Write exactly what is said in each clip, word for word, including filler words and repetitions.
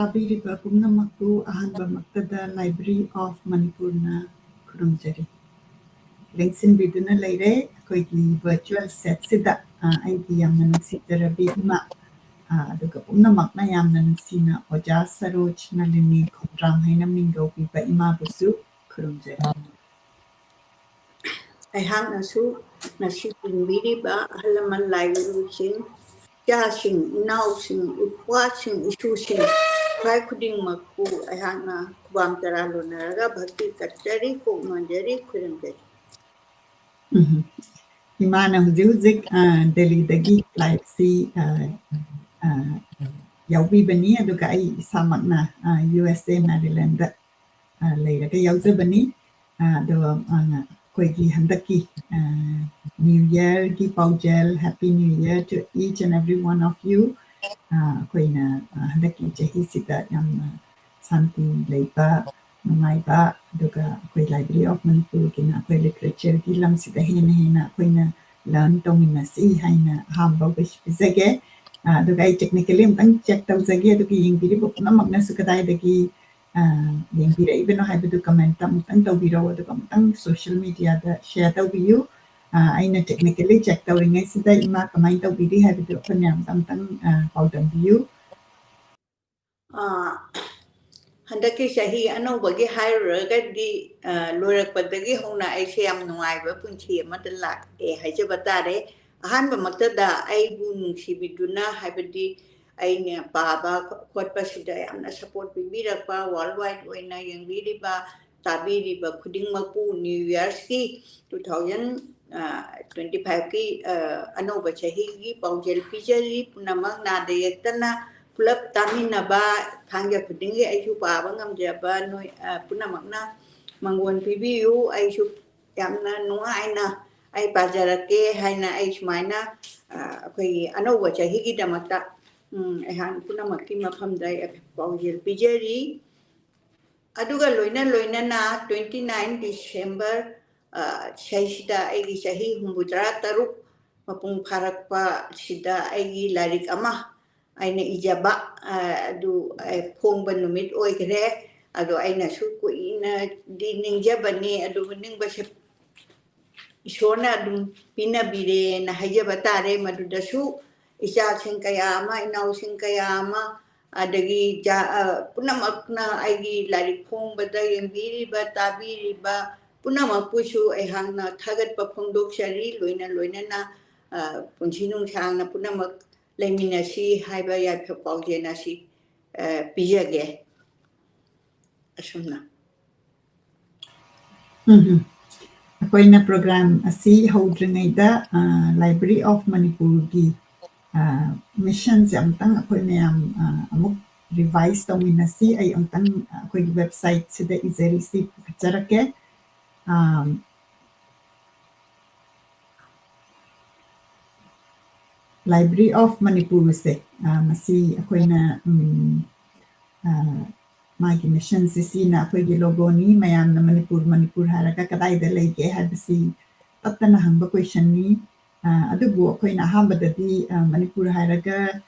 ꯇꯥꯕꯤꯔꯤꯕ ꯄꯨꯝꯅꯃꯛꯄꯨ ꯑꯍꯥꯟꯕꯃꯛꯇꯗ Library of Manipurꯅ ꯈꯨꯔꯨꯝꯖꯔꯤ꯫ ꯂꯦꯡꯁꯤꯟꯕꯤꯗꯨꯅ ꯂꯩꯔꯦ꯫ ꯑꯩꯈꯣꯏꯒꯤ virtual setꯁꯤꯗ, ꯑ, ꯑꯩꯒꯤ ꯌꯥꯝꯅ ꯅꯨꯡꯁꯤꯖꯔꯕꯤ ꯏꯃꯥ, ꯑ, ꯑꯗꯨꯒ ꯄꯨꯝꯅꯃꯛꯅ ꯌꯥꯝꯅ ꯅꯨꯡꯁꯤꯅ ꯑꯣꯖꯥ ꯁꯔꯣꯖ ꯅꯂꯤꯅꯤ ꯈꯣꯡꯗ꯭ꯔꯥꯝ ꯍꯥꯏꯅ ꯃꯤꯡꯒꯧꯕꯤꯕ ꯏꯃꯥꯕꯨꯁꯨ ꯈꯨꯔꯨꯝꯖꯔꯤ꯫ ꯑꯩꯍꯥꯛꯅꯁꯨ ꯉꯁꯤ ꯌꯦꯡꯕꯤꯔꯤꯕ ꯑꯍꯜ ꯂꯃꯟ ꯂꯥꯏꯒꯨꯔꯨꯁꯤꯡ, ꯏꯆꯥꯁꯤꯡ, ꯏꯅꯥꯎꯁꯤꯡ, ꯏꯄ꯭ꯋꯥꯁꯤꯡ, ꯏꯁꯨꯁꯤꯡ, ꯈ꯭ꯋꯥꯏ ꯈꯨꯗꯤꯡꯃꯛꯄꯨ ꯑꯩꯍꯥꯛꯅ ꯈꯨꯕꯥꯝ ꯇꯔꯥ ꯂꯣꯟꯅꯔꯒ ꯚꯛꯇꯤ ꯀꯠꯆꯔꯤ, ꯀꯣꯛ ꯅꯣꯟꯖꯔꯤ, ꯈꯨꯔꯨꯝꯖꯔꯤ꯫ ꯎꯝ꯫ ꯏꯃꯥꯅ ꯍꯧꯖꯤꯛ ꯍꯧꯖꯤꯛ, ꯑ, ꯗꯦꯜꯂꯤꯗꯒꯤ liveꯁꯤ, ꯑ, ꯑ, ꯌꯥꯎꯕꯤꯕꯅꯤ, ꯑꯗꯨꯒ ꯑꯩ ꯏꯁꯥꯃꯛꯅ, ꯑ, ꯌꯨ ꯑꯦꯁ ꯑꯦ ꯃꯦꯔꯤꯂꯦꯟꯗ, ꯑ, ꯂꯩꯔꯒ ꯌꯥꯎꯖꯕꯅꯤ꯫ ꯑ, ꯑꯗꯣ, ꯑ, ꯑꯩꯈꯣꯏꯒꯤ ꯍꯟꯗꯛꯀꯤ, ꯑ, New Yearꯒꯤ ꯄꯥꯎꯖꯦꯜ, Happy New Year to each and every one of you꯫ ꯑ, ꯑꯩꯈꯣꯏꯅ, ꯑ, ꯍꯟꯗꯛꯀꯤ ꯆꯍꯤꯁꯤꯗ ꯌꯥꯝꯅ ꯁꯥꯟꯇꯤ ꯂꯩꯕ, ꯅꯨꯡꯉꯥꯏꯕ, ꯑꯗꯨꯒ ꯑꯩꯈꯣꯏ Library of Manipurꯒꯤꯅ ꯑꯩꯈꯣꯏ literatureꯒꯤ ꯂꯝꯁꯤꯗ ꯍꯦꯟꯅ ꯍꯦꯟꯅ ꯑꯩꯈꯣꯏꯅ learn ꯇꯧꯃꯤꯟꯅꯁꯤ ꯍꯥꯏꯅ ꯑꯍꯥꯟꯕ wish ꯄꯤꯖꯒꯦ꯫ ꯑ, ꯑꯗꯨꯒ ꯑꯩ technically ꯑꯃꯨꯛꯇꯪ check ꯇꯧꯖꯒꯦ, ꯑꯗꯨꯒ ꯌꯦꯡꯕꯤꯔꯤꯕ ꯄꯨꯝꯅꯃꯛꯅꯁꯨ ꯀꯗꯥꯏꯗꯒꯤ, ꯑ, ꯌꯦꯡꯕꯤꯔꯛꯏꯕꯅꯣ ꯍꯥꯏꯕꯗꯨ commentꯇ ꯑꯃꯨꯛꯇꯪ ꯇꯧꯕꯤꯔꯛꯎ, ꯑꯗꯨꯒ ꯑꯃꯨꯛꯇꯪ social mediaꯗ share ꯇꯧꯕꯤꯌꯨ꯫ ꯑ, ꯑꯩꯅ technically check ꯇꯧꯔꯤꯉꯩꯁꯤꯗ ꯏꯃꯥ ꯀꯃꯥꯏꯅ ꯇꯧꯕꯤꯔꯤ ꯍꯥꯏꯕꯗꯨ ꯑꯩꯈꯣꯏ ꯃꯌꯥꯝꯗ ꯑꯃꯨꯛꯇꯪ, ꯑ, ꯄꯥꯎꯗꯝꯕꯤꯌꯨ꯫ ꯑ, ꯍꯟꯗꯛꯀꯤ ꯆꯍꯤ ꯑꯅꯧꯕꯒꯤ ꯍꯥꯏꯔꯨꯔꯒꯗꯤ, ꯑ, ꯂꯣꯏꯔꯛꯄꯗꯒꯤ ꯍꯧꯅ ꯑꯩꯁꯦ ꯌꯥꯝ ꯅꯨꯡꯉꯥꯏꯕ ꯄꯨꯟꯁꯤ ꯑꯃꯗ ꯂꯥꯛꯑꯦ ꯍꯥꯏꯖꯕ ꯇꯥꯔꯦ꯫ ꯑꯍꯥꯟꯕꯃꯛꯇꯗ ꯑꯩꯕꯨ ꯅꯨꯡꯁꯤꯕꯤꯗꯨꯅ, ꯍꯥꯏꯕꯗꯤ ꯑꯩꯅ ꯄꯥꯕ ꯈꯣꯠꯄꯁꯤꯗ ꯌꯥꯝꯅ support ꯄꯤꯕꯤꯔꯛꯄ, worldwide ꯑꯣꯏꯅ ꯌꯦꯡꯕꯤꯔꯤꯕ, ꯇꯥꯕꯤꯔꯤꯕ ꯈꯨꯗꯤꯡꯃꯛꯄꯨ New Yearꯁꯀꯤ two thousand twenty fiveꯀꯤ, ꯑ, ꯑꯅꯧꯕ ꯆꯍꯤꯒꯤ ꯄꯥꯎꯖꯦꯜ ꯄꯤꯖꯔꯤ꯫ ꯄꯨꯝꯅꯃꯛ ꯅꯥꯗ ꯌꯦꯛꯇꯅ ꯄꯨꯂꯞ ꯇꯥꯃꯤꯟꯅꯕ, ꯊꯥꯡꯖ ꯈꯨꯗꯤꯡꯒꯤ ꯑꯩꯁꯨ ꯄꯥꯕ ꯉꯝꯖꯕ ꯅꯣꯏ, ꯑ, ꯄꯨꯝꯅꯃꯛꯅ ꯃꯪꯒꯣꯟ ꯄꯤꯕꯤꯌꯨ꯫ ꯑꯩꯁꯨ ꯌꯥꯝꯅ ꯅꯨꯡꯉꯥꯏꯅ ꯑꯩ ꯄꯥꯖꯔꯛꯀꯦ ꯍꯥꯏꯅ ꯑꯩ ꯁꯨꯃꯥꯏꯅ, ꯑ, ꯑꯩꯈꯣꯏꯒꯤ ꯑꯅꯧꯕ ꯆꯍꯤꯒꯤꯗꯃꯛꯇ, ꯎꯝ, ꯑꯩꯍꯥꯛ ꯄꯨꯝꯅꯃꯛꯀꯤ ꯃꯐꯝꯗ ꯑꯩ ꯄꯥꯎꯖꯦꯜ ꯄꯤꯖꯔꯤ꯫ ꯑꯗꯨꯒ ꯂꯣꯏꯅ ꯂꯣꯏꯅꯅ twenty nine December, ꯑ, ꯁꯤꯗꯩꯁꯤꯗ ꯑꯩꯒꯤ ꯆꯍꯤ ꯍꯨꯝꯐꯨꯇꯔꯥ ꯇꯔꯨꯛ ꯃꯄꯨꯡ ꯐꯥꯔꯛꯄꯁꯤꯗ ꯑꯩꯒꯤ ꯂꯥꯏꯔꯤꯛ ꯑꯃ, ꯑꯩꯅ ꯏꯖꯕ, ꯑ, ꯑꯗꯨ, ꯑ, ꯐꯣꯡꯕ ꯅꯨꯃꯤꯠ ꯑꯣꯏꯈ꯭ꯔꯦ꯫ ꯑꯗꯣ ꯑꯩꯅꯁꯨ ꯀꯨꯏꯅꯗꯤ ꯅꯤꯡꯖꯕꯅꯤ, ꯑꯗꯨꯕꯨ ꯅꯤꯡꯕꯁꯦ ꯏꯁꯣꯔꯅ ꯑꯗꯨꯝ ꯄꯤꯅꯕꯤꯔꯦꯅ ꯍꯥꯏꯖꯕ ꯇꯥꯔꯦ꯫ ꯃꯗꯨꯗꯁꯨ ꯏꯆꯥꯁꯤꯡ ꯀꯌꯥ ꯑꯃ, ꯏꯅꯥꯎꯁꯤꯡ ꯀꯌꯥ ꯑꯃ, ꯑꯗꯒꯤ ꯖꯥ-, ꯑ, ꯄꯨꯝꯅꯃꯛꯅ ꯑꯩꯒꯤ ꯂꯥꯏꯔꯤꯛ ꯐꯣꯡꯕꯗ ꯌꯦꯡꯕꯤꯔꯤꯕ, ꯇꯥꯕꯤꯔꯤꯕ ꯄꯨꯝꯅꯃꯛꯄꯨꯁꯨ ꯑꯩꯍꯥꯛꯅ ꯊꯥꯒꯠꯄ ꯐꯣꯡꯗꯣꯛꯆꯔꯤ꯫ ꯂꯣꯏꯅ ꯂꯣꯏꯅꯅ, ꯑ, ꯄꯨꯟꯁꯤ ꯅꯨꯡꯁꯥꯡꯅ ꯄꯨꯝꯅꯃꯛ ꯂꯩꯃꯤꯟꯅꯁꯤ ꯍꯥꯏꯕ ꯌꯥꯏꯐ ꯄꯥꯎꯖꯦꯜ ꯑꯁꯤ, ꯑ, ꯄꯤꯖꯒꯦ꯫ ꯑꯁꯨꯝꯅ꯫ ꯎꯝ, ꯎꯝ꯫ ꯑꯩꯈꯣꯏꯅ program ꯑꯁꯤ ꯍꯧꯗ꯭ꯔꯤꯉꯩꯗ, ꯑ, Library of ꯃꯅꯤꯄꯨꯔꯒꯤ, ꯑ, missionꯁꯦ ꯑꯃꯨꯛꯇꯪ ꯑꯩꯈꯣꯏ ꯃꯌꯥꯝ, ꯑ, ꯑꯃꯨꯛ revise ꯇꯧꯃꯤꯟꯅꯁꯤ꯫ ꯑꯩ ꯑꯃꯨꯛꯇꯪ ꯑꯩꯈꯣꯏꯒꯤ websiteꯁꯤꯗ ꯏꯖꯔꯤꯁꯤ ꯄꯨꯈꯠꯆꯔꯛꯀꯦ꯫ ꯑ, Library of ꯃꯅꯤꯄꯨꯔꯁꯦ, ꯑ, ꯃꯁꯤ ꯑꯩꯈꯣꯏꯅ, ꯎꯝ, ꯑ, ꯃꯥꯒꯤ missionꯁꯤ ꯁꯤꯅ ꯑꯩꯈꯣꯏꯒꯤ logoꯅꯤ꯫ ꯃꯌꯥꯝꯅ ꯃꯅꯤꯄꯨꯔ, ꯃꯅꯤꯄꯨꯔ ꯍꯥꯏꯔꯒ ꯀꯗꯥꯏꯗ ꯂꯩꯒꯦ ꯍꯥꯏꯕꯁꯤ ꯇꯠꯇꯅ ꯍꯪꯕ questionꯅꯤ꯫ ꯑ, ꯑꯗꯨꯕꯨ ꯑꯩꯈꯣꯏꯅ ꯑꯍꯥꯟꯕꯗꯗꯤ, ꯑ, ꯃꯅꯤꯄꯨꯔ ꯍꯥꯏꯔꯒ,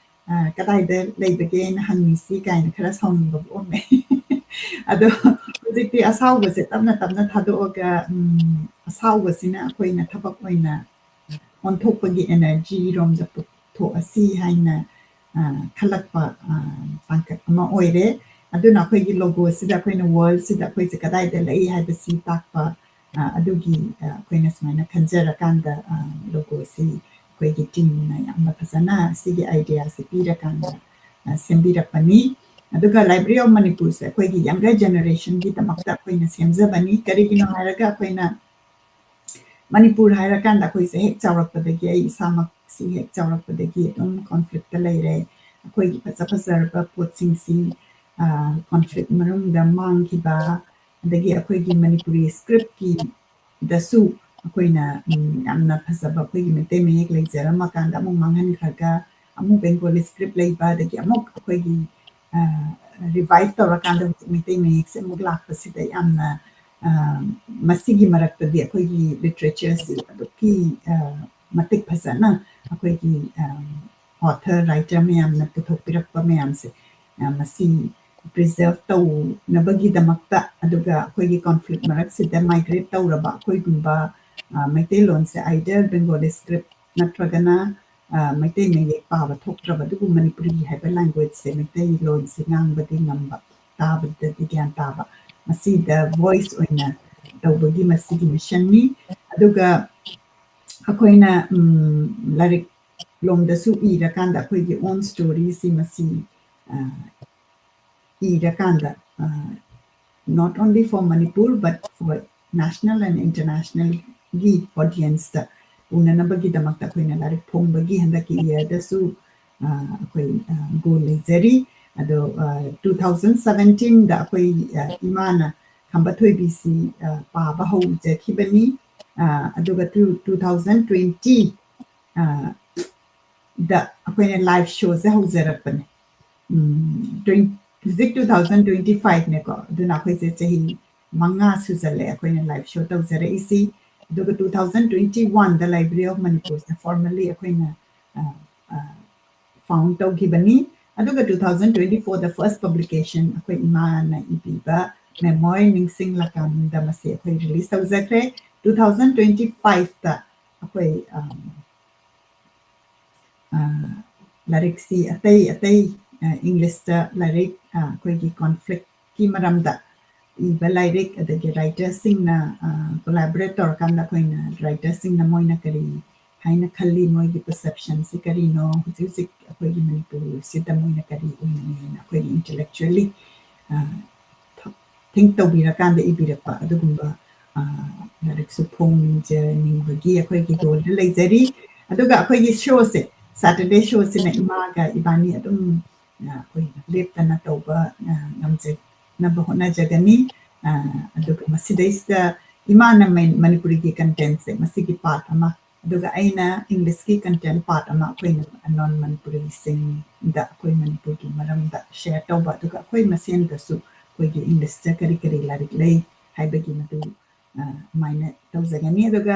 ꯑ, ꯀꯗꯥꯏꯗ ꯂꯩꯕꯒꯦꯅ ꯍꯪꯉꯤꯁꯤ ꯀꯥꯏꯅ ꯈꯔ ꯁꯥꯎꯅꯤꯡꯕ ꯄꯣꯛꯑꯝꯃꯦ꯫ ꯑꯗꯣ ꯍꯧꯖꯤꯛꯇꯤ ꯑꯁꯥꯎꯕꯁꯦ ꯇꯞꯅ ꯇꯞꯅ ꯊꯥꯗꯣꯛꯑꯒ, ꯎꯝ, ꯑꯁꯥꯎꯕꯁꯤꯅ ꯑꯩꯈꯣꯏꯅ ꯊꯕꯛ ꯑꯣꯏꯅ ꯑꯣꯟꯊꯣꯛꯄꯒꯤ energyꯔꯣꯝꯗ ꯄꯨꯊꯣꯛꯑꯁꯤ ꯍꯥꯏꯅ, ꯑ, ꯈꯜꯂꯛꯄ, ꯑ, ꯇꯥꯡꯀꯛ ꯑꯃ ꯑꯣꯏꯔꯦ꯫ ꯑꯗꯨꯅ ꯑꯩꯈꯣꯏꯒꯤ logoꯁꯤꯗ ꯑꯩꯈꯣꯏꯅ worldꯁꯤꯗ ꯑꯩꯈꯣꯏꯁꯦ ꯀꯗꯥꯏꯗ ꯂꯩ ꯍꯥꯏꯕꯁꯤ ꯇꯥꯛꯄ, ꯑ, ꯑꯗꯨꯒꯤ, ꯑ, ꯑꯩꯈꯣꯏꯅ ꯁꯨꯃꯥꯏꯅ ꯈꯟꯖꯔꯀꯥꯟꯗ, ꯑ, logoꯁꯤ ꯑꯩꯈꯣꯏꯒꯤ teamꯅ ꯌꯥꯝꯅ ꯐꯖꯅ ꯁꯤꯒꯤ ideaꯁꯤ ꯄꯤꯔꯀꯥꯟꯗ, ꯑ, ꯁꯦꯝꯕꯤꯔꯛꯄꯅꯤ꯫ ꯑꯗꯨꯒ Library of ꯃꯅꯤꯄꯨꯔꯁꯦ ꯑꯩꯈꯣꯏꯒꯤ younger generationꯒꯤꯗꯃꯛꯇ ꯑꯩꯈꯣꯏꯅ ꯁꯦꯝꯖꯕꯅꯤ꯫ ꯀꯔꯤꯒꯤꯅꯣ ꯍꯥꯏꯔꯒ ꯑꯩꯈꯣꯏꯅ ꯃꯅꯤꯄꯨꯔ ꯍꯥꯏꯔꯀꯥꯟꯗ ꯑꯩꯈꯣꯏꯁꯦ ꯍꯦꯛ ꯆꯥꯎꯔꯛꯄꯗꯒꯤ, ꯑꯩ ꯏꯁꯥꯃꯛꯁꯤ ꯍꯦꯛ ꯆꯥꯎꯔꯛꯄꯗꯒꯤ ꯑꯗꯨꯝ conflictꯇ ꯂꯩꯔꯦ꯫ ꯑꯩꯈꯣꯏꯒꯤ ꯐꯖ ꯐꯖꯔꯕ ꯄꯣꯠꯁꯤꯡꯁꯤ, ꯑ, conflict ꯃꯅꯨꯡꯗ ꯃꯥꯡꯈꯤꯕ, ꯑꯗꯒꯤ ꯑꯩꯈꯣꯏꯒꯤ ꯃꯅꯤꯄꯨꯔꯤ scriptꯀꯤꯗꯁꯨ ꯑꯩꯈꯣꯏꯅ, ꯎꯝ, ꯌꯥꯝꯅ ꯐꯖꯕ ꯑꯩꯈꯣꯏꯒꯤ ꯃꯩꯇꯩ ꯃꯌꯦꯛ ꯂꯩꯖꯔꯝꯃꯀꯥꯟꯗ ꯑꯃꯨꯛ ꯃꯥꯡꯍꯟꯈ꯭ꯔꯒ, ꯑꯃꯨꯛ Bengali script ꯂꯩꯕ, ꯑꯗꯒꯤ ꯑꯃꯨꯛ ꯑꯩꯈꯣꯏꯒꯤ, ꯑ, revise ꯇꯧꯔꯀꯥꯟꯗ ꯍꯧꯖꯤꯛ ꯃꯩꯇꯩ ꯃꯌꯦꯛꯁꯦ ꯑꯃꯨꯛ ꯂꯥꯛꯄꯁꯤꯗ ꯌꯥꯝꯅ, ꯑ, ꯃꯁꯤꯒꯤ ꯃꯔꯛꯇꯗꯤ ꯑꯩꯈꯣꯏꯒꯤ literatureꯁꯤ ꯑꯗꯨꯛꯀꯤ, ꯑ, ꯃꯇꯤꯛ ꯐꯖꯅ ꯑꯩꯈꯣꯏꯒꯤ, ꯑ, author, writer ꯃꯌꯥꯝꯅ ꯄꯨꯊꯣꯛꯄꯤꯔꯛꯄ ꯃꯌꯥꯝꯁꯦ, ꯑ, ꯃꯁꯤ preserve ꯇꯧꯅꯕꯒꯤꯗꯃꯛꯇ, ꯑꯗꯨꯒ ꯑꯩꯈꯣꯏꯒꯤ conflict ꯃꯔꯛꯁꯤꯗ migrate ꯇꯧꯔꯕ ꯑꯩꯈꯣꯏꯒꯨꯝꯕ, ꯑ, ꯃꯩꯇꯩꯂꯣꯟꯁꯦ either Bengali script ꯅꯠꯇ꯭ꯔꯒꯅ, ꯑ, ꯃꯩꯇꯩ ꯃꯌꯦꯛ ꯄꯥꯕ ꯊꯣꯛꯇ꯭ꯔꯕ, ꯑꯗꯨꯕꯨ ꯃꯅꯤꯄꯨꯔꯤ ꯍꯥꯏꯕ languageꯁꯦ, ꯃꯩꯇꯩꯂꯣꯟꯁꯦ ꯉꯥꯡꯕꯗꯤ ꯉꯝꯕ, ꯇꯥꯕꯗꯗꯤ ꯒ꯭ꯌꯥꯟ ꯇꯥꯕ, ꯃꯁꯤꯗ voice ꯑꯣꯏꯅ ꯇꯧꯕꯒꯤ ꯃꯁꯤꯒꯤ missionꯅꯤ꯫ ꯑꯗꯨꯒ ꯑꯩꯈꯣꯏꯅ, ꯎꯝ, ꯂꯥꯏꯔꯤꯛ ꯂꯣꯝꯗꯁꯨ ꯏꯔꯀꯥꯟꯗ ꯑꯩꯈꯣꯏꯒꯤ own storyꯁꯤ ꯃꯁꯤ, ꯑ, ꯏꯔꯀꯥꯟꯗ, ꯑ, not only for Manipur but for national and internationalꯒꯤ audienceꯇ ꯎꯅꯅꯕꯒꯤꯗꯃꯛꯇ ꯑꯩꯈꯣꯏꯅ ꯂꯥꯏꯔꯤꯛ ꯐꯣꯡꯕꯒꯤ ꯍꯟꯗꯛꯀꯤ yearꯗꯁꯨ, ꯑ, ꯑꯩꯈꯣꯏ, ꯑ, goal ꯂꯩꯖꯔꯤ꯫ ꯑꯗꯣ, ꯑ, two thousand seventeenꯗ ꯑꯩꯈꯣꯏ, ꯑ, ꯏꯃꯥꯅ ꯈꯝꯕ ꯊꯣꯏꯕꯤꯁꯤ, ꯑ, ꯄꯥꯕ ꯍꯧꯖꯈꯤꯕꯅꯤ꯫ ꯑ, ꯑꯗꯨꯒ two, two thousand twenty, ꯑ, ꯗ ꯑꯩꯈꯣꯏꯅ live showꯁꯦ ꯍꯧꯖꯔꯛꯄꯅꯦ꯫ ꯎꯝ, twenty, ꯍꯧꯖꯤꯛ two thousand twenty fiveꯅꯦꯀꯣ, ꯑꯗꯨꯅ ꯑꯩꯈꯣꯏꯁꯦ ꯆꯍꯤ ꯃꯉꯥ ꯁꯨꯖꯜꯂꯦ ꯑꯩꯈꯣꯏꯅ live show ꯇꯧꯖꯔꯛꯏꯁꯤ꯫ ꯑꯗꯨꯒ two thousand twenty oneꯗ Library of Manipurꯁꯦ formally ꯑꯩꯈꯣꯏꯅ, ꯑ, ꯑ, found ꯇꯧꯈꯤꯕꯅꯤ꯫ ꯑꯗꯨꯒ two thousand twenty fourꯗ first publication ꯑꯩꯈꯣꯏ ꯏꯃꯥꯅ ꯏꯕꯤꯕ Memoir ꯅꯤꯡꯁꯤꯡꯂꯀꯥꯟꯗ ꯃꯁꯤ ꯑꯩꯈꯣꯏ release ꯇꯧꯖꯈ꯭ꯔꯦ꯫ Two thousand twenty fiveꯇ ꯑꯩꯈꯣꯏ, ꯑ, ꯑ, ꯂꯥꯏꯔꯤꯛꯁꯤ ꯑꯇꯩ ꯑꯇꯩ, ꯑ, Englishꯇ ꯂꯥꯏꯔꯤꯛ, ꯑ, ꯑꯩꯈꯣꯏꯒꯤ conflictꯀꯤ ꯃꯔꯝꯗ ꯏꯕ ꯂꯥꯏꯔꯤꯛ, ꯑꯗꯒꯤ writerꯁꯤꯡꯅ, ꯑ, collaborate ꯇꯧꯔꯀꯥꯟꯗ ꯑꯩꯈꯣꯏꯅ writerꯁꯤꯡꯅ ꯃꯣꯏꯅ ꯀꯔꯤ ꯍꯥꯏꯅ ꯈꯜꯂꯤ, ꯃꯣꯏꯒꯤ perceptionꯁꯤ ꯀꯔꯤꯅꯣ, ꯍꯧꯖꯤꯛ ꯍꯧꯖꯤꯛ ꯑꯩꯈꯣꯏꯒꯤ ꯃꯅꯤꯄꯨꯔꯁꯤꯗ ꯃꯣꯏꯅ ꯀꯔꯤ ꯎꯅꯤꯡꯉꯦꯅ ꯑꯩꯈꯣꯏꯒꯤ intellectually, ꯑ, think ꯇꯧꯕꯤꯔꯀꯥꯟꯗ ꯏꯕꯤꯔꯛꯄ ꯑꯗꯨꯒꯨꯝꯕ, ꯑ, ꯂꯥꯏꯔꯤꯛꯁꯨ ꯐꯣꯡꯖꯅꯤꯡꯕꯒꯤ ꯑꯩꯈꯣꯏꯒꯤ goalꯗ ꯂꯩꯖꯔꯤ꯫ ꯑꯗꯨꯒ ꯑꯩꯈꯣꯏꯒꯤ showꯁꯦ, Saturday showꯁꯤꯅ ꯏꯃꯥꯒ ꯏꯕꯥꯅꯤ ꯑꯗꯨꯝ, ꯑ, ꯑꯩꯈꯣꯏ ꯂꯦꯞꯇꯅ ꯇꯧꯕ, ꯑ, ꯉꯝꯖꯅꯕ ꯍꯣꯠꯅꯖꯒꯅꯤ꯫ ꯑ, ꯑꯗꯨꯒ ꯃꯁꯤꯗꯩꯁꯤꯗ ꯏꯃꯥꯅ ꯃꯩ-, ꯃꯅꯤꯄꯨꯔꯤꯒꯤ contentꯁꯦ, ꯃꯁꯤꯒꯤ part ꯑꯃ, ꯑꯗꯨꯒ ꯑꯩꯅ Englishꯀꯤ content part ꯑꯃ ꯑꯩꯈꯣꯏꯅ non ꯃꯅꯤꯄꯨꯔꯤꯁꯤꯡꯗ ꯑꯩꯈꯣꯏ ꯃꯅꯤꯄꯨꯔꯒꯤ ꯃꯔꯝꯗ share ꯇꯧꯕ, ꯑꯗꯨꯒ ꯑꯩꯈꯣꯏ ꯃꯁꯦꯟꯗꯁꯨ ꯑꯩꯈꯣꯏꯒꯤ Englishꯇ ꯀꯔꯤ ꯀꯔꯤ ꯂꯥꯏꯔꯤꯛ ꯂꯩ ꯍꯥꯏꯕꯒꯤ ꯃꯗꯨ, ꯑ, ꯑꯗꯨꯃꯥꯏꯅ ꯇꯧꯖꯒꯅꯤ꯫ ꯑꯗꯨꯒ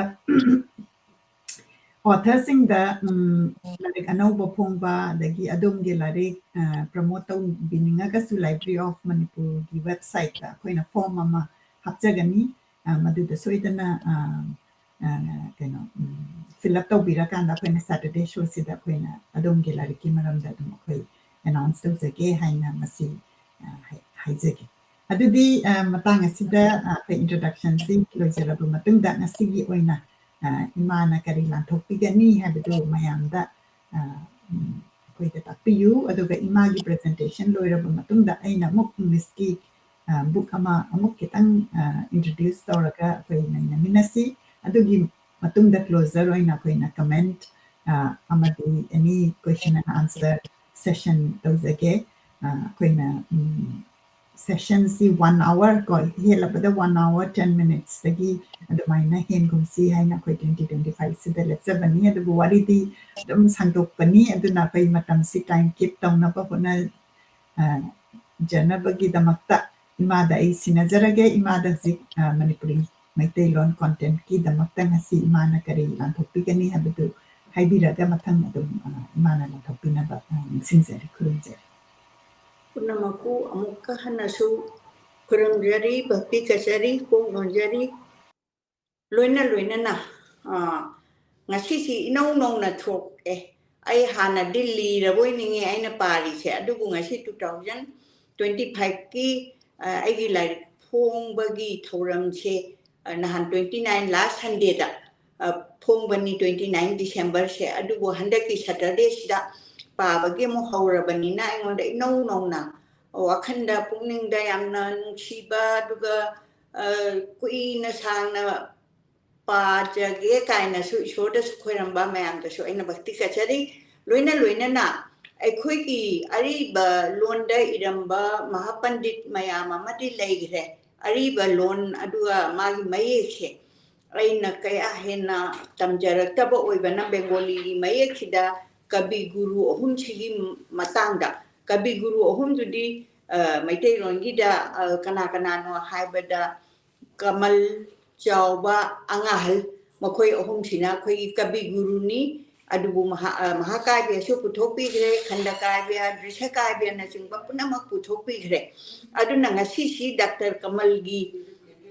ꯑꯣꯊꯔꯁꯤꯡꯗ ꯎꯝ, ꯂꯥꯏꯔꯤꯛ ꯑꯅꯧꯕ ꯐꯣꯡꯕ, ꯑꯗꯒꯤ ꯑꯗꯣꯝꯒꯤ ꯂꯥꯏꯔꯤꯛ ꯄ꯭ꯔꯃꯣꯠ ꯇꯧꯕꯤꯅꯤꯡꯉꯒꯁꯨ Library of Manipurꯒꯤ ꯋꯦꯕꯁꯥꯏꯠꯇ ꯑꯩꯈꯣꯏꯅ ꯐꯣꯔꯝ ꯑꯃ ꯍꯥꯞꯆꯒꯅꯤ꯫ ꯑ, ꯃꯗꯨꯗ ꯁꯣꯏꯗꯅ ꯑ, ꯑ, ꯀꯩꯅꯣ ꯐꯤꯜ ꯑꯞ ꯇꯧꯕꯤꯔꯀꯥꯟꯗ ꯑꯩꯈꯣꯏꯅ ꯁꯦꯇꯔꯗꯦ ꯁꯣꯁꯤꯗ ꯑꯩꯈꯣꯏꯅ ꯑꯗꯣꯝꯒꯤ ꯂꯥꯏꯔꯤꯛꯀꯤ ꯃꯔꯝꯗ ꯑꯗꯨꯝ ꯑꯩꯈꯣꯏ ꯑꯦꯅꯥꯎꯟꯁ ꯇꯧꯖꯒꯦ ꯍꯥꯏꯅ ꯃꯁꯤ ꯑ, ꯍꯥꯏ- ꯍꯥꯏꯖꯒꯦ꯫ ꯑꯗꯨꯗꯤ ꯑ, ꯃꯇꯥꯡ ꯑꯁꯤꯗ ꯑ, ꯑꯩꯈꯣꯏ ꯏꯟꯇ꯭ꯔꯣꯗꯛꯁꯟꯁꯤ ꯂꯣꯏꯖꯔꯕ ꯃꯇꯨꯡꯗ ꯉꯁꯤꯒꯤ ꯑꯣꯏꯅ ꯑ, ꯏꯃꯥꯅ ꯀꯔꯤ ꯂꯥꯟꯊꯣꯛꯄꯤꯒꯅꯤ ꯍꯥꯏꯕꯗꯨ ꯃꯌꯥꯝꯗ ꯑ, ꯎꯝ, ꯑꯩꯈꯣꯏꯗ ꯇꯥꯛꯄꯤꯌꯨ꯫ ꯑꯗꯨꯒ ꯏꯃꯥꯒꯤ ꯄ꯭ꯔꯖꯦꯟꯇꯦꯁꯟ ꯂꯣꯏꯔꯕ ꯃꯇꯨꯡꯗ ꯑꯩꯅ ꯑꯃꯨꯛ ꯏꯪꯂꯤꯁꯀꯤ ꯕꯨꯛ ꯑꯃ ꯑꯃꯨꯛ ꯈꯤꯇꯪ ꯏꯟꯇ꯭ꯔꯣꯗ꯭ꯌꯨꯁ ꯇꯧꯔꯒ ꯑꯩꯈꯣꯏ ꯅꯩꯅꯃꯤꯟꯅꯁꯤ꯫ ꯑꯗꯨꯒꯤ ꯃꯇꯨꯡꯗ ꯀ꯭ꯂꯣꯖꯔ ꯑꯣꯏꯅ ꯑꯩꯈꯣꯏꯅ ꯀꯃꯦꯟ ꯑꯃꯗꯤ ꯑꯦꯅꯤ ꯀ꯭ꯋꯦꯁꯟ ꯑꯦꯟ ꯑꯟꯁꯔ ꯁꯦꯁꯟ ꯇꯧꯖꯒꯦ꯫ ꯑ, ꯑꯩꯈꯣꯏꯅ ꯎꯝ, ꯁꯦꯁꯟꯁꯤ ꯋꯥꯟ ꯑꯋꯔ ꯀꯣ, ꯍꯦꯜꯂꯕꯗ ꯋꯥꯟ ꯑꯋꯔ ꯇꯦꯟ ꯃꯤꯅꯤꯠꯁꯇꯒꯤ ꯑꯗꯨꯃꯥꯏꯅ ꯍꯦꯟꯒꯨꯝꯁꯤ ꯍꯥꯏꯅ ꯑꯩꯈꯣꯏ ꯇ꯭ꯋꯦꯟꯇꯤ ꯇ꯭ꯋꯦꯟꯇꯤ ꯐꯥꯏꯚꯁꯤꯗ ꯂꯦꯞꯆꯕꯅꯤ꯫ ꯑꯗꯨꯕꯨ ꯋꯥꯔꯤꯗꯤ ꯑꯗꯨꯝ ꯁꯥꯡꯗꯣꯛꯄꯅꯤ꯫ ꯑꯗꯨꯅ ꯑꯩꯈꯣꯏ ꯃꯇꯝꯁꯤ ꯇꯥꯏꯝ ꯀꯤꯞ ꯇꯧꯅꯕ ꯍꯣꯠꯅ ꯑ, ꯖꯅꯕꯒꯤꯗꯃꯛꯇ ꯏꯃꯥꯗ ꯑꯩ ꯁꯤꯟꯅꯖꯔꯒꯦ꯫ ꯏꯃꯥꯗ ꯍꯧꯖꯤꯛ ꯑ, ꯃꯅꯤꯄꯨꯔꯤ ꯃꯩꯇꯩꯂꯣꯟ ꯀꯣꯟꯇꯦꯟꯠꯀꯤꯗꯃꯛꯇ ꯉꯁꯤ ꯏꯃꯥꯅ ꯀꯔꯤ ꯂꯥꯟꯊꯣꯛꯄꯤꯒꯅꯤ ꯍꯥꯏꯕꯗꯨ ꯍꯥꯏꯕꯤꯔꯒ ꯃꯊꯪ ꯑꯗꯨꯝ ꯑ, ꯏꯃꯥꯅ ꯂꯥꯟꯊꯣꯛꯄꯤꯅꯕ ꯑ, ꯅꯤꯡꯁꯤꯡꯖꯔꯤ, ꯈꯨꯔꯨꯝꯖꯔꯤ꯫ ꯄꯨꯝꯅꯃꯛꯄꯨ ꯑꯃꯨꯛꯀ ꯍꯟꯅꯁꯨ ꯈꯨꯔꯨꯝꯖꯔꯤ, ꯚꯛꯇꯤ ꯀꯠꯆꯔꯤ, ꯀꯣꯛ ꯅꯣꯟꯖꯔꯤ꯫ ꯂꯣꯏꯅ ꯂꯣꯏꯅꯅ ꯑ, ꯉꯁꯤꯁꯤ ꯏꯅꯧ ꯅꯧꯅ ꯊꯣꯛꯑꯦ꯫ ꯑꯩ ꯍꯥꯟꯅꯗꯤ ꯂꯤꯔꯕꯣꯏ ꯅꯤꯡꯉꯦ ꯑꯩꯅ ꯄꯥꯔꯤꯁꯦ, ꯑꯗꯨꯕꯨ ꯉꯁꯤ ꯇꯨ ꯊꯥꯎꯖꯟ ꯇ꯭ꯋꯦꯟꯇꯤ ꯐꯥꯏꯚꯀꯤ ꯑ, ꯑꯩꯒꯤ ꯂꯥꯏꯔꯤꯛ ꯐꯣꯡꯕꯒꯤ ꯊꯧꯔꯝꯁꯦ ꯑ, ꯅꯍꯥꯟ ꯇ꯭ꯋꯦꯟꯇꯤ ꯅꯥꯏꯟ ꯂꯥꯁ ꯁꯟꯗꯦꯗ ꯑ, ꯐꯣꯡꯕꯅꯤ, ꯇ꯭ꯋꯦꯟꯇꯤ ꯅꯥꯏꯟ ꯗꯤꯁꯦꯝꯕꯔꯁꯦ꯫ ꯑꯗꯨꯕꯨ ꯍꯟꯗꯛꯀꯤ ꯁꯇꯔꯗꯦꯁꯤꯗ ꯄꯥꯕꯒꯤ ꯑꯃꯨꯛ ꯍꯧꯔꯕꯅꯤꯅ ꯑꯩꯉꯣꯟꯗ ꯏꯅꯧ ꯅꯧꯅ ꯋꯥꯈꯜꯗ, ꯄꯨꯛꯅꯤꯡꯗ ꯌꯥꯝꯅ ꯅꯨꯡꯁꯤꯕ, ꯑꯗꯨꯒ ꯑ, ꯀꯨꯏꯅ ꯁꯥꯡꯅ ꯄꯥꯖꯒꯦ ꯀꯥꯏꯅꯁꯨ ꯏꯁꯣꯔꯗꯁꯨ ꯈꯣꯏꯔꯝꯕ ꯃꯌꯥꯝꯗꯁꯨ ꯑꯩꯅ ꯚꯛꯇꯤ ꯀꯠꯆꯔꯤ꯫ ꯂꯣꯏꯅ ꯂꯣꯏꯅꯅ ꯑꯩꯈꯣꯏꯒꯤ ꯑꯔꯤꯕ ꯂꯣꯟꯗ ꯏꯔꯝꯕ ꯃꯍꯥꯄꯟꯗꯤꯠ ꯃꯌꯥꯝ ꯑꯃꯗꯤ ꯂꯩꯈ꯭ꯔꯦ꯫ ꯑꯔꯤꯕ ꯂꯣꯟ ꯑꯗꯨꯒ ꯃꯥꯒꯤ ꯃꯌꯦꯛꯁꯦ ꯑꯩꯅ ꯀꯌꯥ ꯍꯦꯟꯅ ꯇꯝꯖꯔꯛꯇꯕ ꯑꯣꯏꯕꯅ ꯕꯦꯡꯒꯣꯂꯤꯒꯤ ꯃꯌꯦꯛꯁꯤꯗ ꯀꯕꯤ ꯒꯨꯔꯨ ꯑꯍꯨꯝꯁꯤꯒꯤ ꯃꯇꯥꯡꯗ, ꯀꯕꯤ ꯒꯨꯔꯨ ꯑꯍꯨꯝꯗꯨꯗꯤ ꯑ, ꯃꯩꯇꯩꯂꯣꯟꯒꯤꯗ ꯑ, ꯀꯅꯥ ꯀꯅꯥꯅꯣ ꯍꯥꯏꯕꯗ ꯀꯃꯜ, ꯆꯥꯎꯕ, ꯑꯉꯥꯍꯜ, ꯃꯈꯣꯏ ꯑꯍꯨꯝꯁꯤꯅ ꯑꯩꯈꯣꯏꯒꯤ ꯀꯕꯤ ꯒꯨꯔꯨꯅꯤ꯫ ꯑꯗꯨꯕꯨ ꯃꯍꯥ-, ꯑ, ꯃꯍꯥꯀꯥꯕ꯭ꯌꯁꯨ ꯄꯨꯊꯣꯛꯄꯤꯈ꯭ꯔꯦ, ꯈꯟꯗ ꯀꯥꯕ꯭ꯌ, ꯗ꯭ꯔꯤꯁ꯭ꯌ ꯀꯥꯕ꯭ꯌꯅꯆꯤꯡꯕ ꯄꯨꯝꯅꯃꯛ ꯄꯨꯊꯣꯛꯄꯤꯈ꯭ꯔꯦ꯫ ꯑꯗꯨꯅ ꯉꯁꯤꯁꯤ ꯗꯥꯛꯇꯔ ꯀꯃꯜꯒꯤ,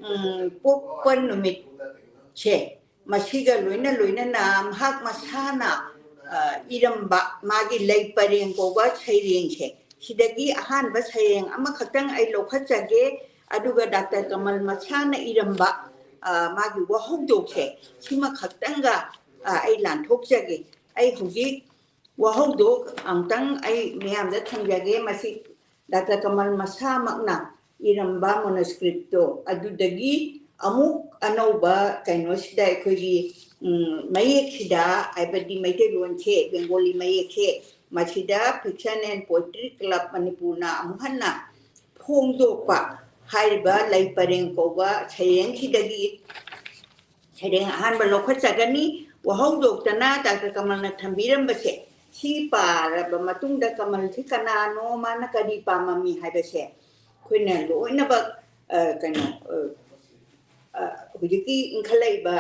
ꯎꯝ, ꯄꯣꯛꯄ ꯅꯨꯃꯤꯠꯁꯦ, ꯃꯁꯤꯒ ꯂꯣꯏꯅ ꯂꯣꯏꯅꯅ ꯃꯍꯥꯛ ꯃꯁꯥꯅ, ꯑ, ꯏꯔꯝꯕ ꯃꯥꯒꯤ ꯂꯩ ꯄꯔꯦꯡ ꯀꯧꯕ ꯁꯩꯔꯦꯡꯁꯦ, ꯁꯤꯗꯒꯤ ꯑꯍꯥꯟꯕ ꯁꯩꯔꯦꯡ ꯑꯃꯈꯛꯇꯪ ꯑꯩ ꯂꯧꯈꯠꯆꯒꯦ꯫ ꯑꯗꯨꯒ ꯗꯥꯛꯇꯔ ꯀꯃꯜ ꯃꯁꯥꯅ ꯏꯔꯝꯕ, ꯑ, ꯃꯥꯒꯤ ꯋꯥꯍꯧꯗꯣꯛꯁꯦ, ꯁꯤꯃꯈꯛꯇꯪꯒ, ꯑ, ꯑꯩ ꯂꯥꯟꯊꯣꯛꯆꯒꯦ꯫ ꯑꯩ ꯍꯧꯖꯤꯛ ꯋꯥꯍꯧꯗꯣꯛ ꯑꯃꯨꯛꯇꯪ ꯑꯩ ꯃꯌꯥꯝꯗ ꯊꯝꯖꯒꯦ꯫ ꯃꯁꯤ ꯗꯥꯛꯇꯔ ꯀꯃꯜ ꯃꯁꯥꯃꯛꯅ ꯏꯔꯝꯕ ꯃꯣꯅꯣꯁꯀ꯭ꯔꯤꯞꯇꯣ ꯑꯗꯨꯗꯒꯤ ꯑꯃꯨꯛ ꯑꯅꯧꯕ ꯀꯩꯅꯣꯁꯤꯗ ꯑꯩꯈꯣꯏꯒꯤ, ꯎꯝ, ꯃꯌꯦꯛꯁꯤꯗ, ꯍꯥꯏꯕꯗꯤ ꯃꯩꯇꯩꯂꯣꯟꯁꯦ, ꯕꯦꯡꯒꯣꯂꯤ ꯃꯌꯦꯛꯁꯦ, ꯃꯁꯤꯗ Fiction and Poetry Club ꯃꯅꯤꯄꯨꯔꯅ ꯑꯃꯨꯛ ꯍꯟꯅ ꯐꯣꯡꯗꯣꯛꯄ ꯍꯥꯏꯔꯤꯕ ꯂꯩ ꯄꯔꯦꯡ ꯀꯧꯕ ꯁꯩꯔꯦꯡꯁꯤꯗꯒꯤ ꯁꯩꯔꯦꯡ ꯑꯍꯥꯟꯕ ꯂꯧꯈꯠꯆꯒꯅꯤ꯫ ꯋꯥꯍꯧꯗꯣꯛꯇꯅ ꯗꯥꯛꯇꯔ ꯀꯃꯜꯅ ꯊꯝꯕꯤꯔꯝꯕꯁꯦ, ꯁꯤ ꯄꯥꯔꯕ ꯃꯇꯨꯡꯗ ꯀꯃꯜꯁꯤ ꯀꯅꯥꯅꯣ, ꯃꯥꯅ ꯀꯔꯤ ꯄꯥꯝꯃꯝꯃꯤ ꯍꯥꯏꯕꯁꯦ ꯑꯩꯈꯣꯏꯅ ꯂꯣꯏꯅꯃꯛ, ꯑ, ꯀꯩꯅꯣ, ꯑ, ꯑ, ꯍꯧꯖꯤꯛꯀꯤ ꯏꯟꯈꯠꯂꯛꯏꯕ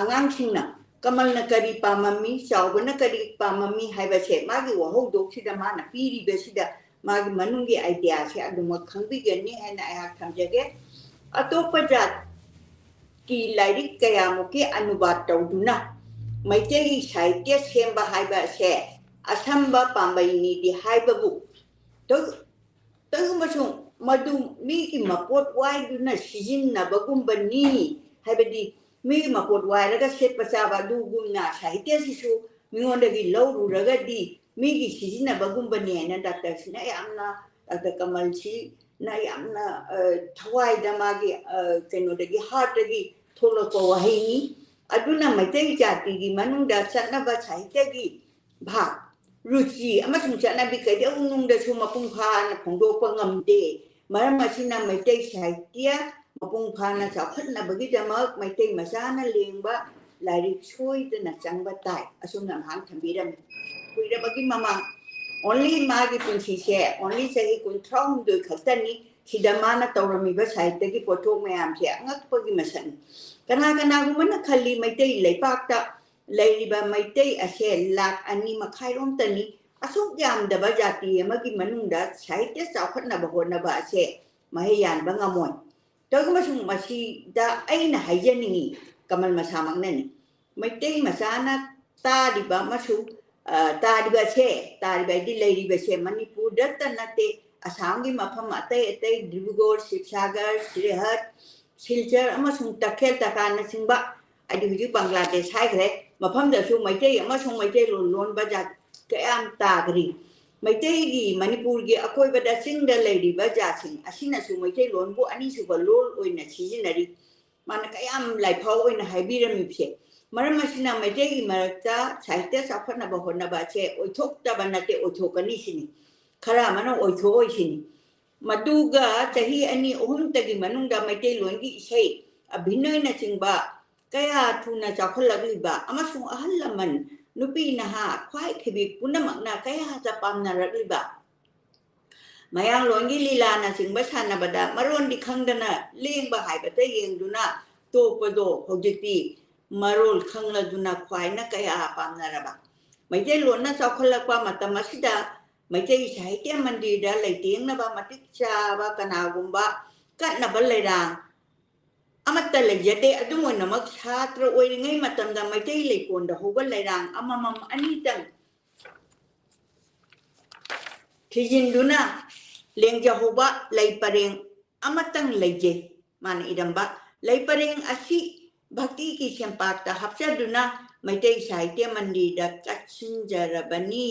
ꯑꯉꯥꯡꯁꯤꯡꯅ ꯀꯃꯜꯅ ꯀꯔꯤ ꯄꯥꯝꯃꯝꯃꯤ, ꯆꯥꯎꯕꯅ ꯀꯔꯤ ꯄꯥꯝꯃꯝꯃꯤ ꯍꯥꯏꯕꯁꯦ ꯃꯥꯒꯤ ꯋꯥꯍꯧꯗꯣꯛꯁꯤꯗ ꯃꯥꯅ ꯄꯤꯔꯤꯕꯁꯤꯗ ꯃꯥꯒꯤ ꯃꯅꯨꯡꯒꯤ ꯑꯥꯏꯗꯤꯌꯥꯁꯦ ꯑꯗꯨꯃꯛ ꯈꯪꯕꯤꯒꯅꯤ ꯍꯥꯏꯅ ꯑꯩꯍꯥꯛ ꯊꯝꯖꯒꯦ꯫ ꯑꯇꯣꯞꯄ ꯖꯥꯠꯀꯤ ꯂꯥꯏꯔꯤꯛ ꯀꯌꯥꯃꯨꯛꯀꯤ ꯑꯅꯨꯕꯥꯗ ꯇꯧꯗꯨꯅ ꯃꯩꯇꯩꯒꯤ ꯁꯥꯍꯤꯇ꯭ꯌ ꯁꯦꯝꯕ ꯍꯥꯏꯕ ꯑꯁꯦ ꯑꯁꯝꯕ ꯄꯥꯝꯕꯩꯅꯤꯗꯤ ꯍꯥꯏꯕꯕꯨ, ꯇꯧ-, ꯇꯧꯕꯁꯨ ꯃꯗꯨ ꯃꯤꯒꯤ ꯃꯄꯣꯠ ꯋꯥꯏꯗꯨꯅ ꯁꯤꯖꯤꯟꯅꯕꯒꯨꯝꯕꯅꯤ꯫ ꯍꯥꯏꯕꯗꯤ ꯃꯤꯒꯤ ꯃꯄꯣꯠ ꯋꯥꯏꯔꯒ ꯁꯦꯠꯄ ꯆꯥꯕ ꯑꯗꯨꯒꯨꯝꯅ ꯁꯥꯍꯤꯇ꯭ꯌꯁꯤꯁꯨ ꯃꯤꯉꯣꯟꯗꯒꯤ ꯂꯧꯔꯨꯔꯒꯗꯤ ꯃꯤꯒꯤ ꯁꯤꯖꯤꯟꯅꯕꯒꯨꯝꯕꯅꯤ ꯍꯥꯏꯅ ꯗꯥꯛꯇꯔꯁꯤꯅ ꯌꯥꯝꯅ, ꯗꯥꯛꯇꯔ ꯀꯃꯜꯁꯤꯅ ꯌꯥꯝꯅ, ꯑ, ꯊꯋꯥꯏꯗ ꯃꯥꯒꯤ, ꯑ, ꯀꯩꯅꯣꯗꯒꯤ, ꯍꯥꯔꯠꯇꯒꯤ ꯊꯣꯛꯂꯛꯄ ꯋꯥꯍꯩꯅꯤ꯫ ꯑꯗꯨꯅ ꯃꯩꯇꯩ ꯖꯥꯇꯤꯒꯤ ꯃꯅꯨꯡꯗ ꯆꯠꯅꯕ ꯁꯥꯍꯤꯇ꯭ꯌꯒꯤ ꯚꯥꯕ, ꯔꯨꯆꯤ ꯑꯃꯁꯨꯡ ꯆꯠꯅꯕꯤ ꯀꯩꯗꯧꯅꯨꯡꯗꯁꯨ ꯃꯄꯨꯡ ꯐꯥꯅ ꯐꯣꯡꯗꯣꯛꯄ ꯉꯝꯗꯦ꯫ ꯃꯔꯝ ꯑꯁꯤꯅ ꯃꯩꯇꯩ ꯁꯥꯍꯤꯇ꯭ꯌ ꯃꯄꯨꯡ ꯐꯥꯅ ꯆꯥꯎꯈꯠꯅꯕꯒꯤꯗꯃꯛ ꯃꯩꯇꯩ ꯃꯆꯥꯅ ꯂꯦꯡꯕ ꯂꯥꯏꯔꯤꯛ ꯁꯣꯏꯗꯅ ꯆꯪꯕ ꯇꯥꯏ꯫ ꯑꯁꯨꯝꯅ ꯃꯍꯥꯛ ꯊꯝꯕꯤꯔꯝꯃꯤ꯫ ꯀꯨꯏꯔꯕꯒꯤ ꯃꯃꯥꯡ, only ꯃꯥꯒꯤ ꯄꯨꯟꯁꯤꯁꯦ only ꯆꯍꯤ ꯀꯨꯟꯊ꯭ꯔꯥ ꯍꯨꯝꯗꯣꯏ ꯈꯛꯇꯅꯤ꯫ ꯁꯤꯗ ꯃꯥꯅ ꯇꯧꯔꯝꯃꯤꯕ ꯁꯥꯍꯤꯇ꯭ꯌꯒꯤ ꯄꯣꯠꯊꯣꯛ ꯃꯌꯥꯝꯁꯦ ꯑꯉꯛꯄꯒꯤ ꯃꯁꯛꯅꯤ꯫ ꯀꯅꯥ ꯀꯅꯥꯒꯨꯝꯕꯅ ꯈꯜꯂꯤ, ꯃꯩꯇꯩ ꯂꯩꯄꯥꯛꯇ ꯂꯩꯔꯤꯕ ꯃꯩꯇꯩ ꯑꯁꯦ ꯂꯥꯈ ꯑꯅꯤ ꯃꯈꯥꯏꯔꯣꯝꯇꯅꯤ꯫ ꯑꯁꯨꯛ ꯌꯥꯝꯗꯕ ꯖꯥꯇꯤ ꯑꯃꯒꯤ ꯃꯅꯨꯡꯗ ꯁꯥꯍꯤꯇ꯭ꯌ ꯆꯥꯎꯈꯠꯅꯕ ꯍꯣꯠꯅꯕ ꯑꯁꯦ ꯃꯍꯩ ꯌꯥꯟꯕ ꯉꯝꯃꯣꯏ꯫ ꯇꯧꯏꯒꯨꯝꯕꯁꯨꯡ ꯃꯁꯤꯗ ꯑꯩꯅ ꯍꯥꯏꯖꯅꯤꯡꯉꯤ, ꯀꯃꯜ ꯃꯁꯥꯃꯛꯅꯅꯤ꯫ ꯃꯩꯇꯩ ꯃꯆꯥꯅ ꯇꯥꯔꯤꯕ ꯑꯃꯁꯨꯡ, ꯑ, ꯇꯥꯔꯤꯕꯁꯦ, ꯇꯥꯔꯤꯕ ꯍꯥꯏꯗꯤ ꯂꯩꯔꯤꯕꯁꯦ ꯃꯅꯤꯄꯨꯔꯗꯇ ꯅꯠꯇꯦ, ꯑꯁꯥꯝꯒꯤ ꯃꯐꯝ ꯑꯇꯩ ꯑꯇꯩ, ꯗꯤꯕ꯭ꯔꯨꯒꯔ, ꯁꯤꯕꯁꯥꯒꯔ, ꯁꯤꯔꯍꯠ, ꯁꯤꯜꯆꯔ ꯑꯃꯁꯨꯡ ꯇꯈꯦꯜ ꯇꯀꯥꯅꯆꯤꯡꯕ, ꯍꯥꯏꯗꯤ ꯍꯧꯖꯤꯛ ꯕꯪꯒ꯭ꯂꯥꯗꯦꯁ ꯍꯥꯏꯈ꯭ꯔꯦ, ꯃꯐꯝꯗꯁꯨ ꯃꯩꯇꯩ ꯑꯃꯁꯨꯡ ꯃꯩꯇꯩꯂꯣꯟ ꯂꯣꯟꯕ ꯖꯥꯠ ꯀꯌꯥꯝ ꯇꯥꯈ꯭ꯔꯤ꯫ ꯃꯩꯇꯩꯒꯤ, ꯃꯅꯤꯄꯨꯔꯒꯤ ꯑꯀꯣꯏꯕꯗ ꯆꯤꯡꯗ ꯂꯩꯔꯤꯕ ꯖꯥꯠꯁꯤꯡ ꯑꯁꯤꯅꯁꯨ ꯃꯩꯇꯩꯂꯣꯟꯕꯨ ꯑꯅꯤꯁꯨꯕ ꯂꯣꯜ ꯑꯣꯏꯅ ꯁꯤꯖꯤꯟꯅꯔꯤ꯫ ꯃꯥꯅ ꯀꯌꯥꯝ ꯂꯥꯏꯐꯥꯎ ꯑꯣꯏꯅ ꯍꯥꯏꯕꯤꯔꯝꯃꯤꯕꯁꯦ꯫ ꯃꯔꯝ ꯑꯁꯤꯅ ꯃꯩꯇꯩꯒꯤ ꯃꯔꯛꯇ ꯁꯥꯍꯤꯇ꯭ꯌ ꯆꯥꯎꯈꯠꯅꯕ ꯍꯣꯠꯅꯕ ꯑꯁꯦ ꯑꯣꯏꯊꯣꯛꯇꯕ ꯅꯠꯇꯦ, ꯑꯣꯏꯊꯣꯛꯀꯅꯤ ꯁꯤꯅꯤ꯫ ꯈꯔ ꯑꯃꯅ ꯑꯣꯏꯊꯣꯛꯑꯣꯏ ꯁꯤꯅꯤ꯫ ꯃꯗꯨꯒ ꯆꯍꯤ ꯑꯅꯤ ꯑꯍꯨꯝꯇꯒꯤ ꯃꯅꯨꯡꯗ ꯃꯩꯇꯩꯂꯣꯟꯒꯤ ꯏꯁꯩ, ꯑꯚꯤꯅꯣꯏꯅꯆꯤꯡꯕ ꯀꯌꯥ ꯊꯨꯅ ꯆꯥꯎꯈꯠꯂꯛꯂꯤꯕ ꯑꯃꯁꯨꯡ ꯑꯍꯜ ꯂꯃꯟ, ꯅꯨꯄꯤ ꯅꯍꯥ, ꯈ꯭ꯋꯥꯏ ꯈꯤꯕꯤꯛ ꯄꯨꯝꯅꯃꯛꯅ ꯀꯌꯥꯗ ꯄꯥꯝꯅꯔꯛꯂꯤꯕ꯫ ꯃꯌꯥꯡꯂꯣꯟꯒꯤ ꯂꯤꯂꯥꯅꯆꯤꯡꯕ ꯁꯥꯟꯅꯕꯗ ꯃꯔꯣꯟꯗꯤ ꯈꯪꯗꯅ ꯂꯦꯡꯕ ꯍꯥꯏꯕꯇ ꯌꯦꯡꯗꯨꯅ ꯇꯣꯛꯄꯗꯣ ꯍꯧꯖꯤꯛꯇꯤ ꯃꯔꯣꯜ ꯈꯪꯂꯗꯨꯅ ꯈ꯭ꯋꯥꯏꯅ ꯀꯌꯥ ꯄꯥꯝꯅꯔꯕ꯫ ꯃꯩꯇꯩꯂꯣꯟꯅ ꯆꯥꯎꯈꯠꯂꯛꯄ ꯃꯇꯝ ꯑꯁꯤꯗ ꯃꯩꯇꯩ ꯁꯥꯍꯤꯇ꯭ꯌ ꯃꯟꯗꯤꯔꯗ ꯂꯩꯇꯦꯡꯅꯕ ꯃꯇꯤꯛ ꯆꯥꯕ ꯀꯅꯥꯒꯨꯝꯕ ꯀꯠꯅꯕ ꯂꯩꯔꯥꯡ ꯑꯃꯠꯇ ꯂꯩꯖꯗꯦ꯫ ꯑꯗꯨꯝ ꯑꯣꯏꯅꯃꯛ ꯁꯥꯇ꯭ꯔ ꯑꯣꯏꯔꯤꯉꯩ ꯃꯇꯝꯗ ꯃꯩꯇꯩ ꯂꯩꯀꯣꯟꯗ ꯍꯧꯕ ꯂꯩꯔꯥꯡ ꯑꯃꯃꯝ ꯑꯅꯤꯇꯪ ꯊꯤꯖꯤꯟꯗꯨꯅ ꯂꯦꯡꯖꯍꯧꯕ ꯂꯩ ꯄꯔꯦꯡ ꯑꯃꯇꯪ ꯂꯩꯖꯩ꯫ ꯃꯥꯅ ꯏꯔꯝꯕ ꯂꯩ ꯄꯔꯦꯡ ꯑꯁꯤ ꯚꯛꯇꯤꯒꯤ ꯁꯦꯝꯄꯥꯛꯇ ꯍꯥꯞꯆꯗꯨꯅ ꯃꯩꯇꯩ ꯁꯥꯍꯤꯇ꯭ꯌ ꯃꯟꯗꯤꯔꯗ ꯀꯠꯁꯤꯟꯖꯔꯕꯅꯤ꯫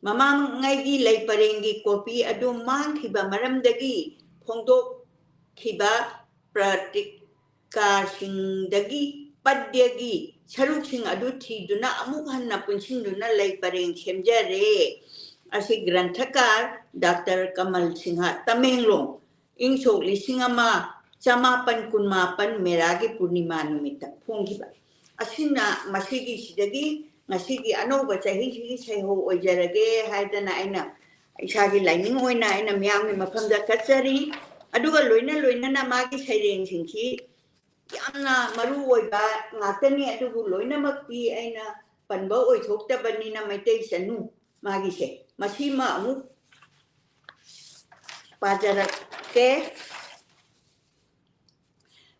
ꯃꯃꯥꯡꯉꯩꯒꯤ ꯂꯩ ꯄꯔꯦꯡꯒꯤ ꯀꯣꯄꯤ ꯑꯗꯨ ꯃꯥꯡꯈꯤꯕ ꯃꯔꯝꯗꯒꯤ ꯐꯣꯡꯗꯣꯛꯈꯤꯕ ꯄ꯭ꯔꯇꯤꯛ ꯀꯥꯔꯁꯤꯡꯗꯒꯤ ꯄꯗ꯭ꯌꯒꯤ ꯁꯔꯨꯛꯁꯤꯡ ꯑꯗꯨ ꯊꯤꯗꯨꯅ ꯑꯃꯨꯛ ꯍꯟꯅ ꯄꯨꯟꯁꯤꯟꯗꯨꯅ ꯂꯩ ꯄꯔꯦꯡ ꯁꯦꯝꯖꯔꯦ꯫ ꯑꯁꯤ ꯒ꯭ꯔꯟꯊꯀꯥꯔ ꯗꯥꯛꯇꯔ ꯀꯃꯜ ꯁꯤꯡꯍ, ꯇꯃꯦꯡꯂꯣꯡ, ꯏꯪ ꯁꯣꯛ ꯂꯤꯁꯤꯡ ꯑꯃ ꯆꯃꯥꯄꯟ ꯀꯨꯟꯃꯥꯄꯟ ꯃꯦꯔꯥꯒꯤ ꯄꯨꯔꯅꯤꯃꯥ ꯅꯨꯃꯤꯠꯇ ꯐꯣꯡꯈꯤꯕ꯫ ꯑꯁꯤꯅ ꯃꯁꯤꯒꯤ ꯁꯤꯗꯒꯤ ꯉꯁꯤꯒꯤ ꯑꯅꯧꯕ ꯆꯍꯤꯁꯤꯒꯤ ꯁꯩꯍꯧ ꯑꯣꯏꯖꯔꯒꯦ ꯍꯥꯏꯗꯅ ꯑꯩꯅ, ꯏꯁꯥꯒꯤ ꯂꯥꯏꯅꯤꯡ ꯑꯣꯏꯅ ꯑꯩꯅ ꯃꯤꯌꯥꯝꯒꯤ ꯃꯐꯝꯗ ꯀꯠꯆꯔꯤ꯫ ꯑꯗꯨꯒ ꯂꯣꯏꯅ ꯂꯣꯏꯅꯅ ꯃꯥꯒꯤ ꯁꯩꯔꯦꯡꯁꯤꯡꯁꯤ ꯌꯥꯝꯅ ꯃꯔꯨ ꯑꯣꯏꯕ ꯉꯥꯛꯇꯅꯤ, ꯑꯗꯨꯕꯨ ꯂꯣꯏꯅꯃꯛꯇꯤ ꯑꯩꯅ ꯄꯟꯕ ꯑꯣꯏꯊꯣꯛꯇꯕꯅꯤꯅ ꯃꯩꯇꯩ ꯆꯅꯨ ꯃꯥꯒꯤꯁꯦ ꯃꯁꯤꯃ ꯑꯃꯨꯛ ꯄꯥꯖꯔꯛꯀꯦ꯫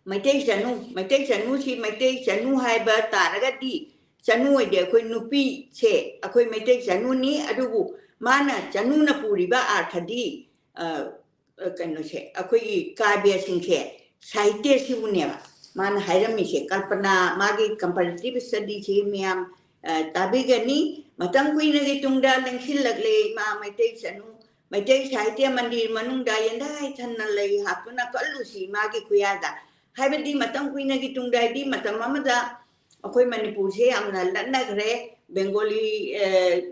ꯃꯩꯇꯩ ꯆꯅꯨ, ꯃꯩꯇꯩ ꯆꯅꯨꯁꯤ, ꯃꯩꯇꯩ ꯆꯅꯨ ꯍꯥꯏꯕ ꯇꯥꯔꯒꯗꯤ, ꯆꯅꯨ ꯍꯥꯏꯗꯤ ꯑꯩꯈꯣꯏ ꯅꯨꯄꯤꯁꯦ ꯑꯩꯈꯣꯏ ꯃꯩꯇꯩ ꯆꯅꯨꯅꯤ꯫ ꯑꯗꯨꯕꯨ ꯃꯥꯅ ꯆꯅꯨꯅ ꯄꯨꯔꯤꯕ ꯑꯥꯔꯊꯗꯤ, ꯑ, ꯑ, ꯀꯩꯅꯣꯁꯦ, ꯑꯩꯈꯣꯏꯒꯤ ꯀꯥꯕ꯭ꯌꯁꯤꯡꯁꯦ, ꯁꯥꯍꯤꯇ꯭ꯌꯁꯤꯕꯨꯅꯦꯕ ꯃꯥꯅ ꯍꯥꯏꯔꯝꯃꯤꯁꯦ꯫ ꯀꯜꯄꯅꯥ, ꯃꯥꯒꯤ comparative studyꯁꯤ ꯃꯌꯥꯝ, ꯑ, ꯇꯥꯕꯤꯒꯅꯤ꯫ ꯃꯇꯝ ꯀꯨꯏꯅꯒꯤ ꯇꯨꯡꯗ ꯂꯦꯡꯁꯤꯜꯂꯛꯂꯦ ꯏꯃꯥ ꯃꯩꯇꯩ ꯆꯅꯨ, ꯃꯩꯇꯩ ꯁꯥꯍꯤꯇ꯭ꯌ ꯃꯟꯗꯤꯔ ꯃꯅꯨꯡꯗ ꯌꯦꯟꯗꯥꯏ ꯊꯟꯅ ꯂꯩ ꯍꯥꯞꯇꯨꯅ ꯀꯠꯂꯨꯁꯤ ꯏꯃꯥꯒꯤ ꯈꯨꯌꯥꯗ꯫ ꯍꯥꯏꯕꯗꯤ ꯃꯇꯝ ꯀꯨꯏꯅꯒꯤ ꯇꯨꯡꯗ, ꯍꯥꯏꯗꯤ ꯃꯇꯝ ꯑꯃꯗ ꯑꯩꯈꯣꯏ ꯃꯅꯤꯄꯨꯔꯁꯦ ꯌꯥꯝꯅ ꯂꯠꯅꯈ꯭ꯔꯦ꯫ ꯕꯦꯡꯒꯣꯂꯤ, ꯑ,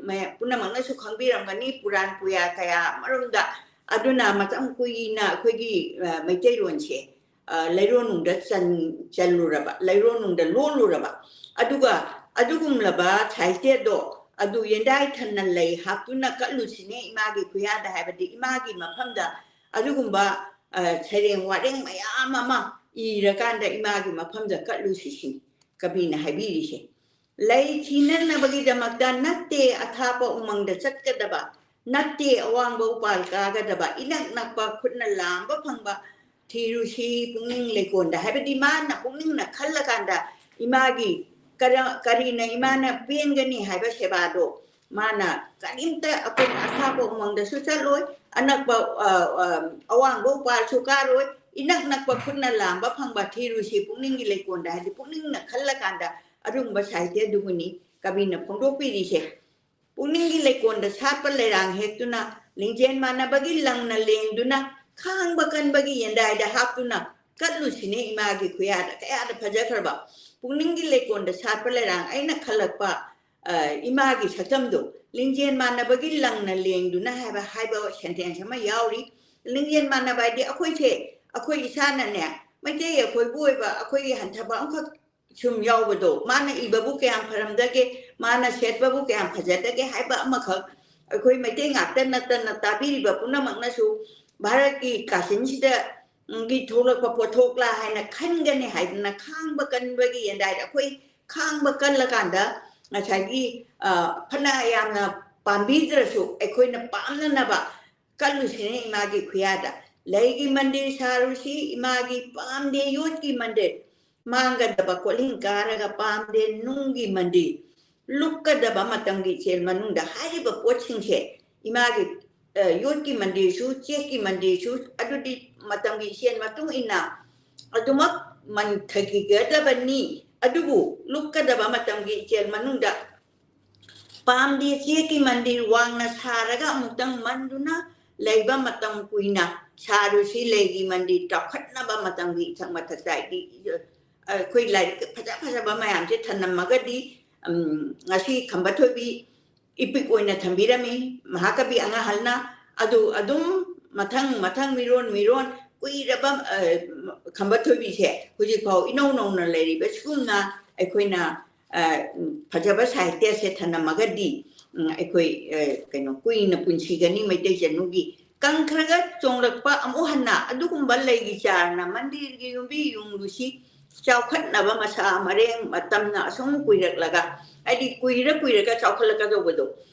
ꯃꯌꯥꯝ ꯄꯨꯝꯅꯃꯛꯅꯁꯨ ꯈꯪꯕꯤꯔꯝꯒꯅꯤ, ꯄꯨꯔꯥꯟ ꯄꯨꯌꯥ ꯀꯌꯥ ꯑꯃꯔꯣꯝꯗ꯫ ꯑꯗꯨꯅ ꯃꯇꯝ ꯀꯨꯏꯅ ꯑꯩꯈꯣꯏꯒꯤ, ꯑ, ꯃꯩꯇꯩꯂꯣꯟꯁꯦ, ꯑ, ꯂꯩꯔꯣꯟꯅꯨꯡꯗ ꯆꯟ-, ꯆꯜꯂꯨꯔꯕ, ꯂꯩꯔꯣꯟꯅꯨꯡꯗ ꯂꯣꯜꯂꯨꯔꯕ꯫ ꯑꯗꯨꯒ ꯑꯗꯨꯒꯨꯝꯂꯕ ꯁꯥꯍꯤꯇ꯭ꯌꯗꯣ ꯑꯗꯨ ꯌꯦꯟꯗꯥꯏ ꯊꯟꯅ ꯂꯩ ꯍꯥꯞꯇꯨꯅ ꯀꯠꯂꯨꯁꯤꯅꯦ ꯏꯃꯥꯒꯤ ꯈꯨꯌꯥꯗ, ꯍꯥꯏꯕꯗꯤ ꯏꯃꯥꯒꯤ ꯃꯐꯝꯗ ꯑꯗꯨꯒꯨꯝꯕ, ꯑ, ꯁꯩꯔꯦꯡ ꯋꯥꯔꯦꯡ ꯃꯌꯥꯝ ꯑꯃ ꯏꯔꯀꯥꯟꯗ ꯏꯃꯥꯒꯤ ꯃꯐꯝꯗ ꯀꯠꯂꯨꯁꯤ ꯁꯤꯅꯤ ꯀꯕꯤꯅ ꯍꯥꯏꯕꯤꯔꯤꯁꯦ꯫ ꯂꯩ ꯊꯤꯅꯅꯕꯒꯤꯗꯃꯛꯇ ꯅꯠꯇꯦ ꯑꯊꯥꯞꯄ ꯎꯃꯪꯗ ꯆꯠꯀꯗꯕ, ꯅꯠꯇꯦ ꯑꯋꯥꯡꯕ ꯎꯄꯥꯜ ꯀꯥꯒꯗꯕ, ꯏꯅꯛ ꯅꯛꯄ ꯈꯨꯠꯅ ꯂꯥꯝꯕ ꯐꯪꯕ ꯊꯤꯔꯨꯁꯤ ꯄꯨꯛꯅꯤꯡ ꯂꯩꯀꯣꯟꯗ꯫ ꯍꯥꯏꯕꯗꯤ ꯃꯥꯅ ꯄꯨꯛꯅꯤꯡꯅ ꯈꯜꯂꯀꯥꯟꯗ ꯏꯃꯥꯒꯤ ꯀꯔ-, ꯀꯔꯤꯅ ꯏꯃꯥꯅ ꯄꯦꯟꯒꯅꯤ ꯍꯥꯏꯕ ꯁꯦꯕꯥꯗꯣ ꯃꯥꯅ ꯀꯔꯤꯝꯇ ꯑꯩꯈꯣꯏꯅ ꯑꯊꯥꯞꯄ ꯎꯃꯪꯗꯁꯨ ꯆꯠꯂꯣꯏ, ꯑꯅꯛꯄ, ꯑ, ꯑ, ꯑꯋꯥꯡꯕ ꯎꯄꯥꯜꯁꯨ ꯀꯥꯔꯣꯏ, ꯏꯅꯛ ꯅꯛꯄ ꯈꯨꯠꯅ ꯂꯥꯝꯕ ꯐꯪꯕ ꯊꯤꯔꯨꯁꯤ ꯄꯨꯛꯅꯤꯡꯒꯤ ꯂꯩꯀꯣꯟꯗ꯫ ꯍꯥꯏꯗꯤ ꯄꯨꯛꯅꯤꯡꯅ ꯈꯜꯂꯀꯥꯟꯗ ꯑꯗꯨꯒꯨꯝꯕ ꯁꯥꯍꯤꯇ꯭ꯌ ꯑꯗꯨꯕꯨꯅꯤ ꯀꯕꯤꯅ ꯐꯣꯡꯗꯣꯛꯄꯤꯔꯤꯁꯦ꯫ ꯄꯨꯛꯅꯤꯡꯒꯤ ꯂꯩꯀꯣꯟꯗ ꯁꯥꯠꯄ ꯂꯩꯔꯥꯡ ꯍꯦꯛꯇꯨꯅ, ꯂꯤꯡꯖꯦꯜ ꯃꯥꯟꯅꯕꯒꯤ ꯂꯪꯅ ꯂꯦꯡꯗꯨꯅ, ꯈꯥꯡꯕ ꯀꯟꯕꯒꯤ ꯌꯦꯟꯗꯥꯏꯗ ꯍꯥꯞꯇꯨꯅ ꯀꯠꯂꯨꯁꯤꯅꯦ ꯏꯃꯥꯒꯤ ꯈꯨꯌꯥꯗ꯫ ꯀꯌꯥꯗ ꯐꯖꯈ꯭ꯔꯕ! ꯄꯨꯛꯅꯤꯡꯒꯤ ꯂꯩꯀꯣꯟꯗ ꯁꯥꯠꯄ ꯂꯩꯔꯥꯡ ꯑꯩꯅ ꯈꯜꯂꯛꯄ, ꯑ, ꯏꯃꯥꯒꯤ ꯁꯛꯇꯝꯗꯣ ꯂꯤꯡꯖꯦꯜ ꯃꯥꯟꯅꯕꯒꯤ ꯂꯪꯅ ꯂꯦꯡꯗꯨꯅ ꯍꯥꯏꯕ, ꯍꯥꯏꯕ sentence ꯑꯃ ꯌꯥꯎꯔꯤ꯫ ꯂꯤꯡꯖꯦꯜ ꯃꯥꯟꯅꯕ ꯍꯥꯏꯗꯤ ꯑꯩꯈꯣꯏꯁꯦ, ꯑꯩꯈꯣꯏ ꯏꯁꯥꯅꯅꯦ, ꯃꯩꯇꯩ ꯑꯩꯈꯣꯏꯕꯨ ꯑꯣꯏꯕ ꯑꯩꯈꯣꯏꯒꯤ ꯍꯟꯊꯕ ꯑꯃꯈꯛ ꯁꯨꯝ ꯌꯥꯎꯕꯗꯣ, ꯃꯥꯅ ꯏꯕꯕꯨ ꯀꯌꯥꯝ ꯐꯔꯝꯗꯒꯦ, ꯃꯥꯅ ꯁꯦꯠꯄꯕꯨ ꯀꯌꯥꯝ ꯐꯖꯗꯒꯦ ꯍꯥꯏꯕ ꯑꯃꯈꯛ ꯑꯩꯈꯣꯏ ꯃꯩꯇꯩ ꯉꯥꯛꯇ ꯅꯠꯇꯅ ꯇꯥꯕꯤꯔꯤꯕ ꯄꯨꯝꯅꯃꯛꯅꯁꯨ ꯚꯥꯔꯠꯀꯤ ꯀꯥꯆꯤꯟꯁꯤꯗ, ꯎꯝ, ꯒꯤ ꯊꯣꯛꯂꯛꯄ ꯄꯣꯠꯊꯣꯛꯂꯥ ꯍꯥꯏꯅ ꯈꯟꯒꯅꯤ ꯍꯥꯏꯗꯅ ꯈꯥꯡꯕ ꯀꯟꯕꯒꯤ ꯌꯦꯟꯗꯥꯏꯗ ꯑꯩꯈꯣꯏ ꯈꯥꯡꯕ ꯀꯜꯂꯀꯥꯟꯗ ꯉꯁꯥꯏꯒꯤ, ꯑ, ꯐꯅ ꯌꯥꯝꯅ ꯄꯥꯝꯕꯤꯗ꯭ꯔꯁꯨ ꯑꯩꯈꯣꯏꯅ ꯄꯥꯝꯅꯅꯕ ꯀꯜꯂꯨꯁꯤꯅꯦ ꯏꯃꯥꯒꯤ ꯈꯨꯌꯥꯗ꯫ ꯂꯩꯒꯤ ꯃꯟꯗꯤꯔ ꯁꯥꯔꯨꯁꯤ ꯏꯃꯥꯒꯤ, ꯄꯥꯝꯗꯦ ꯌꯣꯠꯀꯤ ꯃꯟꯗꯤꯔ꯫ ꯃꯥꯡꯒꯗꯕ ꯀꯣꯜꯍꯤꯡ ꯀꯥꯔꯒ ꯄꯥꯝꯗꯦ ꯅꯨꯡꯒꯤ ꯃꯟꯗꯤꯔ꯫ ꯂꯨꯞꯀꯗꯕ ꯃꯇꯝꯒꯤ ꯏꯆꯦꯜ ꯃꯅꯨꯡꯗ ꯍꯥꯏꯔꯤꯕ ꯄꯣꯠꯁꯤꯡꯁꯦ ꯏꯃꯥꯒꯤ, ꯑ, ꯌꯣꯠꯀꯤ ꯃꯟꯗꯤꯔꯁꯨ, ꯆꯦꯛꯀꯤ ꯃꯟꯗꯤꯔꯁꯨ, ꯑꯗꯨꯗꯤ ꯃꯇꯝꯒꯤ ꯏꯆꯦꯜ ꯃꯇꯨꯡ ꯏꯟꯅ ꯑꯗꯨꯃꯛ ꯃꯟꯊꯈꯤꯒꯗꯕꯅꯤ꯫ ꯑꯗꯨꯕꯨ ꯂꯨꯞꯀꯗꯕ ꯃꯇꯝꯒꯤ ꯏꯆꯦꯜ ꯃꯅꯨꯡꯗ ꯄꯥꯝꯗꯦ ꯆꯦꯛꯀꯤ ꯃꯟꯗꯤꯔ ꯋꯥꯡꯅ ꯁꯥꯔꯒ ꯑꯃꯨꯛꯇꯪ ꯃꯟꯗꯨꯅ ꯂꯩꯕ ꯃꯇꯝ ꯀꯨꯏꯅ ꯁꯥꯔꯨꯁꯤ꯫ ꯂꯩꯒꯤ ꯃꯟꯗꯤꯔ ꯆꯥꯎꯈꯠꯅꯕ ꯃꯇꯝꯒꯤ ꯏꯊꯛ ꯃꯊꯛꯇ ꯍꯥꯏꯗꯤ, ꯑꯩꯈꯣꯏ ꯂꯥꯏꯔꯤꯛ ꯐꯖ ꯐꯖꯕ ꯃꯌꯥꯝꯁꯦ ꯊꯅꯝꯃꯒꯗꯤ, ꯎꯝ, ꯉꯁꯤ ꯈꯝꯕ ꯊꯣꯏꯕꯤ ꯏꯄꯤꯛ ꯑꯣꯏꯅ ꯊꯝꯕꯤꯔꯝꯃꯤ ꯃꯍꯥꯀꯕꯤ ꯑꯉꯥꯍꯜꯅ꯫ ꯑꯗꯨ ꯑꯗꯨꯝ ꯃꯊꯪ ꯃꯊꯪ ꯃꯤꯔꯣꯟ ꯃꯤꯔꯣꯟ ꯀꯨꯏꯔꯕ, ꯑ, ꯈꯝꯕ ꯊꯣꯏꯕꯤꯁꯦ ꯍꯧꯖꯤꯛꯐꯥꯎ ꯏꯅꯧ ꯅꯧꯅ ꯂꯩꯔꯤꯕ ꯁꯤꯒꯨꯝꯅ ꯑꯩꯈꯣꯏꯅ, ꯑ, ꯐꯖꯕ ꯁꯥꯍꯤꯇ꯭ꯌꯁꯦ ꯊꯅꯝꯃꯒꯗꯤ, ꯎꯝ, ꯑꯩꯈꯣꯏ, ꯑ, ꯀꯩꯅꯣ, ꯀꯨꯏꯅ ꯄꯨꯟꯁꯤꯒꯅꯤ ꯃꯩꯇꯩ ꯆꯅꯨꯒꯤ꯫ ꯀꯪꯈ꯭ꯔꯒ ꯆꯣꯡꯂꯛꯄ ꯑꯃꯨꯛ ꯍꯟꯅ ꯑꯗꯨꯒꯨꯝꯕ ꯂꯩꯒꯤ ꯆꯥꯔꯅ ꯃꯟꯗꯤꯔꯒꯤ ꯌꯨꯝꯕꯤ ꯌꯨꯝꯂꯨꯁꯤ ꯆꯥꯎꯈꯠꯅꯕ ꯃꯁꯥ ꯃꯔꯦꯡ ꯃꯇꯝꯅ ꯑꯁꯨꯝ ꯀꯨꯏꯔꯛꯂꯒ, ꯍꯥꯏꯗꯤ ꯀꯨꯏꯔ ꯀꯨꯏꯔꯒ ꯆꯥꯎꯈꯠꯂꯛꯀꯗꯧꯕꯗꯣ꯫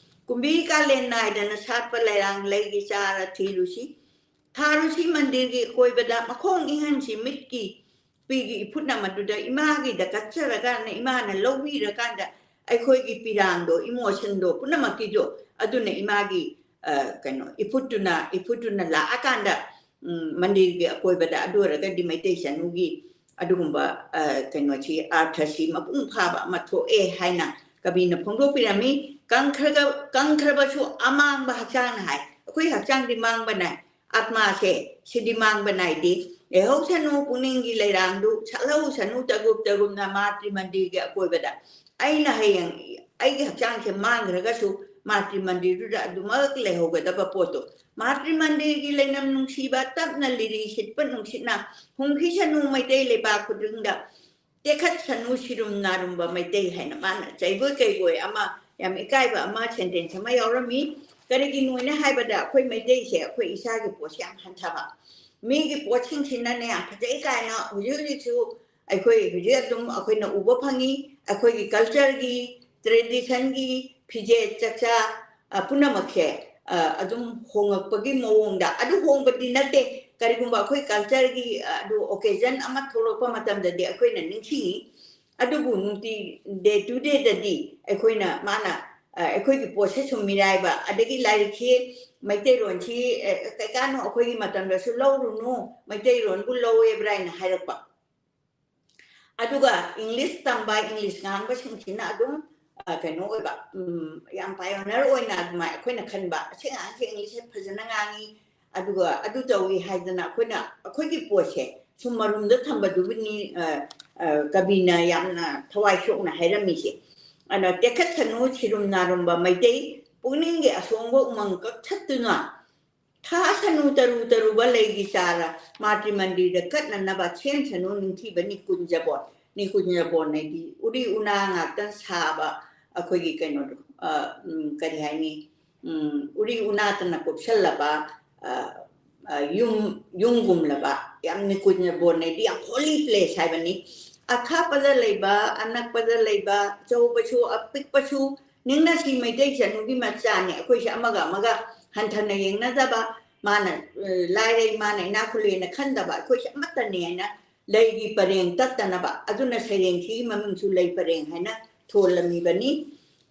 ꯀꯨꯝꯕꯤ ꯀꯥꯂꯦꯟ ꯅꯥꯏꯗꯅ ꯁꯥꯠꯄ ꯂꯩꯔꯥꯡ ꯂꯩꯒꯤ ꯆꯥꯔ ꯊꯤꯔꯨꯁꯤ꯫ ꯊꯥꯔꯨꯁꯤ ꯃꯟꯗꯤꯔꯒꯤ ꯀꯣꯏꯕꯗ ꯃꯈꯣꯡ ꯏꯪꯍꯟꯁꯤ ꯃꯤꯠꯀꯤ ꯄꯤꯒꯤ ꯏꯐꯨꯠꯅ ꯃꯗꯨꯗ ꯏꯃꯥꯒꯤꯗ ꯀꯠꯆꯔꯀꯥꯟꯗ, ꯏꯃꯥꯅ ꯂꯧꯕꯤꯔꯀꯥꯟꯗ ꯑꯩꯈꯣꯏꯒꯤ ꯄꯤꯔꯥꯡꯗꯣ, emotionꯗꯣ ꯄꯨꯝꯅꯃꯛꯀꯤꯗꯣ ꯑꯗꯨꯅ ꯏꯃꯥꯒꯤ, ꯑ, ꯀꯩꯅꯣ, ꯏꯐꯨꯠꯇꯨꯅ, ꯏꯐꯨꯠꯇꯨꯅ ꯂꯥꯛꯑꯀꯥꯟꯗ, ꯎꯝ, ꯃꯟꯗꯤꯔꯒꯤ ꯑꯀꯣꯏꯕꯗ꯫ ꯑꯗꯨ ꯑꯣꯏꯔꯒꯗꯤ ꯃꯩꯇꯩ ꯆꯅꯨꯒꯤ ꯑꯗꯨꯒꯨꯝꯕ, ꯑ, ꯀꯩꯅꯣꯁꯤ, ꯑꯥꯔꯊꯁꯤ ꯃꯄꯨꯡ ꯐꯥꯕ ꯑꯃ ꯊꯣꯛꯑꯦ ꯍꯥꯏꯅ ꯀꯕꯤꯅ ꯐꯣꯡꯗꯣꯛꯄꯤꯔꯝꯃꯤ꯫ ꯀꯪꯈ꯭ꯔꯒ-, ꯀꯪꯈ꯭ꯔꯕꯁꯨ ꯑꯃꯥꯡꯕ ꯍꯛꯆꯥꯡꯅ ꯍꯥꯏ꯫ ꯑꯩꯈꯣꯏ ꯍꯛꯆꯥꯡꯗꯤ ꯃꯥꯡꯕ ꯅꯥꯏ, ꯑꯥꯠꯃꯥꯁꯦ ꯁꯤꯗꯤ ꯃꯥꯡꯕ ꯅꯥꯏꯗꯦ꯫ ꯂꯩꯍꯧꯁꯅꯨ ꯄꯨꯛꯅꯤꯡꯒꯤ ꯂꯩꯔꯥꯡꯗꯨ, ꯁꯠꯍꯧꯁꯅꯨ ꯇꯒꯨꯞ ꯇꯒꯨꯞꯅ ꯃꯥꯇ꯭ꯔꯤ ꯃꯟꯗꯤꯔꯒꯤ ꯑꯀꯣꯏꯕꯗ꯫ ꯑꯩꯅ ꯍꯌꯦꯡ ꯑꯩꯒꯤ ꯍꯛꯆꯥꯡꯁꯦ ꯃꯥꯡꯈ꯭ꯔꯒꯁꯨ ꯃꯥꯇ꯭ꯔꯤ ꯃꯟꯗꯤꯔꯗꯨꯗ ꯑꯗꯨꯃꯛ ꯂꯩꯍꯧꯒꯗꯕ ꯄꯣꯠꯇꯣ꯫ ꯃꯥꯇ꯭ꯔꯤ ꯃꯟꯗꯤꯔꯒꯤ ꯂꯩꯅꯝ ꯅꯨꯡꯁꯤꯕ, ꯇꯞꯅ ꯂꯤꯔꯤ ꯁꯤꯠꯄ ꯅꯨꯡꯁꯤꯠꯅ ꯍꯨꯝꯈꯤꯁꯅꯨ ꯃꯩꯇꯩ ꯂꯩꯕꯥꯛ ꯈꯨꯗꯤꯡꯗ꯫ ꯇꯦꯛꯈꯠꯁꯅꯨ ꯁꯤꯔꯨꯝ ꯅꯥꯔꯨꯝꯕ ꯃꯩꯇꯩ ꯍꯥꯏꯅ ꯃꯥꯅ ꯆꯩꯕꯣꯏ ꯀꯩꯕꯣꯏ ꯑꯃ ꯌꯥꯝ ꯏꯀꯥꯏꯕ ꯑꯃ, ꯁꯦꯟꯇꯦꯟꯁ ꯑꯃ ꯌꯥꯎꯔꯝꯃꯤ꯫ ꯀꯔꯤꯒꯤꯅꯣꯅ ꯍꯥꯏꯕꯗ, ꯑꯩꯈꯣꯏ ꯃꯩꯇꯩꯁꯦ ꯑꯩꯈꯣꯏ ꯏꯁꯥꯒꯤ ꯄꯣꯠꯁꯦ ꯌꯥꯝ ꯍꯟꯊꯕ, ꯃꯤꯒꯤ ꯄꯣꯠꯁꯤꯡꯁꯤꯅꯅꯦ ꯌꯥꯝ ꯐꯖꯩ ꯀꯥꯏꯅ ꯍꯧꯖꯤꯛ ꯍꯧꯖꯤꯛꯁꯨ ꯑꯩꯈꯣꯏ ꯍꯧꯖꯤꯛ ꯑꯗꯨꯝ ꯑꯩꯈꯣꯏꯅ ꯎꯕ ꯐꯪꯉꯤ꯫ ꯑꯩꯈꯣꯏꯒꯤ ꯀꯜꯆꯔꯒꯤ, ꯇ꯭ꯔꯦꯗꯤꯁꯟꯒꯤ ꯐꯤꯖꯦꯠ ꯆꯛꯆꯥ, ꯑ, ꯄꯨꯝꯅꯃꯛꯁꯦ, ꯑ, ꯑꯗꯨꯝ ꯍꯣꯡꯉꯛꯄꯒꯤ ꯃꯑꯣꯡꯗ, ꯑꯗꯨ ꯍꯣꯡꯕꯗꯤ ꯅꯠꯇꯦ꯫ ꯀꯔꯤꯒꯨꯝꯕ ꯑꯩꯈꯣꯏ ꯀꯜꯆꯔꯒꯤ, ꯑ, ꯑꯗꯨ ꯑꯣꯀꯦꯖꯟ ꯑꯃ ꯊꯣꯛꯂꯛꯄ ꯃꯇꯝꯗꯗꯤ ꯑꯩꯈꯣꯏꯅ ꯅꯤꯡꯁꯤꯡꯉꯤ꯫ ꯑꯗꯨꯕꯨ ꯅꯨꯡꯇꯤ, ꯗꯦ ꯇꯨ ꯗꯦꯗꯗꯤ ꯑꯩꯈꯣꯏꯅ, ꯃꯥꯅ, ꯑ, ꯑꯩꯈꯣꯏꯒꯤ ꯄꯣꯠꯁꯦ ꯁꯨꯝ ꯃꯤꯔꯥꯏꯕ, ꯑꯗꯒꯤ ꯂꯥꯏꯔꯤꯛꯁꯤ, ꯑ, ꯃꯩꯇꯩꯔꯣꯟꯁꯤ, ꯑ, ꯀꯩꯀꯥꯅꯣ ꯑꯩꯈꯣꯏꯒꯤ ꯃꯇꯝꯗꯁꯨ ꯂꯧꯔꯨꯅꯨ, ꯃꯩꯇꯩꯔꯣꯟꯕꯨ ꯂꯧꯋꯦꯕ꯭ꯔꯥ ꯍꯥꯏꯅ ꯍꯥꯏꯔꯛꯄ꯫ ꯑꯗꯨꯒ ꯏꯪꯂꯤꯁ ꯇꯝꯕ, ꯏꯪꯂꯤꯁ ꯉꯥꯡꯕꯁꯤꯡꯁꯤꯅ ꯑꯗꯨꯝ, ꯑ, ꯀꯩꯅꯣ ꯑꯣꯏꯕ, ꯎꯝ, ꯌꯥꯝ ꯄꯥꯏꯑꯣꯅꯔ ꯑꯣꯏꯅ ꯑꯗꯨꯃꯥꯏꯅ ꯑꯩꯈꯣꯏꯅ ꯈꯟꯕ, "ꯑꯁꯤ ꯑꯉꯥꯡꯁꯦ ꯏꯪꯂꯤꯁꯁꯦ ꯐꯖꯅ ꯉꯥꯡꯉꯤ, ꯑꯗꯨꯒ ꯑꯗꯨ ꯇꯧꯏ" ꯍꯥꯏꯗꯅ ꯑꯩꯈꯣꯏꯅ ꯑꯩꯈꯣꯏꯒꯤ ꯄꯣꯠꯁꯦ ꯁꯨꯝ ꯃꯔꯨꯝꯗ ꯊꯝꯕꯗꯨꯕꯨꯅꯤ, ꯑ, ꯑ, ꯀꯕꯤꯅ ꯌꯥꯝꯅ ꯊꯋꯥꯏ ꯁꯣꯛꯅ ꯍꯥꯏꯔꯝꯃꯤꯁꯦ꯫ ꯑꯗ, "ꯇꯦꯛꯈꯠꯁꯅꯨ ꯁꯤꯔꯨꯝ ꯅꯥꯔꯨꯝꯕ ꯃꯩꯇꯩ, ꯄꯨꯛꯅꯤꯡꯒꯤ ꯑꯁꯣꯡꯕ ꯎꯃꯪ ꯀꯛꯊꯠꯇꯨꯅ, ꯊꯥꯁꯅꯨ ꯇꯔꯨ ꯇꯔꯨꯕ ꯂꯩꯒꯤ ꯆꯥꯔ, ꯃꯥꯇ꯭ꯔꯤ ꯃꯟꯗꯤꯔꯗ ꯀꯠꯅꯅꯕ ꯁꯦꯝꯁꯅꯨ ꯅꯤꯡꯊꯤꯕ ꯅꯤꯀꯨꯟꯖꯕꯣꯟ"꯫ ꯅꯤꯀꯨꯟꯖꯕꯣꯟ ꯍꯥꯏꯗꯤ ꯎꯔꯤ ꯎꯅꯥ ꯉꯥꯛꯇ ꯁꯥꯕ ꯑꯩꯈꯣꯏꯒꯤ ꯀꯩꯅꯣꯗꯣ, ꯑ, ꯎꯝ, ꯀꯔꯤ ꯍꯥꯏꯅꯤ, ꯎꯝ, ꯎꯔꯤ ꯎꯅꯥꯇꯅ ꯀꯨꯞꯁꯜꯂꯕ, ꯑ, ꯑ, ꯌꯨꯝ, ꯌꯨꯝꯒꯨꯝꯂꯕ, ꯌꯥꯝ ꯅꯤꯀꯨꯟꯖꯕꯣꯟ ꯍꯥꯏꯗꯤ ꯌꯥꯝ ꯍꯣꯂꯤ ꯄ꯭ꯂꯦꯁ ꯍꯥꯏꯕꯅꯤ꯫ ꯑꯊꯥꯞꯄꯗ ꯂꯩꯕ, ꯑꯅꯛꯄꯗ ꯂꯩꯕ, ꯑꯆꯧꯕꯁꯨ, ꯑꯄꯤꯛꯄꯁꯨ, ꯅꯤꯡꯅꯁꯤ ꯃꯩꯇꯩ ꯆꯅꯨꯒꯤ ꯃꯆꯥꯅꯤ꯫ ꯑꯩꯈꯣꯏꯁꯦ ꯑꯃꯒ ꯑꯃꯒ ꯍꯟꯊꯅ ꯌꯦꯡꯅꯗꯕ, ꯃꯥꯅ, ꯑ, ꯂꯥꯏꯔꯩ, ꯃꯥꯅ ꯏꯅꯥꯛ ꯈꯨꯜꯂꯦꯅ ꯈꯟꯗꯕ, ꯑꯩꯈꯣꯏꯁꯦ ꯑꯃꯠꯇꯅꯤ ꯍꯥꯏꯅ ꯂꯩꯒꯤ ꯄꯔꯦꯡ ꯇꯠꯇꯅꯕ꯫ ꯑꯗꯨꯅ ꯁꯩꯔꯦꯡꯁꯤꯒꯤ ꯃꯃꯤꯡꯁꯨ ꯂꯩ ꯄꯔꯦꯡ ꯍꯥꯏꯅ ꯊꯣꯜꯂꯝꯃꯤꯕꯅꯤ꯫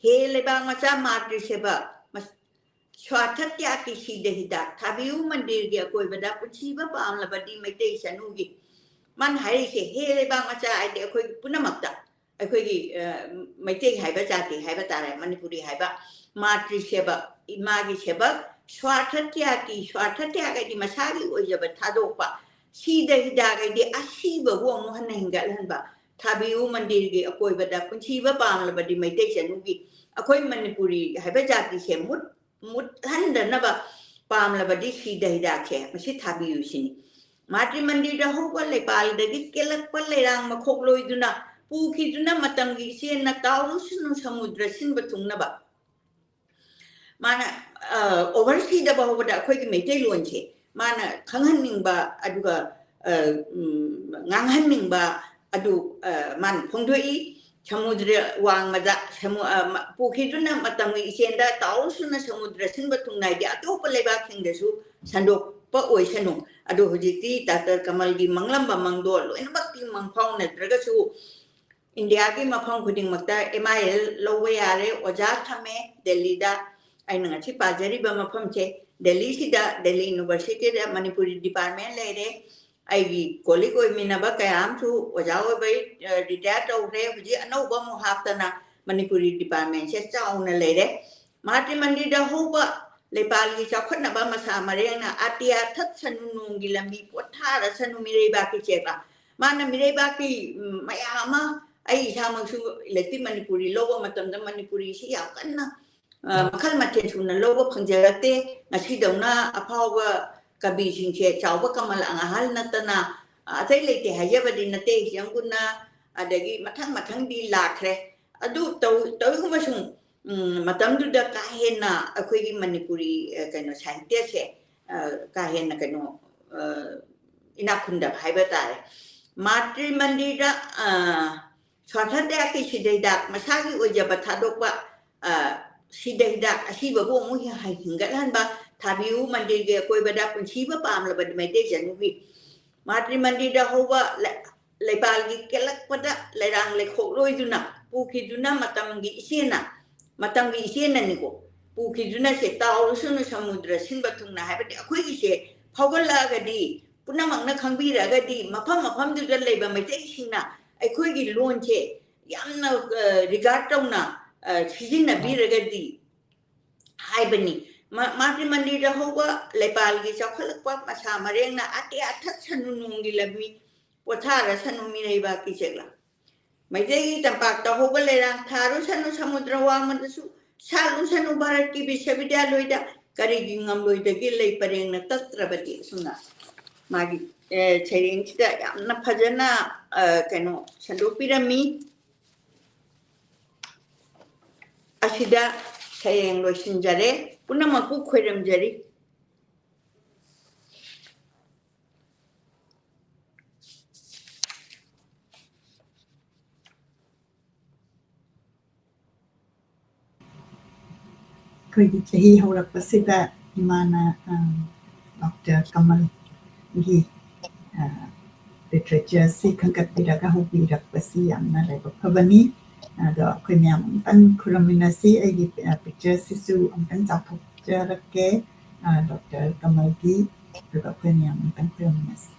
"ꯍꯦ ꯂꯩꯕꯥꯛ ꯃꯆꯥ ꯃꯥꯇ꯭ꯔꯤ ꯁꯦꯕ, ꯃꯁ-, ꯁ꯭ꯋꯥꯔꯊ ꯇ꯭ꯌꯥꯒꯀꯤ ꯁꯤꯗ ꯍꯤꯗꯥꯛ ꯊꯥꯕꯤꯌꯨ ꯃꯟꯗꯤꯔꯒꯤ ꯑꯀꯣꯏꯕꯗ ꯄꯨꯟꯁꯤꯕ ꯄꯥꯝꯂꯕꯗꯤ ꯃꯩꯇꯩ ꯆꯅꯨꯒꯤ"꯫ ꯃꯥꯅ ꯍꯥꯏꯔꯤꯁꯦ, ꯍꯦ ꯂꯩꯕꯥꯛ ꯃꯆꯥ ꯍꯥꯏꯗꯤ ꯑꯩꯈꯣꯏꯒꯤ ꯄꯨꯝꯅꯃꯛꯇ, ꯑꯩꯈꯣꯏꯒꯤ, ꯑ, ꯃꯩꯇꯩ ꯍꯥꯏꯕ ꯖꯥꯇꯤ ꯍꯥꯏꯕ ꯇꯥꯔꯦ, ꯃꯅꯤꯄꯨꯔꯤ ꯍꯥꯏꯕ, "ꯃꯥꯇ꯭ꯔꯤ ꯁꯦꯕꯛ, ꯏꯃꯥꯒꯤ ꯁꯦꯕꯛ, ꯁ꯭ꯋꯥꯔꯊ ꯇ꯭ꯌꯥꯒꯀꯤ", ꯁ꯭ꯋꯥꯔꯊ ꯇ꯭ꯌꯥꯒ ꯍꯥꯏꯗꯤ ꯃꯁꯥꯒꯤ ꯑꯣꯏꯖꯕ ꯊꯥꯗꯣꯛꯄ, "ꯁꯤꯗ ꯍꯤꯗꯥꯛ" ꯍꯥꯏꯗꯤ ꯑꯁꯤꯕꯕꯨ ꯑꯃꯨꯛ ꯍꯟꯅ ꯍꯤꯡꯒꯠꯍꯟꯕ, "ꯊꯥꯕꯤꯌꯨ ꯃꯟꯗꯤꯔꯒꯤ ꯑꯀꯣꯏꯕꯗ ꯄꯨꯟꯁꯤꯕ ꯄꯥꯝꯂꯕꯗꯤ ꯃꯩꯇꯩ ꯆꯅꯨꯒꯤ", ꯑꯩꯈꯣꯏ ꯃꯅꯤꯄꯨꯔꯤ ꯍꯥꯏꯕ ꯖꯥꯇꯤꯁꯦ ꯃꯨꯠ ꯃꯨꯠꯍꯟꯗꯅꯕ ꯄꯥꯝꯂꯕꯗꯤ ꯁꯤꯗ ꯍꯤꯗꯥꯛꯁꯦ ꯃꯁꯤ ꯊꯥꯕꯤꯌꯨ ꯁꯤꯅꯤ꯫ "ꯃꯥꯇ꯭ꯔꯤ ꯃꯟꯗꯤꯔꯗ ꯍꯧꯕ ꯂꯩꯄꯥꯜꯗꯒꯤ ꯀꯦꯜꯂꯛꯄ ꯂꯩꯔꯥꯡ ꯃꯈꯣꯛ ꯂꯣꯏꯗꯨꯅ ꯄꯨꯈꯤꯗꯨꯅ ꯃꯇꯝꯒꯤ ꯏꯆꯦꯜꯅ ꯇꯥꯎꯔꯨꯁꯅꯨ ꯁꯃꯨꯗ꯭ꯔ ꯁꯤꯟꯕ ꯊꯨꯡꯅꯕ꯫ ꯃꯥꯅ ꯑꯣꯚꯔꯁꯤꯗ ꯐꯥꯎꯕꯗ ꯑꯩꯈꯣꯏꯒꯤ ꯃꯩꯇꯩꯂꯣꯟꯁꯦ ꯃꯥꯅ ꯈꯪꯍꯟꯅꯤꯡꯕ, ꯑꯗꯨꯒ ꯉꯥꯡꯍꯟꯅꯤꯡꯕ ꯑꯗꯨ ꯃꯥꯅ ꯐꯣꯡꯗꯣꯛꯏ꯫ ꯁꯃꯨꯗ꯭ꯔ ꯋꯥꯡꯃꯗ ꯁꯃꯨ-, ꯑ, ꯃ-, ꯄꯨꯈꯤꯗꯨꯅ ꯃꯇꯝꯒꯤ ꯏꯆꯦꯜꯗ ꯇꯥꯎꯔꯨꯁꯅꯨ ꯁꯃꯨꯗ꯭ꯔ ꯁꯤꯟꯕ ꯊꯨꯡꯅ ꯍꯥꯏꯗꯤ ꯑꯇꯣꯞꯄ ꯂꯩꯕꯥꯛꯁꯤꯡꯗꯁꯨ ꯁꯟꯗꯣꯛꯄ ꯑꯣꯏꯁꯅꯨ꯫ ꯑꯗꯣ ꯍꯧꯖꯤꯛꯇꯤ ꯗꯥꯛꯇꯔ ꯀꯃꯜꯒꯤ ꯃꯪꯂꯝꯕ ꯃꯪꯗꯣ ꯂꯣꯏꯅꯃꯛꯇꯤ ꯃꯪꯐꯥꯎꯅꯗ꯭ꯔꯒꯁꯨ ꯏꯟꯗꯤꯌꯥꯒꯤ ꯃꯐꯝ ꯈꯨꯗꯤꯡꯃꯛꯇ ꯑꯦꯝ ꯑꯥꯏ ꯑꯦꯜ ꯂꯧꯕ ꯌꯥꯔꯦ꯫ ꯑꯣꯖꯥ ꯊꯝꯃꯦ ꯗꯦꯜꯂꯤꯗ꯫ ꯑꯩꯅ ꯉꯁꯤ ꯄꯥꯖꯔꯤꯕ ꯃꯐꯝꯁꯦ ꯗꯦꯜꯂꯤꯁꯤꯗ, ꯗꯦꯜꯂꯤ ꯌꯨꯅꯤꯚꯔꯁꯤꯇꯤꯗ ꯃꯅꯤꯄꯨꯔꯤ ꯗꯤꯄꯥꯔꯠꯃꯦꯟ ꯂꯩꯔꯦ꯫ ꯑꯩꯒꯤ ꯀꯣꯂꯤꯛ ꯑꯣꯏꯃꯤꯟꯅꯕ ꯀꯌꯥ ꯑꯃꯁꯨ ꯑꯣꯖꯥ ꯑꯣꯏꯕꯩ, ꯑ, ꯔꯤꯇꯥꯌꯔ ꯇꯧꯈ꯭ꯔꯦ꯫ ꯍꯧꯖꯤꯛ ꯑꯅꯧꯕ ꯑꯃꯨꯛ ꯍꯥꯞꯇꯅ ꯃꯅꯤꯄꯨꯔꯤ ꯗꯤꯄꯥꯔꯠꯃꯦꯟꯁꯦ ꯆꯥꯎꯅ ꯂꯩꯔꯦ꯫ ꯃꯍꯥꯇ꯭ꯔꯤ ꯃꯟꯗꯤꯔꯗ ꯍꯧꯕ ꯂꯩꯄꯥꯛꯒꯤ ꯆꯥꯎꯈꯠꯅꯕ ꯃꯁꯥ ꯃꯔꯦꯡꯅ ꯑꯇꯤꯌꯥ ꯊꯠꯁꯅꯨ ꯅꯣꯡꯒꯤ ꯂꯝꯕꯤ ꯄꯣꯊꯥꯔꯁꯅꯨ ꯃꯤꯔꯩꯕꯥꯛꯀꯤ ꯆꯦꯕ꯫ ꯃꯥꯅ ꯃꯤꯔꯩꯕꯥꯛꯀꯤ, ꯎꯝ, ꯃꯌꯥꯝ ꯑꯃ, ꯑꯩ ꯏꯁꯥꯃꯛꯁꯨ ꯏꯂꯦꯛꯇꯤꯚ ꯃꯅꯤꯄꯨꯔꯤ ꯂꯧꯕ ꯃꯇꯝꯗ ꯃꯅꯤꯄꯨꯔꯤꯁꯤ ꯌꯥꯝ ꯀꯟꯅ, ꯑ, ꯃꯈꯜ ꯃꯊꯦꯜ ꯁꯨꯅ ꯂꯧꯕ ꯐꯪꯖꯔꯛꯇꯦ꯫ ꯉꯁꯤꯗꯧꯅ ꯑꯐꯥꯎꯕ ꯀꯕꯤꯁꯤꯡꯁꯦ ꯆꯥꯎꯕ ꯀꯃꯜ ꯑꯉꯥꯍꯜ ꯅꯠꯇꯅ, ꯑ, ꯑꯇꯩ ꯂꯩꯇꯦ ꯍꯥꯏꯖꯕꯗꯤ ꯅꯠꯇꯦ꯫ ꯍꯤꯖꯝꯒꯨꯟꯅ ꯑꯗꯒꯤ ꯃꯊꯪ ꯃꯊꯪꯗꯤ ꯂꯥꯛꯈ꯭ꯔꯦ꯫ ꯑꯗꯨ ꯇꯧ-, ꯇꯧꯏꯒꯨꯝꯕꯁꯨꯡ, ꯎꯝ, ꯃꯇꯝꯗꯨꯗ ꯀꯥ ꯍꯦꯟꯅ ꯑꯩꯈꯣꯏꯒꯤ ꯃꯅꯤꯄꯨꯔꯤ, ꯑ, ꯀꯩꯅꯣ, ꯁꯥꯍꯤꯇ꯭ꯌꯁꯦ, ꯑ, ꯀꯥ ꯍꯦꯟꯅ ꯀꯩꯅꯣ, ꯑ, ꯏꯅꯥꯛ ꯈꯨꯟꯗꯕ ꯍꯥꯏꯕ ꯇꯥꯔꯦ꯫ ꯃꯥꯇ꯭ꯔꯤ ꯃꯟꯗꯤꯔꯗ, ꯑ, ꯁ꯭ꯋꯥꯔꯊ ꯇ꯭ꯌꯥꯒꯀꯤ ꯁꯤꯗ ꯍꯤꯗꯥꯛ ꯃꯁꯥꯒꯤ ꯑꯣꯏꯖꯕ ꯊꯥꯗꯣꯛꯄ, ꯑ, ꯁꯤꯗ ꯍꯤꯗꯥꯛ ꯑꯁꯤꯕꯕꯨ ꯑꯃꯨꯛ ꯍꯦꯟ-, ꯍꯦꯟꯒꯠꯍꯟꯕ, ꯊꯥꯕꯤꯌꯨ ꯃꯟꯗꯤꯔꯒꯤ ꯑꯀꯣꯏꯕꯗ ꯄꯨꯟꯁꯤꯕ ꯄꯥꯝꯂꯕ ꯃꯩꯇꯩ ꯖꯅꯨꯒꯤ꯫ ꯃꯥꯇ꯭ꯔꯤ ꯃꯟꯗꯤꯔꯗ ꯍꯧꯕ ꯂꯩ-, ꯂꯩꯄꯥꯜꯒꯤ ꯀꯦꯜꯂꯛꯄꯗ ꯂꯩꯔꯥꯡ ꯂꯩꯈꯣꯛꯂꯣꯏꯗꯨꯅ ꯄꯨꯈꯤꯗꯨꯅ ꯃꯇꯝꯒꯤ ꯏꯆꯦꯅ, ꯃꯇꯝꯒꯤ ꯏꯆꯦꯅꯅꯤꯀꯣ, ꯄꯨꯈꯤꯗꯨꯅꯁꯦ ꯇꯥꯎꯔꯨꯁꯅꯨ ꯁꯃꯨꯗ꯭ꯔ ꯁꯤꯟꯕ ꯊꯨꯡꯅ ꯍꯥꯏꯕꯗꯤ ꯑꯩꯈꯣꯏꯒꯤꯁꯦ ꯐꯥꯎꯒꯠꯂꯛꯑꯒꯗꯤ, ꯄꯨꯝꯅꯃꯛꯅ ꯈꯪꯕꯤꯔꯛꯑꯒꯗꯤ, ꯃꯐꯝ ꯃꯐꯝꯗꯨꯗ ꯂꯩꯕ ꯃꯩꯇꯩꯁꯤꯡꯅ ꯑꯩꯈꯣꯏꯒꯤ ꯂꯣꯟꯁꯦ ꯌꯥꯝꯅ, ꯑ, ꯔꯤꯒꯥꯔꯗ ꯇꯧꯅ, ꯑ, ꯁꯤꯖꯤꯟꯅꯕꯤꯔꯒꯗꯤ ꯍꯥꯏꯕꯅꯤ꯫ ꯃ-, ꯃꯥꯇ꯭ꯔꯤ ꯃꯟꯗꯤꯔꯗ ꯍꯧꯕ ꯂꯩꯄꯥꯜꯒꯤ ꯆꯥꯎꯈꯠꯂꯛꯄ ꯃꯁꯥ ꯃꯔꯦꯡꯅ ꯑꯇꯤꯌꯥ ꯊꯠꯁꯅꯨ ꯅꯣꯡꯒꯤ ꯂꯝꯕꯤ ꯄꯣꯊꯥꯔꯁꯅꯨ ꯃꯤꯔꯩꯕꯥꯛꯀꯤ ꯆꯦꯛꯂꯛ꯫ ꯃꯩꯇꯩꯒꯤ ꯇꯝꯄꯥꯛꯇ ꯍꯧꯕ ꯂꯩꯔꯥꯡ ꯊꯥꯔꯨꯁꯅꯨ ꯁꯃꯨꯗ꯭ꯔ ꯋꯥꯡꯃꯗꯁꯨ, ꯁꯥꯠꯂꯨꯁꯅꯨ ꯚꯥꯔꯠꯀꯤ ꯕꯤꯁ꯭ꯋꯕꯤꯗ꯭ꯌꯥꯂꯣꯏꯗ, ꯀꯔꯤꯒꯤ ꯉꯝꯂꯣꯏꯗꯒꯦ ꯂꯩ ꯄꯔꯦꯡꯅ ꯇꯠꯇ꯭ꯔꯕꯗꯤ? ꯑꯁꯨꯝꯅ ꯃꯥꯒꯤ, ꯑꯦ, ꯁꯩꯔꯦꯡꯁꯤꯗ ꯌꯥꯝꯅ ꯐꯖꯅ, ꯑ, ꯀꯩꯅꯣ ꯁꯟꯗꯣꯛꯄꯤꯔꯝꯃꯤ꯫ ꯑꯁꯤꯗ ꯁꯩꯔꯦꯡ ꯂꯣꯏꯁꯤꯟꯖꯔꯦ꯫ ꯄꯨꯝꯅꯃꯛꯄꯨ ꯈꯣꯏꯔꯝꯖꯔꯤ꯫ ꯑꯩꯈꯣꯏꯒꯤ ꯆꯍꯤ ꯍꯧꯔꯛꯄꯁꯤꯗ ꯏꯃꯥꯅ, ꯑ, ꯗꯣꯛꯇꯔ ꯀꯃꯜꯒꯤ, ꯑ, literature ꯁꯤ ꯈꯟꯒꯠꯄꯤꯔꯒ ꯍꯧꯕꯤꯔꯛꯄꯁꯤ ꯌꯥꯝꯅ ꯂꯥꯏꯕꯛ ꯐꯕꯅꯤ꯫ ꯑꯗꯣ ꯑꯩꯈꯣꯏ ꯃꯌꯥꯝ ꯑꯃꯨꯛꯇꯪ ꯈꯨꯔꯨꯝꯃꯤꯟꯅꯁꯤ꯫ ꯑꯩꯒꯤ, ꯑ, picture ꯁꯤꯁꯨ ꯑꯃꯨꯛꯇꯪ ꯆꯥꯎꯊꯣꯛꯆꯔꯛꯀꯦ, ꯑ, ꯗꯣꯛꯇꯔ ꯀꯃꯜꯒꯤ, ꯑꯗꯨꯒ ꯑꯩꯈꯣꯏ ꯃꯌꯥꯝ ꯑꯃꯨꯛꯇꯪ ꯈꯨꯔꯨꯝꯃꯤꯟꯅꯁꯤ꯫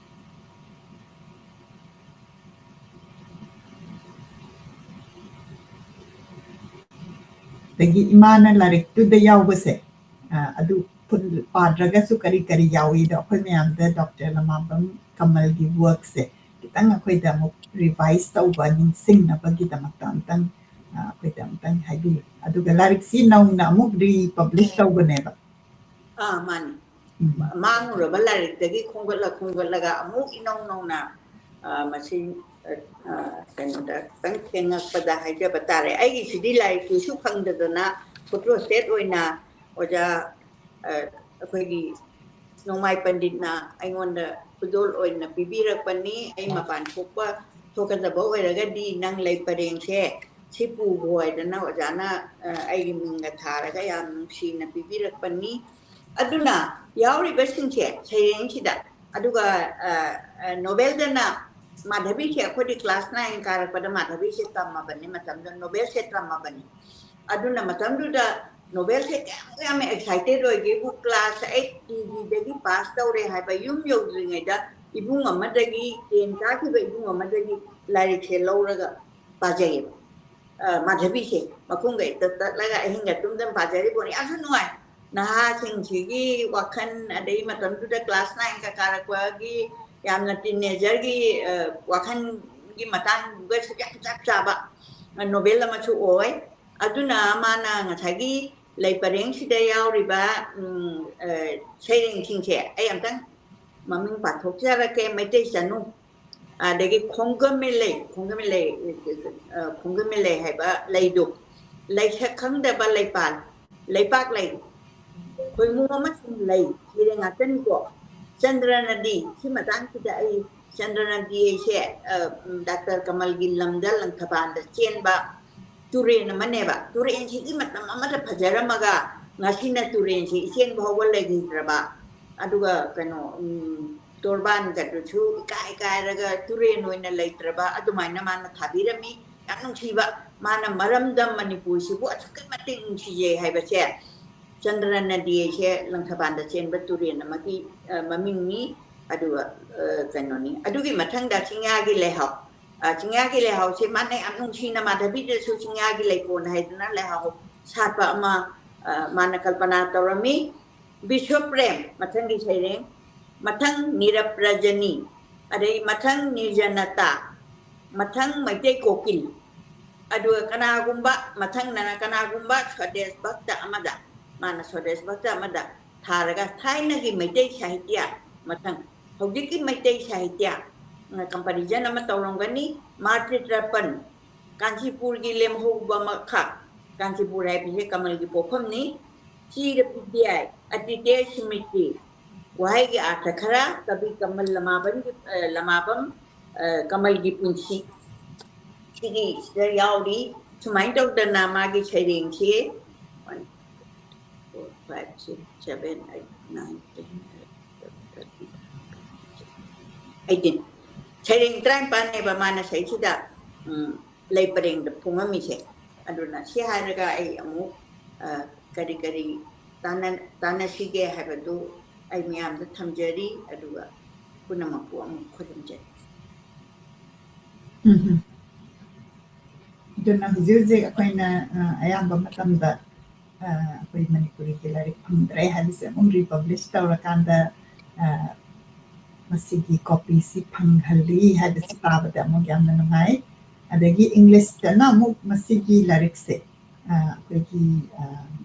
ꯑꯗꯒꯤ ꯏꯃꯥꯅ ꯂꯥꯏꯔꯤꯛꯇꯨꯗ ꯌꯥꯎꯕꯁꯦ, ꯑ, ꯑꯗꯨ ꯐꯨꯜ ꯄꯥꯗ꯭ꯔꯒꯁꯨ ꯀꯔꯤ ꯀꯔꯤ ꯌꯥꯎꯏꯗꯣ ꯑꯩꯈꯣꯏ ꯃꯌꯥꯝꯗ ꯗꯣꯛꯇꯔ ꯂꯃꯥꯕꯝ ꯀꯃꯜꯒꯤ work ꯁꯦ ꯈꯤꯇꯪ ꯑꯩꯈꯣꯏꯗ ꯑꯃꯨꯛ revise ꯇꯧꯕ, ꯅꯤꯡꯁꯤꯡꯅꯕꯒꯤꯗꯃꯛꯇ ꯑꯝꯇꯪ, ꯑ, ꯑꯩꯈꯣꯏꯗ ꯑꯝꯇꯪ ꯍꯥꯏꯕꯤꯌꯨ꯫ ꯑꯗꯨꯒ ꯂꯥꯏꯔꯤꯛꯁꯤ ꯅꯧꯅ ꯑꯃꯨꯛ republish ꯇꯧꯕꯅꯦꯕ꯫ ꯑꯥ, ꯃꯥꯅꯤ꯫ ꯎꯝ꯫ ꯃꯥꯡꯉꯨꯔꯕ ꯂꯥꯏꯔꯤꯛꯇꯒꯤ ꯈꯣꯝꯒꯠꯂ ꯈꯣꯝꯒꯠꯂꯒ ꯑꯃꯨꯛ ꯏꯅꯧ ꯅꯧꯅ, ꯑ, ꯃꯁꯤ, ꯑ, ꯑ, ꯀꯩꯅꯣꯗ ꯈꯤꯇꯪ ꯊꯦꯡꯉꯛꯄꯗ ꯍꯥꯏꯖꯕ ꯇꯥꯔꯦ꯫ ꯑꯩꯒꯤꯁꯤꯗꯤ ꯂꯥꯏꯔꯤꯛꯇꯨꯁꯨ ꯐꯪꯗꯗꯅ photo stat ꯑꯣꯏꯅ ꯑꯣꯖꯥ, ꯑ, ꯑꯩꯈꯣꯏꯒꯤ ꯅꯣꯡꯃꯥꯏ ꯄꯟꯗꯤꯠꯅ ꯑꯩꯉꯣꯟꯗ ꯈꯨꯗꯣꯜ ꯑꯣꯏꯅ ꯄꯤꯕꯤꯔꯛꯄꯅꯤ꯫ ꯑꯩ ꯃꯄꯥꯟ ꯊꯣꯛꯄ, ꯊꯣꯛꯀꯗꯕ ꯑꯣꯏꯔꯒꯗꯤ ꯅꯪ ꯂꯩ ꯄꯔꯦꯡꯁꯦ ꯁꯤ ꯄꯨꯈꯣ ꯍꯥꯏꯗꯅ ꯑꯣꯖꯥꯅ, ꯑ, ꯑꯩꯒꯤ ꯃꯤꯡꯒ ꯊꯥꯔꯒ ꯌꯥꯝ ꯅꯨꯡꯁꯤꯅ ꯄꯤꯕꯤꯔꯛꯄꯅꯤ꯫ ꯑꯗꯨꯅ ꯌꯥꯎꯔꯤꯕꯁꯤꯡꯁꯦ ꯁꯩꯔꯦꯡꯁꯤꯗ, ꯑꯗꯨꯒ, ꯑ, ꯑ, novel ꯗꯅ ꯃꯥꯙꯕꯤꯁꯦ ꯑꯩꯈꯣꯏꯗꯤ class nine ꯀꯥꯔꯛꯄꯗ ꯃꯥꯙꯕꯤꯁꯦ ꯇꯝꯃꯕꯅꯤ, ꯃꯇꯝꯗꯨꯗ novel ꯁꯦ ꯇꯝꯃꯕꯅꯤ꯫ ꯑꯗꯨꯅ ꯃꯇꯝꯗꯨꯗ novel ꯁꯦ ꯀꯌꯥꯝ ꯌꯥꯝꯅ excited ꯑꯣꯏꯒꯦꯕꯨ, class eight T G ꯗꯒꯤ pass ꯇꯧꯔꯦ ꯍꯥꯏꯕ ꯌꯨꯝ ꯌꯧꯗ꯭ꯔꯤꯉꯩꯗ ꯏꯕꯨꯡ ꯑꯃꯗꯒꯤ, ten ꯀꯥꯈꯤꯕ ꯏꯕꯨꯡ ꯑꯃꯗꯒꯤ ꯂꯥꯏꯔꯤꯛꯁꯦ ꯂꯧꯔꯒ ꯄꯥꯖꯩꯌꯦꯕ꯫ ꯑ, ꯃꯥꯙꯕꯤꯁꯦ ꯃꯈꯨꯝꯒ ꯍꯦꯛꯇ ꯇꯠꯂꯒ ꯑꯍꯤꯡꯒ ꯇꯨꯝꯗꯅ ꯄꯥꯖꯔꯤꯕꯣꯠꯅꯤ꯫ ꯌꯥꯝꯁꯨ ꯅꯨꯡꯉꯥꯏ꯫ ꯅꯍꯥꯁꯤꯡꯁꯤꯒꯤ ꯋꯥꯈꯜ, ꯑꯗꯩ ꯃꯇꯝꯗꯨꯗ class nine ꯀ ꯀꯥꯔꯛꯄꯒꯤ ꯌꯥꯝꯅ teenager ꯒꯤ, ꯑ, ꯋꯥꯈꯜꯒꯤ ꯃꯇꯥꯡꯗꯨꯒꯁꯨ ꯌꯥꯝ ꯆꯞ ꯆꯥꯕ, ꯑ, novel ꯑꯃꯁꯨ ꯑꯣꯏ꯫ ꯑꯗꯨꯅ ꯃꯥꯅ ꯉꯁꯥꯏꯒꯤ ꯂꯩ ꯄꯔꯦꯡꯁꯤꯗ ꯌꯥꯎꯔꯤꯕ, ꯎꯝ, ꯑ, ꯁꯩꯔꯦꯡꯁꯤꯡꯁꯦ ꯑꯩ ꯑꯝꯇꯪ ꯃꯃꯤꯡ ꯄꯥꯊꯣꯛꯆꯔꯛꯀꯦ꯫ ꯃꯩꯇꯩ ꯆꯅꯨ, ꯑꯗꯒꯤ ꯈꯣꯡꯒꯃꯤꯂꯩ, ꯈꯣꯡꯒꯃꯤꯂꯩ, ꯑ, ꯈꯣꯡꯒꯃꯤꯂꯩ ꯍꯥꯏꯕ ꯂꯩꯗꯨ, ꯂꯩꯁꯛ ꯈꯪꯗꯕ ꯂꯩꯄꯥꯜ, ꯂꯩꯄꯥꯛ ꯂꯩ, ꯈꯣꯏꯃꯨ ꯑꯃꯁꯨꯡ ꯂꯩ, ꯁꯩꯔꯦꯡ ꯉꯥꯛꯇꯅꯤꯀꯣ꯫ ꯆꯟꯗ꯭ꯔ ꯅꯗꯤ, ꯁꯤ ꯃꯇꯥꯡꯁꯤꯗ ꯑꯩ ꯆꯟꯗ꯭ꯔ ꯅꯗꯤ ꯑꯩꯁꯦ, ꯑ, ꯎꯝ, ꯗꯥꯛꯇꯔ ꯀꯃꯜꯒꯤ ꯂꯝꯗ ꯂꯪꯊꯕꯥꯜꯗ ꯆꯦꯟꯕ ꯇꯨꯔꯦꯟ ꯑꯃꯅꯦꯕ꯫ ꯇꯨꯔꯦꯟꯁꯤꯗꯤ ꯃꯇꯝ ꯑꯃꯗ ꯐꯖꯔꯝꯃꯒ ꯉꯁꯤꯅ ꯇꯨꯔꯦꯟꯁꯤ ꯏꯆꯦꯟ ꯐꯥꯎꯕ ꯂꯩꯈꯤꯗ꯭ꯔꯕ, ꯑꯗꯨꯒ ꯀꯩꯅꯣ, ꯎꯝ, ꯇꯣꯔꯕꯥꯟꯒꯗꯨꯁꯨ ꯏꯀꯥꯏ ꯀꯥꯏꯔꯒ ꯇꯨꯔꯦꯟ ꯑꯣꯏꯅ ꯂꯩꯇ꯭ꯔꯕ ꯑꯗꯨꯃꯥꯏꯅ ꯃꯥꯅ ꯊꯥꯕꯤꯔꯝꯃꯤ꯫ ꯌꯥꯝ ꯅꯨꯡꯁꯤꯕ, ꯃꯥꯅ ꯃꯔꯝꯗꯝ ꯃꯅꯤꯄꯨꯔꯁꯤꯕꯨ ꯑꯁꯨꯛꯀꯤ ꯃꯇꯤꯛ ꯅꯨꯡꯁꯤꯖꯩ ꯍꯥꯏꯕꯁꯦ ꯆꯟꯗ꯭ꯔ ꯅꯗꯤ ꯍꯥꯏꯁꯦ ꯂꯪꯊꯕꯥꯜꯗ ꯆꯦꯟꯕ ꯇꯨꯔꯦꯟ ꯑꯃꯒꯤ, ꯑ, ꯃꯃꯤꯡꯅꯤ꯫ ꯑꯗꯨꯒ, ꯑ, ꯀꯩꯅꯣꯅꯤ꯫ ꯑꯗꯨꯒꯤ ꯃꯊꯪꯗ ꯆꯤꯡꯌꯥꯒꯤ ꯂꯩꯍꯥꯎ꯫ ꯑ, ꯆꯤꯡꯌꯥꯒꯤ ꯂꯩꯍꯥꯎꯁꯦ ꯃꯥꯅ ꯌꯥꯝ ꯅꯨꯡꯁꯤꯅ ꯃꯥꯙꯕꯤꯗꯁꯨ ꯆꯤꯡꯌꯥꯒꯤ ꯂꯩꯀꯣꯜ ꯍꯥꯏꯗꯅ ꯂꯩꯍꯥꯎ ꯁꯥꯠꯄ ꯑꯃ, ꯑ, ꯃꯥꯅ ꯀꯜꯄꯅꯥ ꯇꯧꯔꯝꯃꯤ꯫ ꯕꯤꯁ꯭ꯋ ꯄ꯭ꯔꯦꯝ, ꯃꯊꯪꯒꯤ ꯁꯩꯔꯦꯡ꯫ ꯃꯊꯪ ꯅꯤꯔꯞ ꯔꯖꯅꯤ꯫ ꯑꯗꯩ ꯃꯊꯪ ꯅꯤꯔꯖꯅꯇꯥ꯫ ꯃꯊꯪ ꯃꯩꯇꯩ ꯀꯣꯀꯤꯜ꯫ ꯑꯗꯨꯒ ꯀꯅꯥꯒꯨꯝꯕ, ꯃꯊꯪꯗꯅ ꯀꯅꯥꯒꯨꯝꯕ ꯁ꯭ꯋꯗꯦꯁ ꯚꯛꯇ ꯑꯃꯗ, ꯃꯥꯅ ꯁ꯭ꯋꯗꯦꯁ ꯚꯛꯇ ꯑꯃꯗ ꯊꯥꯔꯒ ꯊꯥꯏꯅꯒꯤ ꯃꯩꯇꯩ ꯁꯥꯍꯤꯇ꯭ꯌ, ꯃꯊꯪ ꯍꯧꯖꯤꯛꯀꯤ ꯃꯩꯇꯩ ꯁꯥꯍꯤꯇ꯭ꯌ, ꯑ, comparison ꯑꯃ ꯇꯧꯔꯝꯒꯅꯤ꯫ ꯃꯥꯔꯇ꯭ꯔꯤꯇ꯭ꯔꯄꯟ, ꯀꯥꯟꯆꯤꯄꯨꯔꯒꯤ ꯂꯦꯝꯍꯧꯕ ꯑꯃꯈꯛ, ꯀꯥꯟꯆꯤꯄꯨꯔ ꯍꯥꯏꯕꯁꯦ ꯀꯃꯜꯒꯤ ꯄꯣꯛꯐꯝꯅꯤ꯫ ꯆꯤꯔ ꯕꯤꯗ꯭ꯌꯥꯏ, ꯑꯇꯤꯇꯦ ꯁ꯭ꯃ꯭ꯔꯤꯇꯤ, ꯋꯥꯍꯩꯒꯤ ꯑꯥꯔꯊ ꯈꯔ, ꯀꯕꯤ ꯀꯃꯜ ꯂꯃꯥꯕꯝꯒꯤ, ꯑ, ꯂꯃꯥꯕꯝ, ꯑ, ꯀꯃꯜꯒꯤ ꯄꯨꯟꯁꯤ, ꯁꯤꯒꯤꯁꯤꯗ ꯌꯥꯎꯔꯤ꯫ ꯁꯨꯃꯥꯏꯅ ꯇꯧꯗꯅ ꯃꯥꯒꯤ ꯁꯩꯔꯦꯡꯁꯤ one, four, five, six, seven, eight, nine, ten, eleven, twelve, thirteen, eighteen, ꯁꯩꯔꯦꯡ ꯇꯔꯥꯅꯤꯄꯥꯟꯅꯦꯕ ꯃꯥꯅ ꯁꯩꯁꯤꯗ, ꯎꯝ, ꯂꯩ ꯄꯔꯦꯡꯗ ꯐꯣꯡꯉꯝꯃꯤꯁꯦ꯫ ꯑꯗꯨꯅ ꯁꯤ ꯍꯥꯏꯔꯒ ꯑꯩ ꯑꯃꯨꯛ, ꯑ, ꯀꯔꯤ ꯀꯔꯤ ꯇꯥꯟꯅ-, ꯇꯥꯟꯅꯁꯤꯒꯦ ꯍꯥꯏꯕꯗꯨ ꯑꯩ ꯃꯌꯥꯝꯗ ꯊꯝꯖꯔꯤ꯫ ꯑꯗꯨꯒ ꯄꯨꯝꯅꯃꯛꯄꯨ ꯑꯃꯨꯛ ꯈꯨꯔꯨꯝꯖꯔꯤ꯫ ꯎꯝ꯫ ꯑꯗꯨꯅ ꯍꯧꯖꯤꯛ ꯍꯧꯖꯤꯛ ꯑꯩꯈꯣꯏꯅ, ꯑ, ꯑꯌꯥꯝꯕ ꯃꯇꯝꯗ, ꯑ, ꯑꯩꯈꯣꯏ ꯃꯅꯤꯄꯨꯔꯤꯒꯤ ꯂꯥꯏꯔꯤꯛ ꯐꯪꯗ꯭ꯔꯦ ꯍꯥꯏꯕꯁꯦ ꯑꯃꯨꯛ republish ꯇꯧꯔꯀꯥꯟꯗ, ꯑ, ꯃꯁꯤꯒꯤ copy ꯁꯤ ꯐꯪꯍꯜꯂꯤ ꯍꯥꯏꯕꯁꯤ ꯇꯥꯕꯗ ꯑꯃꯨꯛ ꯌꯥꯝꯅ ꯅꯨꯡꯉꯥꯏ꯫ ꯑꯗꯒꯤ English ꯇꯅ ꯑꯃꯨꯛ ꯃꯁꯤꯒꯤ ꯂꯥꯏꯔꯤꯛꯁꯦ, ꯑ, ꯑꯩꯈꯣꯏꯒꯤ, ꯑ,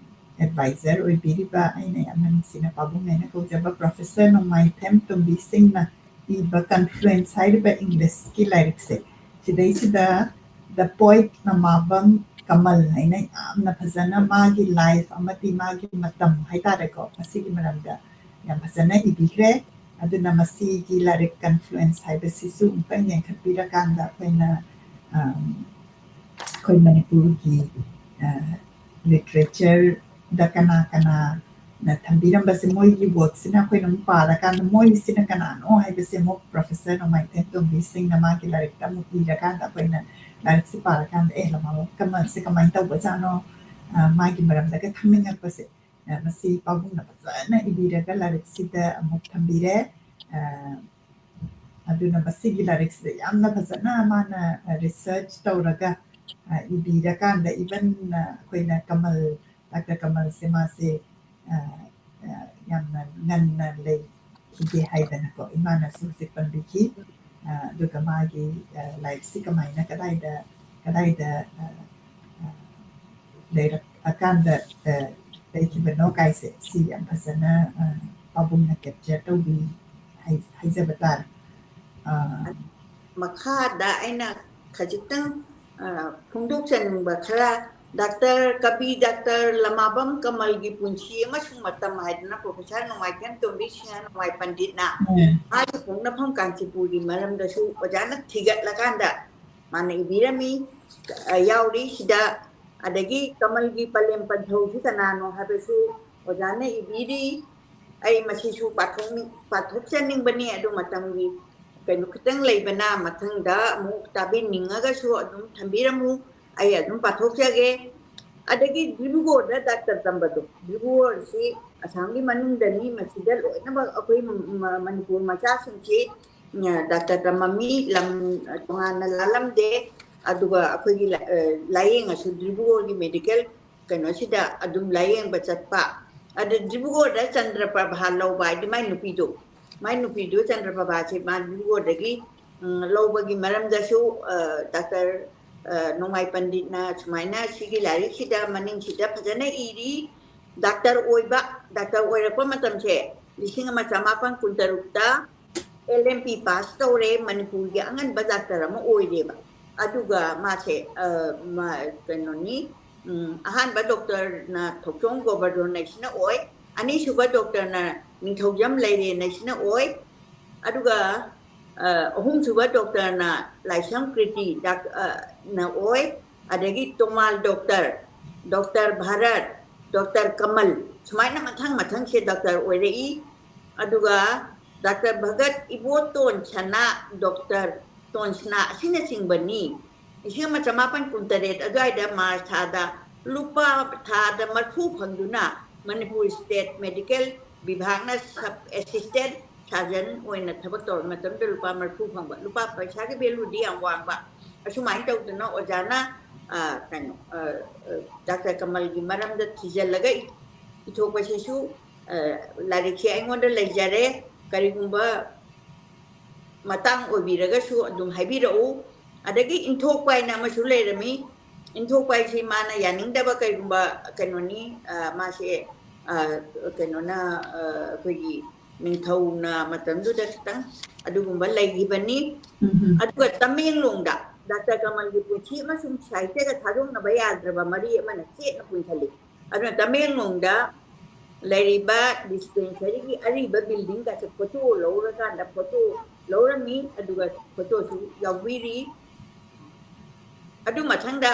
ꯑꯦꯗꯚꯥꯏꯖꯔ ꯑꯣꯏꯕꯤꯔꯤꯕ ꯑꯩꯅ ꯌꯥꯝꯅ ꯅꯨꯡꯁꯤꯅ ꯄꯥꯕꯨꯡ ꯍꯥꯏꯅ ꯀꯧꯖꯕ ꯄ꯭ꯔꯣꯐꯦꯁꯔ ꯅꯣꯡꯃꯥꯏꯊꯦꯝ ꯇꯣꯝꯕꯤ ꯁꯤꯡꯅ ꯏꯕ ꯀꯟꯐ꯭ꯂꯨꯑꯦꯟꯁ ꯍꯥꯏꯔꯤꯕ ꯏꯪꯂꯤꯁꯀꯤ ꯂꯥꯏꯔꯤꯛꯁꯦ, ꯁꯤꯗꯩꯁꯤꯗ ꯗ ꯄꯣꯏꯠ ꯂꯃꯥꯕꯝ ꯀꯃꯜ ꯍꯥꯏꯅ ꯌꯥꯝꯅ ꯐꯖꯅ ꯃꯥꯒꯤ ꯂꯥꯏꯐ ꯑꯃꯗꯤ ꯃꯥꯒꯤ ꯃꯇꯝ ꯍꯥꯏꯇꯥꯔꯦꯀꯣ, ꯃꯁꯤꯒꯤ ꯃꯔꯝꯗ ꯌꯥꯝ ꯐꯖꯅ ꯏꯕꯤꯈ꯭ꯔꯦ꯫ ꯑꯗꯨꯅ ꯃꯁꯤꯒꯤ ꯂꯥꯏꯔꯤꯛ ꯀꯟꯐ꯭ꯂꯨꯑꯦꯟꯁ ꯍꯥꯏꯕꯁꯤꯁꯨ ꯑꯃꯨꯛꯇꯪ ꯌꯦꯡꯈꯠꯄꯤꯔꯀꯥꯟꯗ ꯑꯩꯈꯣꯏꯅ, ꯑꯝ, ꯑꯩꯈꯣꯏ ꯃꯅꯤꯄꯨꯔꯒꯤ, ꯑ, ꯂꯤꯇꯔꯦꯆꯔꯗ ꯀꯅꯥ ꯀꯅꯥꯅ ꯊꯝꯕꯤꯔꯝꯕꯁꯦ, ꯃꯣꯏꯒꯤ ꯋꯥꯔꯛꯁꯤꯅ ꯑꯩꯈꯣꯏꯅ ꯑꯃꯨꯛ ꯄꯥꯔꯀꯥꯟꯗ ꯃꯣꯏꯁꯤꯅ ꯀꯅꯥꯅꯣ ꯍꯥꯏꯕꯁꯦ ꯑꯃꯨꯛ ꯄ꯭ꯔꯣꯐꯦꯁꯔ ꯅꯣꯡꯃꯥꯏꯊꯦꯝ ꯇꯣꯝꯕꯤ ꯁꯤꯡꯅ ꯃꯥꯒꯤ ꯂꯥꯏꯔꯤꯛꯇ ꯑꯃꯨꯛ ꯏꯔꯀꯥꯟꯗ ꯑꯩꯈꯣꯏꯅ ꯂꯥꯏꯔꯤꯛꯁꯦ ꯄꯥꯔꯀꯥꯟꯗ, "ꯑꯦ, ꯂꯃꯥꯕꯝ ꯀꯃꯜꯁꯦ ꯀꯃꯥꯏꯅ ꯇꯧꯕꯖꯥꯠꯅꯣ?" ꯑ, ꯃꯥꯒꯤ ꯃꯔꯝꯗꯒ ꯈꯪꯅꯤꯡꯉꯛꯄꯁꯦ, ꯑ, ꯃꯁꯤ ꯄꯥꯕꯨꯡꯅ ꯐꯖꯅ ꯏꯕꯤꯔꯒ ꯂꯥꯏꯔꯤꯛꯁꯤꯗ ꯑꯃꯨꯛ ꯊꯝꯕꯤꯔꯦ꯫ ꯑ, ꯑꯗꯨꯅ ꯃꯁꯤꯒꯤ ꯂꯥꯏꯔꯤꯛꯁꯤꯗ ꯌꯥꯝꯅ ꯐꯖꯅ ꯃꯥꯅ, ꯑ, ꯔꯤꯁꯔꯆ ꯇꯧꯔꯒ, ꯑ, ꯏꯕꯤꯔꯀꯥꯟꯗ, ꯏꯚꯟ, ꯑ, ꯑꯩꯈꯣꯏꯅ ꯀꯃꯜ, ꯗꯥꯛꯇꯔ ꯀꯃꯜꯁꯦ ꯃꯥꯁꯦ, ꯑ, ꯑ, ꯌꯥꯝꯅ ꯉꯟꯅ ꯂꯩꯈꯤꯗꯦ ꯍꯥꯏꯗꯅꯀꯣ, ꯏꯃꯥꯅꯁꯨ ꯍꯧꯖꯤꯛ ꯄꯟꯕꯤꯈꯤ꯫ ꯑ, ꯑꯗꯨꯒ ꯃꯥꯒꯤ, ꯑ, ꯂꯥꯏꯔꯤꯛꯁꯤ ꯀꯃꯥꯏꯅ, ꯀꯗꯥꯏꯗ, ꯀꯗꯥꯏꯗ, ꯑ, ꯑ, ꯂꯩꯔꯛꯑꯀꯥꯟꯗ, ꯑ, ꯂꯩꯈꯤꯕꯅꯣ ꯀꯥꯏꯁꯦ, ꯁꯤ ꯌꯥꯝ ꯐꯖꯅ, ꯑ, ꯄꯥꯕꯨꯡꯅ ꯀꯦꯞꯆꯔ ꯇꯧꯕꯤ ꯍꯥꯏ-, ꯍꯥꯏꯖꯕ ꯇꯥꯔꯦ꯫ ꯑ, ꯃꯈꯥꯗ ꯑꯩꯅ ꯈꯖꯤꯛꯇꯪ, ꯑ, ꯐꯣꯡꯗꯣꯛꯆꯅꯤꯡꯕ ꯈꯔ, ꯗꯥꯛꯇꯔ ꯀꯕꯤ ꯗꯥꯛꯇꯔ ꯂꯃꯥꯕꯝ ꯀꯃꯜꯒꯤ ꯄꯨꯟꯁꯤ ꯑꯃꯁꯨꯡ ꯃꯇꯝ ꯍꯥꯏꯗꯅ ꯄ꯭ꯔꯣꯐꯦꯁꯔ ꯅꯣꯡꯃꯥꯏꯊꯦꯝ ꯇꯣꯝꯕꯤ ꯁꯤꯡꯍ ꯅꯣꯡꯃꯥꯏ ꯄꯟꯗꯤꯠꯅ ꯎꯝ꯫ ꯃꯥꯒꯤ ꯄꯣꯛꯅꯐꯝ ꯀꯥꯟꯆꯤꯄꯨꯔꯒꯤ ꯃꯔꯝꯗꯁꯨ ꯑꯣꯖꯥꯅ ꯊꯤꯒꯠꯂꯀꯥꯟꯗ ꯃꯥꯅ ꯏꯕꯤꯔꯝꯃꯤ, ꯑ, ꯌꯥꯎꯔꯤ ꯁꯤꯗ꯫ ꯑꯗꯒꯤ ꯀꯃꯜꯒꯤ ꯄꯂꯦꯝ ꯄꯟꯊꯧꯁꯤ ꯀꯅꯥꯅꯣ ꯍꯥꯏꯕꯁꯨ ꯑꯣꯖꯥꯅ ꯏꯕꯤꯔꯤ꯫ ꯑꯩ ꯃꯁꯤꯁꯨ ꯄꯥꯊꯣꯛꯅꯤꯡ-, ꯄꯥꯊꯣꯛꯆꯅꯤꯡꯕꯅꯤ, ꯑꯗꯨ ꯃꯇꯝꯒꯤ ꯀꯩꯅꯣ ꯈꯤꯇꯪ ꯂꯩꯕꯅ ꯃꯊꯪꯗ ꯑꯃꯨꯛ ꯇꯥꯕꯤꯅꯤꯡꯉꯒꯁꯨ ꯑꯗꯨꯝ ꯊꯝꯕꯤꯔꯝꯃꯨ, ꯑꯩ ꯑꯗꯨꯝ ꯄꯥꯊꯣꯛꯆꯒꯦ꯫ ꯑꯗꯒꯤ ꯗꯤꯕ꯭ꯔꯨꯒꯔꯗ ꯗꯥꯛꯇꯔ ꯇꯝꯕꯗꯣ, ꯗꯤꯕ꯭ꯔꯨꯒꯔꯁꯤ ꯑꯁꯥꯝꯒꯤ ꯃꯅꯨꯡꯗꯅꯤ, ꯃꯁꯤꯗ ꯂꯣꯏꯅꯃꯛ ꯑꯩꯈꯣꯏ ꯃ-, ꯃ-, ꯃꯅꯤꯄꯨꯔ ꯃꯆꯥꯁꯤꯡꯁꯤ, ꯑ, ꯗꯥꯛꯇꯔ ꯇꯝꯃꯝꯃꯤ, ꯂꯝ, ꯑ, ꯇꯣꯉꯥꯟꯅ ꯂꯥꯜꯂꯝꯗꯦ꯫ ꯑꯗꯨꯒ ꯑꯩꯈꯣꯏꯒꯤ ꯂ-, ꯑ, ꯂꯥꯏꯌꯦꯡꯉꯁꯨ ꯗꯤꯕ꯭ꯔꯨꯒꯔꯒꯤ ꯃꯦꯗꯤꯀꯦꯜ ꯀꯩꯅꯣꯁꯤꯗ ꯑꯗꯨꯝ ꯂꯥꯏꯌꯦꯡꯕ ꯆꯠꯄ꯫ ꯑꯗ ꯗꯤꯕ꯭ꯔꯨꯒꯔꯗ ꯆꯟꯗ꯭ꯔ ꯄ꯭ꯔꯚꯥ ꯂꯧꯕ ꯍꯥꯏꯗꯤ ꯃꯥꯏ ꯅꯨꯄꯤꯗꯣ, ꯃꯥꯏ ꯅꯨꯄꯤꯗꯨ ꯆꯟꯗ꯭ꯔ ꯄ꯭ꯔꯚꯥꯁꯦ ꯃꯥ ꯗꯤꯕ꯭ꯔꯨꯒꯔꯗꯒꯤ, ꯎꯝ, ꯂꯧꯕꯒꯤ ꯃꯔꯝꯗꯁꯨ, ꯑ, ꯗꯥꯛꯇꯔ, ꯑ, ꯅꯣꯡꯃꯥꯏ ꯄꯟꯗꯤꯠꯅ ꯁꯨꯃꯥꯏꯅ ꯁꯤꯒꯤ ꯂꯥꯏꯔꯤꯛꯁꯤꯗ ꯃꯅꯤꯡꯁꯤꯗ ꯐꯖꯅ ꯏꯔꯤ꯫ ꯗꯥꯛꯇꯔ ꯑꯣꯏꯕ, ꯗꯥꯛꯇꯔ ꯑꯣꯏꯔꯛꯄ ꯃꯇꯝꯁꯦ ꯂꯤꯁꯤꯡ ꯑꯃ ꯆꯃꯥꯄꯟ ꯀꯨꯟꯇꯔꯨꯛꯇ ꯑꯦꯜ ꯑꯦꯝ ꯄꯤ ꯄꯥꯁ ꯇꯧꯔꯦ, ꯃꯅꯤꯄꯨꯔꯒꯤ ꯑꯉꯟꯕ ꯗꯥꯛꯇꯔ ꯑꯃ ꯑꯣꯏꯔꯦꯕ꯫ ꯑꯗꯨꯒ ꯃꯥꯁꯦ ꯀꯩꯅꯣꯅꯤ, ꯑꯍꯥꯟꯕ ꯗꯣꯛꯇꯔꯅ ꯊꯣꯛꯆꯣꯝ ꯒꯣꯕꯔꯙꯣꯟ ꯍꯥꯏꯁꯤꯅ ꯑꯣꯏ, ꯑꯅꯤꯁꯨꯕ ꯗꯣꯛꯇꯔꯅ ꯅꯤꯡꯊꯧꯖꯝ ꯂꯩꯔꯦꯟ ꯍꯥꯏꯁꯤꯅ ꯑꯣꯏ, ꯑꯗꯨꯒ ꯑꯍꯨꯝꯁꯨꯕ ꯗꯣꯛꯇꯔꯅ ꯂꯥꯏꯁ꯭ꯔꯝ ꯀ꯭ꯔꯤꯇꯤ ꯅ ꯑꯣꯏ, ꯑꯗꯒꯤ Tomal doctor, doctor Bharat, doctor ꯀꯃꯜ, ꯁꯨꯃꯥꯏꯅ ꯃꯊꯪ ꯃꯊꯪꯁꯦ ꯗꯣꯛꯇꯔ ꯑꯣꯏꯔꯛꯏ꯫ ꯑꯗꯨꯒ ꯗꯥꯛꯇꯔ ꯚꯒꯠ ꯏꯕꯣꯇꯣꯟ ꯁꯅꯥ, ꯗꯣꯛꯇꯔ ꯇꯣꯟꯁꯅꯥ ꯑꯁꯤꯅꯆꯤꯡꯕꯅꯤ꯫ ꯂꯤꯁꯤꯡ ꯑꯃ ꯆꯃꯥꯄꯟ ꯀꯨꯟꯇꯔꯦꯠ ꯑꯗꯨꯋꯥꯏꯗ ꯃꯥꯔꯆ ꯊꯥꯗ ꯂꯨꯄꯥ ꯊꯥꯗ ꯃꯔꯐꯨ ꯐꯪꯗꯨꯅ ꯃꯅꯤꯄꯨꯔ ꯁ꯭ꯇꯦꯠ ꯃꯦꯗꯤꯀꯦꯜ ꯕꯤꯚꯥꯒꯅ ꯁꯕ ꯑꯦꯁꯤꯁꯇꯦꯟꯠ ꯁꯥꯔꯖꯟ ꯑꯣꯏꯅ ꯊꯕꯛ ꯇꯧꯔꯛꯄ ꯃꯇꯝꯗ ꯂꯨꯄꯥ ꯃꯔꯐꯨ ꯐꯪꯕ꯫ ꯂꯨꯄꯥ ꯄꯩꯁꯥꯒꯤ ꯚꯦꯂꯨꯗꯤ ꯌꯥꯝ ꯋꯥꯡꯕ꯫ ꯑꯁꯨꯃꯥꯏꯅ ꯇꯧꯗꯅ ꯑꯣꯖꯥꯅ ꯀꯩꯅꯣ ꯗꯥꯛꯇꯔ ꯀꯃꯜꯒꯤ ꯃꯔꯝꯗ ꯊꯤꯖꯤꯜꯂꯒ ꯏꯊꯣꯛꯄꯁꯤꯁꯨ ꯂꯥꯏꯔꯤꯛꯁꯦ ꯑꯩꯉꯣꯟꯗ ꯂꯩꯖꯔꯦ꯫ ꯀꯔꯤꯒꯨꯝꯕ ꯃꯇꯥꯡ ꯑꯣꯏꯕꯤꯔꯒꯁꯨ ꯑꯗꯨꯝ ꯍꯥꯏꯕꯤꯔꯛꯎ꯫ ꯑꯗꯒꯤ ꯏꯟꯊꯣꯛꯄ ꯍꯥꯏꯅ ꯑꯃꯁꯨ ꯂꯩꯔꯝꯃꯤ꯫ ꯏꯟꯊꯣꯛꯄ ꯍꯥꯏꯁꯤ ꯃꯥꯅ ꯌꯥꯅꯤꯡꯗꯕ ꯀꯩꯒꯨꯝꯕ ꯀꯩꯅꯣꯅꯤ, ꯃꯥꯁꯦ ꯀꯩꯅꯣꯅ ꯑꯩꯈꯣꯏꯒꯤ ꯅꯤꯡꯊꯧꯅ ꯃꯇꯝꯗꯨꯗ ꯈꯤꯇꯪ ꯑꯗꯨꯒꯨꯝꯕ ꯂꯩꯈꯤꯕꯅꯤ꯫ ꯑꯗꯨꯒ ꯇꯃꯦꯡꯂꯣꯡꯗ ꯗꯥꯛꯇꯔ ꯀꯃꯜꯒꯤ ꯄꯨꯟꯁꯤ ꯑꯃꯁꯨꯡ ꯁꯥꯍꯤꯇ꯭ꯌꯒ ꯊꯥꯗꯣꯛꯅꯕ ꯌꯥꯗ꯭ꯔꯕ ꯃꯔꯤ ꯑꯃꯅ ꯆꯦꯠꯅ ꯄꯨꯟꯁꯤꯜꯂꯤ꯫ ꯑꯗꯨꯅ ꯇꯃꯦꯡꯂꯣꯡꯗ ꯂꯩꯔꯤꯕ ꯗꯤꯁꯄꯦꯟꯁꯔꯤꯒꯤ ꯑꯔꯤꯕ ꯕꯤꯜꯗꯤꯡꯒꯁꯦ ꯐꯣꯇꯣ ꯂꯧꯔꯀꯥꯟꯗ ꯐꯣꯇꯣ ꯂꯧꯔꯝꯃꯤ, ꯑꯗꯨꯒ ꯐꯣꯇꯣꯁꯨ ꯌꯥꯎꯕꯤꯔꯤ꯫ ꯑꯗꯨ ꯃꯊꯪꯗ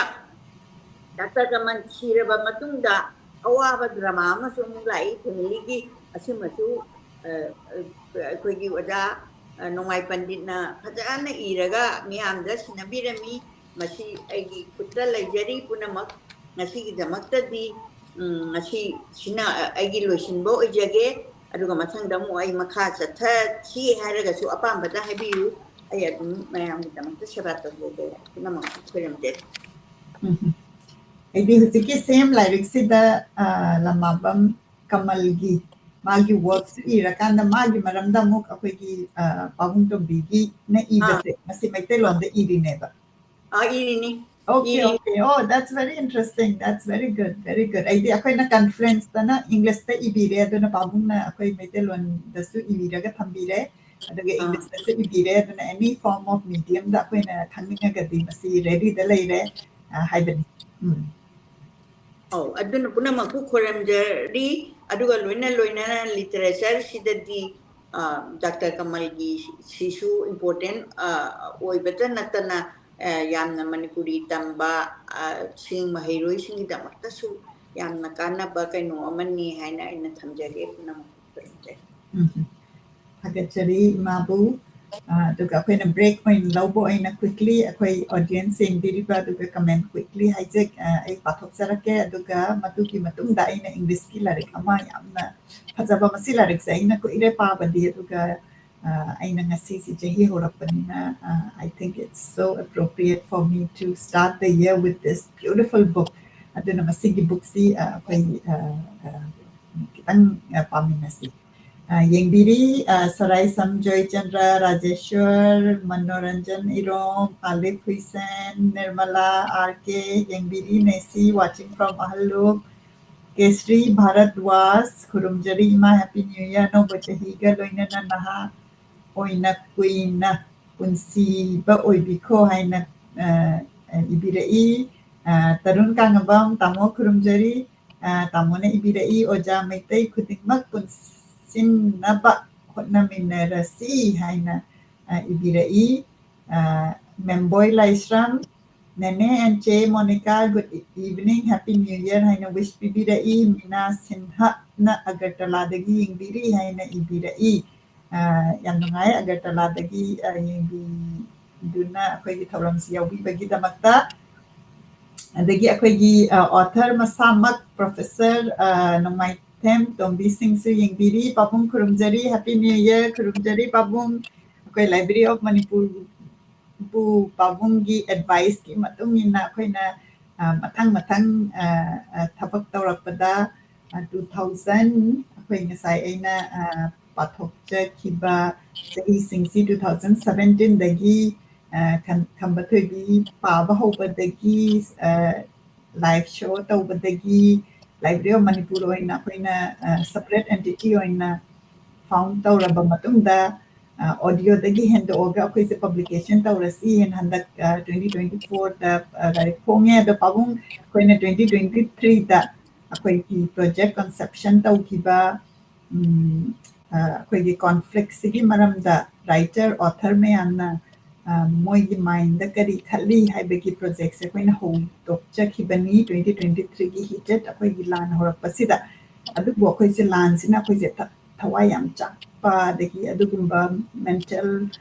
ꯗꯥꯛꯇꯔ ꯀꯃꯜ ꯁꯤꯔꯕ ꯃꯇꯨꯡꯗ ꯑꯋꯥꯕ ꯗ꯭ꯔꯃꯥ ꯑꯃꯁꯨ ꯑꯃꯨꯛ ꯂꯥꯛꯏ ꯐꯦꯃꯤꯂꯤꯒꯤ꯫ ꯑꯁꯤꯃꯁꯨ ꯑꯩꯈꯣꯏꯒꯤ ꯑꯣꯖꯥ ꯅꯣꯡꯃꯥꯏ ꯄꯟꯗꯤꯠꯅ ꯐꯖꯅ ꯏꯔꯒ ꯃꯤꯌꯥꯝꯗ ꯁꯤꯟꯅꯕꯤꯔꯝꯃꯤ꯫ ꯃꯁꯤ ꯑꯩꯒꯤ ꯈꯨꯠꯇ ꯂꯩꯖꯔꯤ ꯄꯨꯝꯅꯃꯛ꯫ ꯉꯁꯤꯒꯤꯗꯃꯛꯇꯗꯤ ꯉꯁꯤ ꯁꯤꯅ ꯑꯩꯒꯤ ꯂꯣꯏꯁꯤꯟꯕ ꯑꯣꯏꯖꯒꯦ꯫ ꯑꯗꯨꯒ ꯃꯊꯪꯗ ꯑꯃꯨꯛ ꯑꯩ ꯃꯈꯥ ꯆꯠꯊꯁꯤ ꯍꯥꯏꯔꯒꯁꯨ ꯑꯄꯥꯝꯕꯗ ꯍꯥꯏꯕꯤꯌꯨ꯫ ꯑꯩ ꯑꯗꯨꯝ ꯃꯌꯥꯝꯒꯤꯗꯃꯛꯇ ꯁꯦꯕꯥ ꯇꯧꯖꯒꯦ꯫ ꯄꯨꯝꯅꯃꯛ ꯈꯣꯏꯔꯝꯖꯔꯤ꯫ ꯎꯝ꯫ ꯑꯩꯗꯤ ꯍꯧꯖꯤꯛꯀꯤ ꯁꯦꯝ ꯂꯥꯏꯔꯤꯛꯁꯤꯗ ꯂꯃꯥꯕꯝ ꯀꯃꯜꯒꯤ ꯃꯥꯒꯤ ꯋꯥꯔꯛꯁ ꯏꯔꯀꯥꯟꯗ ꯃꯥꯒꯤ ꯃꯔꯝꯗ ꯑꯃꯨꯛ ꯑꯩꯈꯣꯏꯒꯤ ꯄꯥꯕꯨꯡ ꯇꯣꯝꯕꯤꯒꯤꯅ ꯏꯕꯁꯦ ꯃꯁꯤ ꯃꯩꯇꯩꯂꯣꯟꯗ ꯏꯔꯤꯅꯦꯕ꯫ ꯑꯥ, ꯏꯔꯤꯅꯤ꯫ Okay, okay. Oh, that's very interesting. That's very good. Very good. ꯑꯩꯗꯤ ꯑꯩꯈꯣꯏꯅ conferenceꯇꯅ Englishꯇ ꯏꯕꯤꯔꯦ, ꯑꯗꯨꯅ ꯄꯥꯕꯨꯡꯅ ꯑꯩꯈꯣꯏ ꯃꯩꯇꯩꯂꯣꯟꯗꯁꯨ ꯏꯕꯤꯔꯒ ꯊꯝꯕꯤꯔꯦ꯫ ꯑꯗꯨꯒ ꯑꯥ꯫ Englishꯇꯁꯨ ꯏꯕꯤꯔꯦ, ꯑꯗꯨꯅ any form of mediumꯗ ꯑꯩꯈꯣꯏꯅ ꯈꯪꯅꯤꯡꯉꯒꯗꯤ ꯃꯁꯤ readyꯗ ꯂꯩꯔꯦ, ꯑ, ꯍꯥꯏꯕꯅꯤ꯫ ꯎꯝ꯫ ꯑꯧ, ꯑꯗꯨꯅ ꯄꯨꯝꯅꯃꯛꯄꯨ ꯈꯣꯏꯔꯝꯖꯔꯤ꯫ ꯑꯗꯨꯒ ꯂꯣꯏꯅ ꯂꯣꯏꯅꯅ literatureꯁꯤꯗꯗꯤ, ꯑ, ꯗꯥꯛꯇꯔ ꯀꯃꯜꯒꯤ ꯁꯤꯁꯨ important, ꯑ, ꯑꯣꯏꯕꯇ ꯅꯠꯇꯅ, ꯑ, ꯌꯥꯝꯅ ꯃꯅꯤꯄꯨꯔꯤ ꯇꯝꯕ, ꯑ, ꯁꯤꯡ ꯃꯍꯩꯔꯣꯏꯁꯤꯡꯒꯤꯗꯃꯛꯇꯁꯨ ꯌꯥꯝꯅ ꯀꯥꯟꯅꯕ ꯀꯩꯅꯣ ꯑꯃꯅꯤ ꯍꯥꯏꯅ ꯑꯩꯅ ꯊꯝꯖꯒꯦ꯫ ꯄꯨꯝꯅꯃꯛꯄꯨ ꯈꯣꯏꯔꯝꯖꯔꯤ꯫ ꯎꯝ꯫ ꯊꯥꯒꯠꯆꯔꯤ ꯏꯃꯥꯕꯨ꯫ ꯑ, ꯑꯗꯨꯒ ꯑꯩꯈꯣꯏꯅ break ꯑꯣꯏꯅ ꯂꯧꯕ ꯑꯣꯏꯅ quickly ꯑꯩꯈꯣꯏ audience ꯌꯦꯡꯕꯤꯔꯤꯕ ꯑꯗꯨꯒ comment quickly ꯍꯥꯏꯖ-, ꯑ, ꯑꯩ ꯄꯥꯊꯣꯛꯆꯔꯛꯀꯦ꯫ ꯑꯗꯨꯒ ꯃꯗꯨꯒꯤ ꯃꯇꯨꯡꯗ ꯑꯩꯅ Englishꯀꯤ ꯂꯥꯏꯔꯤꯛ ꯑꯃ ꯌꯥꯝꯅ ꯐꯖꯕ, ꯃꯁꯤ ꯂꯥꯏꯔꯤꯛꯁꯦ ꯑꯩꯅ ꯀꯨꯏꯔꯦ ꯄꯥꯕꯗꯤ, ꯑꯗꯨꯒ, ꯑ, ꯑꯩꯅ ꯉꯁꯤꯁꯤ ꯆꯍꯤ ꯍꯧꯔꯛꯄꯅꯤꯅ, ꯑ, I think it's so appropriate for me to start the year with this beautiful book. ꯑꯗꯨꯅ ꯃꯁꯤꯒꯤ bookꯁꯤ, ꯑ, ꯑꯩꯈꯣꯏ, ꯑ, ꯑ, ꯈꯤꯇꯪ, ꯑ, ꯄꯥꯃꯤꯟꯅꯁꯤ꯫ ꯑ, ꯌꯦꯡꯕꯤꯔꯤ, ꯑ, ꯁꯔꯥꯏꯁꯝ ꯖꯣꯏꯆꯟꯗ꯭ꯔ, ꯔꯥꯖꯦꯁ꯭ꯋꯔ, ꯃꯅꯣꯔꯟꯖꯟ ꯏꯔꯣꯝ, ꯑꯥꯂꯤꯐ ꯍꯨꯏꯁꯦꯟ, Nirmala, R K, ꯌꯦꯡꯕꯤꯔꯤ, ꯅꯦꯁꯤ, watching from ꯑꯍꯜꯂꯨꯞ, ꯀꯦꯁ꯭ꯔꯤ ꯚꯥꯔꯠꯋꯥꯖ, ꯈꯨꯔꯨꯝꯖꯔꯤ ꯏꯃꯥ, Happy New Year, ꯑꯅꯧꯕ ꯆꯍꯤꯒ ꯂꯣꯏꯅꯅ ꯅꯍꯥ ꯑꯣꯏꯅ ꯀꯨꯏꯅ ꯄꯨꯟꯁꯤꯕ ꯑꯣꯏꯕꯤꯈꯣ ꯍꯥꯏꯅ, ꯑ, ꯑ, ꯏꯕꯤꯔꯛꯏ꯫ ꯑ, ꯇꯔꯨꯟ ꯀꯥꯡꯉꯕꯝ, ꯇꯥꯃꯣ ꯈꯨꯔꯨꯝꯖꯔꯤ꯫ ꯑ, ꯇꯥꯃꯣꯅ ꯏꯕꯤꯔꯛꯏ, "ꯑꯣꯖꯥ ꯃꯩꯇꯩ ꯈꯨꯗꯤꯡꯃꯛ ꯄꯨꯟꯁꯤꯟꯅꯕ ꯍꯣꯠꯅꯃꯤꯟꯅꯔꯁꯤ" ꯍꯥꯏꯅ, ꯑ, ꯏꯕꯤꯔꯛꯏ꯫ ꯑ, ꯃꯦꯝꯕꯣꯏ ꯂꯥꯏꯁ꯭ꯔꯝ, "Nene and Che Monica, good evening, Happy New Year" ꯍꯥꯏꯅ wish ꯄꯤꯕꯤꯔꯛꯏ꯫ ꯃꯤꯅꯥ ꯁꯤꯟꯍꯅ ꯑꯒꯔꯇꯂꯥꯗꯒꯤ ꯌꯦꯡꯕꯤꯔꯤ ꯍꯥꯏꯅ ꯏꯕꯤꯔꯛꯏ꯫ ꯑ, ꯌꯥꯝ ꯅꯨꯡꯉꯥꯏ, ꯑꯒꯔꯇꯂꯥꯗꯒꯤ, ꯑ, ꯌꯦꯡꯕꯤꯗꯨꯅ ꯑꯩꯈꯣꯏꯒꯤ ꯊꯧꯔꯝꯁꯤ ꯌꯥꯎꯕꯤꯕꯒꯤꯗꯃꯛꯇ꯫ ꯑꯗꯒꯤ ꯑꯩꯈꯣꯏꯒꯤ, ꯑ, author ꯃꯁꯥꯃꯛ Professor, ꯑ, ꯅꯣꯡꯃꯥꯏꯊꯦꯝ ꯇꯣꯝꯕꯤ ꯁꯤꯡꯁꯨ ꯌꯦꯡꯕꯤꯔꯤ꯫ ꯄꯥꯕꯨꯡ ꯈꯨꯔꯨꯝꯖꯔꯤ, Happy New Year ꯈꯨꯔꯨꯝꯖꯔꯤ ꯄꯥꯕꯨꯡ꯫ ꯑꯩꯈꯣꯏ Library of Manipur ꯕꯨ ꯄꯥꯕꯨꯡꯒꯤ adviceꯀꯤ ꯃꯇꯨꯡ ꯏꯟꯅ ꯑꯩꯈꯣꯏꯅ, ꯑ, ꯃꯊꯪ ꯃꯊꯪ, ꯑ, ꯑ, ꯊꯕꯛ ꯇꯧꯔꯛꯄꯗ, ꯑ, two thousand, ꯑꯩꯈꯣꯏ ꯉꯁꯥꯏ ꯑꯩꯅ, ꯑ, ꯄꯥꯊꯣꯛꯆꯈꯤꯕ ꯆꯍꯤꯁꯤꯡꯁꯤ two thousand seventeenꯗꯒꯤ, ꯑ, ꯈꯝ-, ꯈꯝꯕ ꯊꯣꯏꯕꯤ ꯄꯥꯕ ꯍꯧꯕꯗꯒꯤ, ꯑ, live show ꯇꯧꯕꯗꯒꯤ Library of Manipur ꯑꯣꯏꯅ ꯑꯩꯈꯣꯏꯅ, ꯑ, separate entity ꯑꯣꯏꯅ found ꯇꯧꯔꯕ ꯃꯇꯨꯡꯗ, ꯑ, audio ꯗꯒꯤ ꯍꯦꯟꯗꯣꯛꯑꯒ ꯑꯩꯈꯣꯏꯁꯦ publication ꯇꯧꯔꯁꯤꯅ ꯍꯟꯗꯛ, ꯑ, twenty twenty-four ꯗ, ꯑ, ꯂꯥꯏꯔꯤꯛ ꯐꯣꯡꯉꯦ꯫ ꯑꯗꯣ ꯄꯥꯕꯨꯡ, ꯑꯩꯈꯣꯏꯅ twenty twenty-three ꯗ ꯑꯩꯈꯣꯏꯒꯤ project conception ꯇꯧꯈꯤꯕ, ꯎꯝ, ꯑ, ꯑꯩꯈꯣꯏꯒꯤ conflict ꯁꯤꯒꯤ ꯃꯔꯝꯗ writer, author ꯃꯌꯥꯝꯅ, ꯑ, ꯃꯣꯏꯒꯤ mind ꯗ ꯀꯔꯤ ꯈꯜꯂꯤ ꯍꯥꯏꯕꯒꯤ project ꯁꯦ ꯑꯩꯈꯣꯏꯅ ꯍꯧꯗꯣꯛꯆꯈꯤꯕꯅꯤ twenty twenty-three ꯒꯤ heated ꯑꯩꯈꯣꯏꯒꯤ ꯂꯥꯟ ꯍꯧꯔꯛꯄꯁꯤꯗ꯫ ꯑꯗꯨꯕꯨ ꯑꯩꯈꯣꯏꯁꯦ ꯂꯥꯟꯁꯤꯅ ꯑꯩꯈꯣꯏꯁꯦ ꯊ-, ꯊꯋꯥꯏ ꯌꯥꯝ ꯆꯥꯛꯄ, ꯑꯗꯒꯤ ꯑꯗꯨꯒꯨꯝꯕ mental,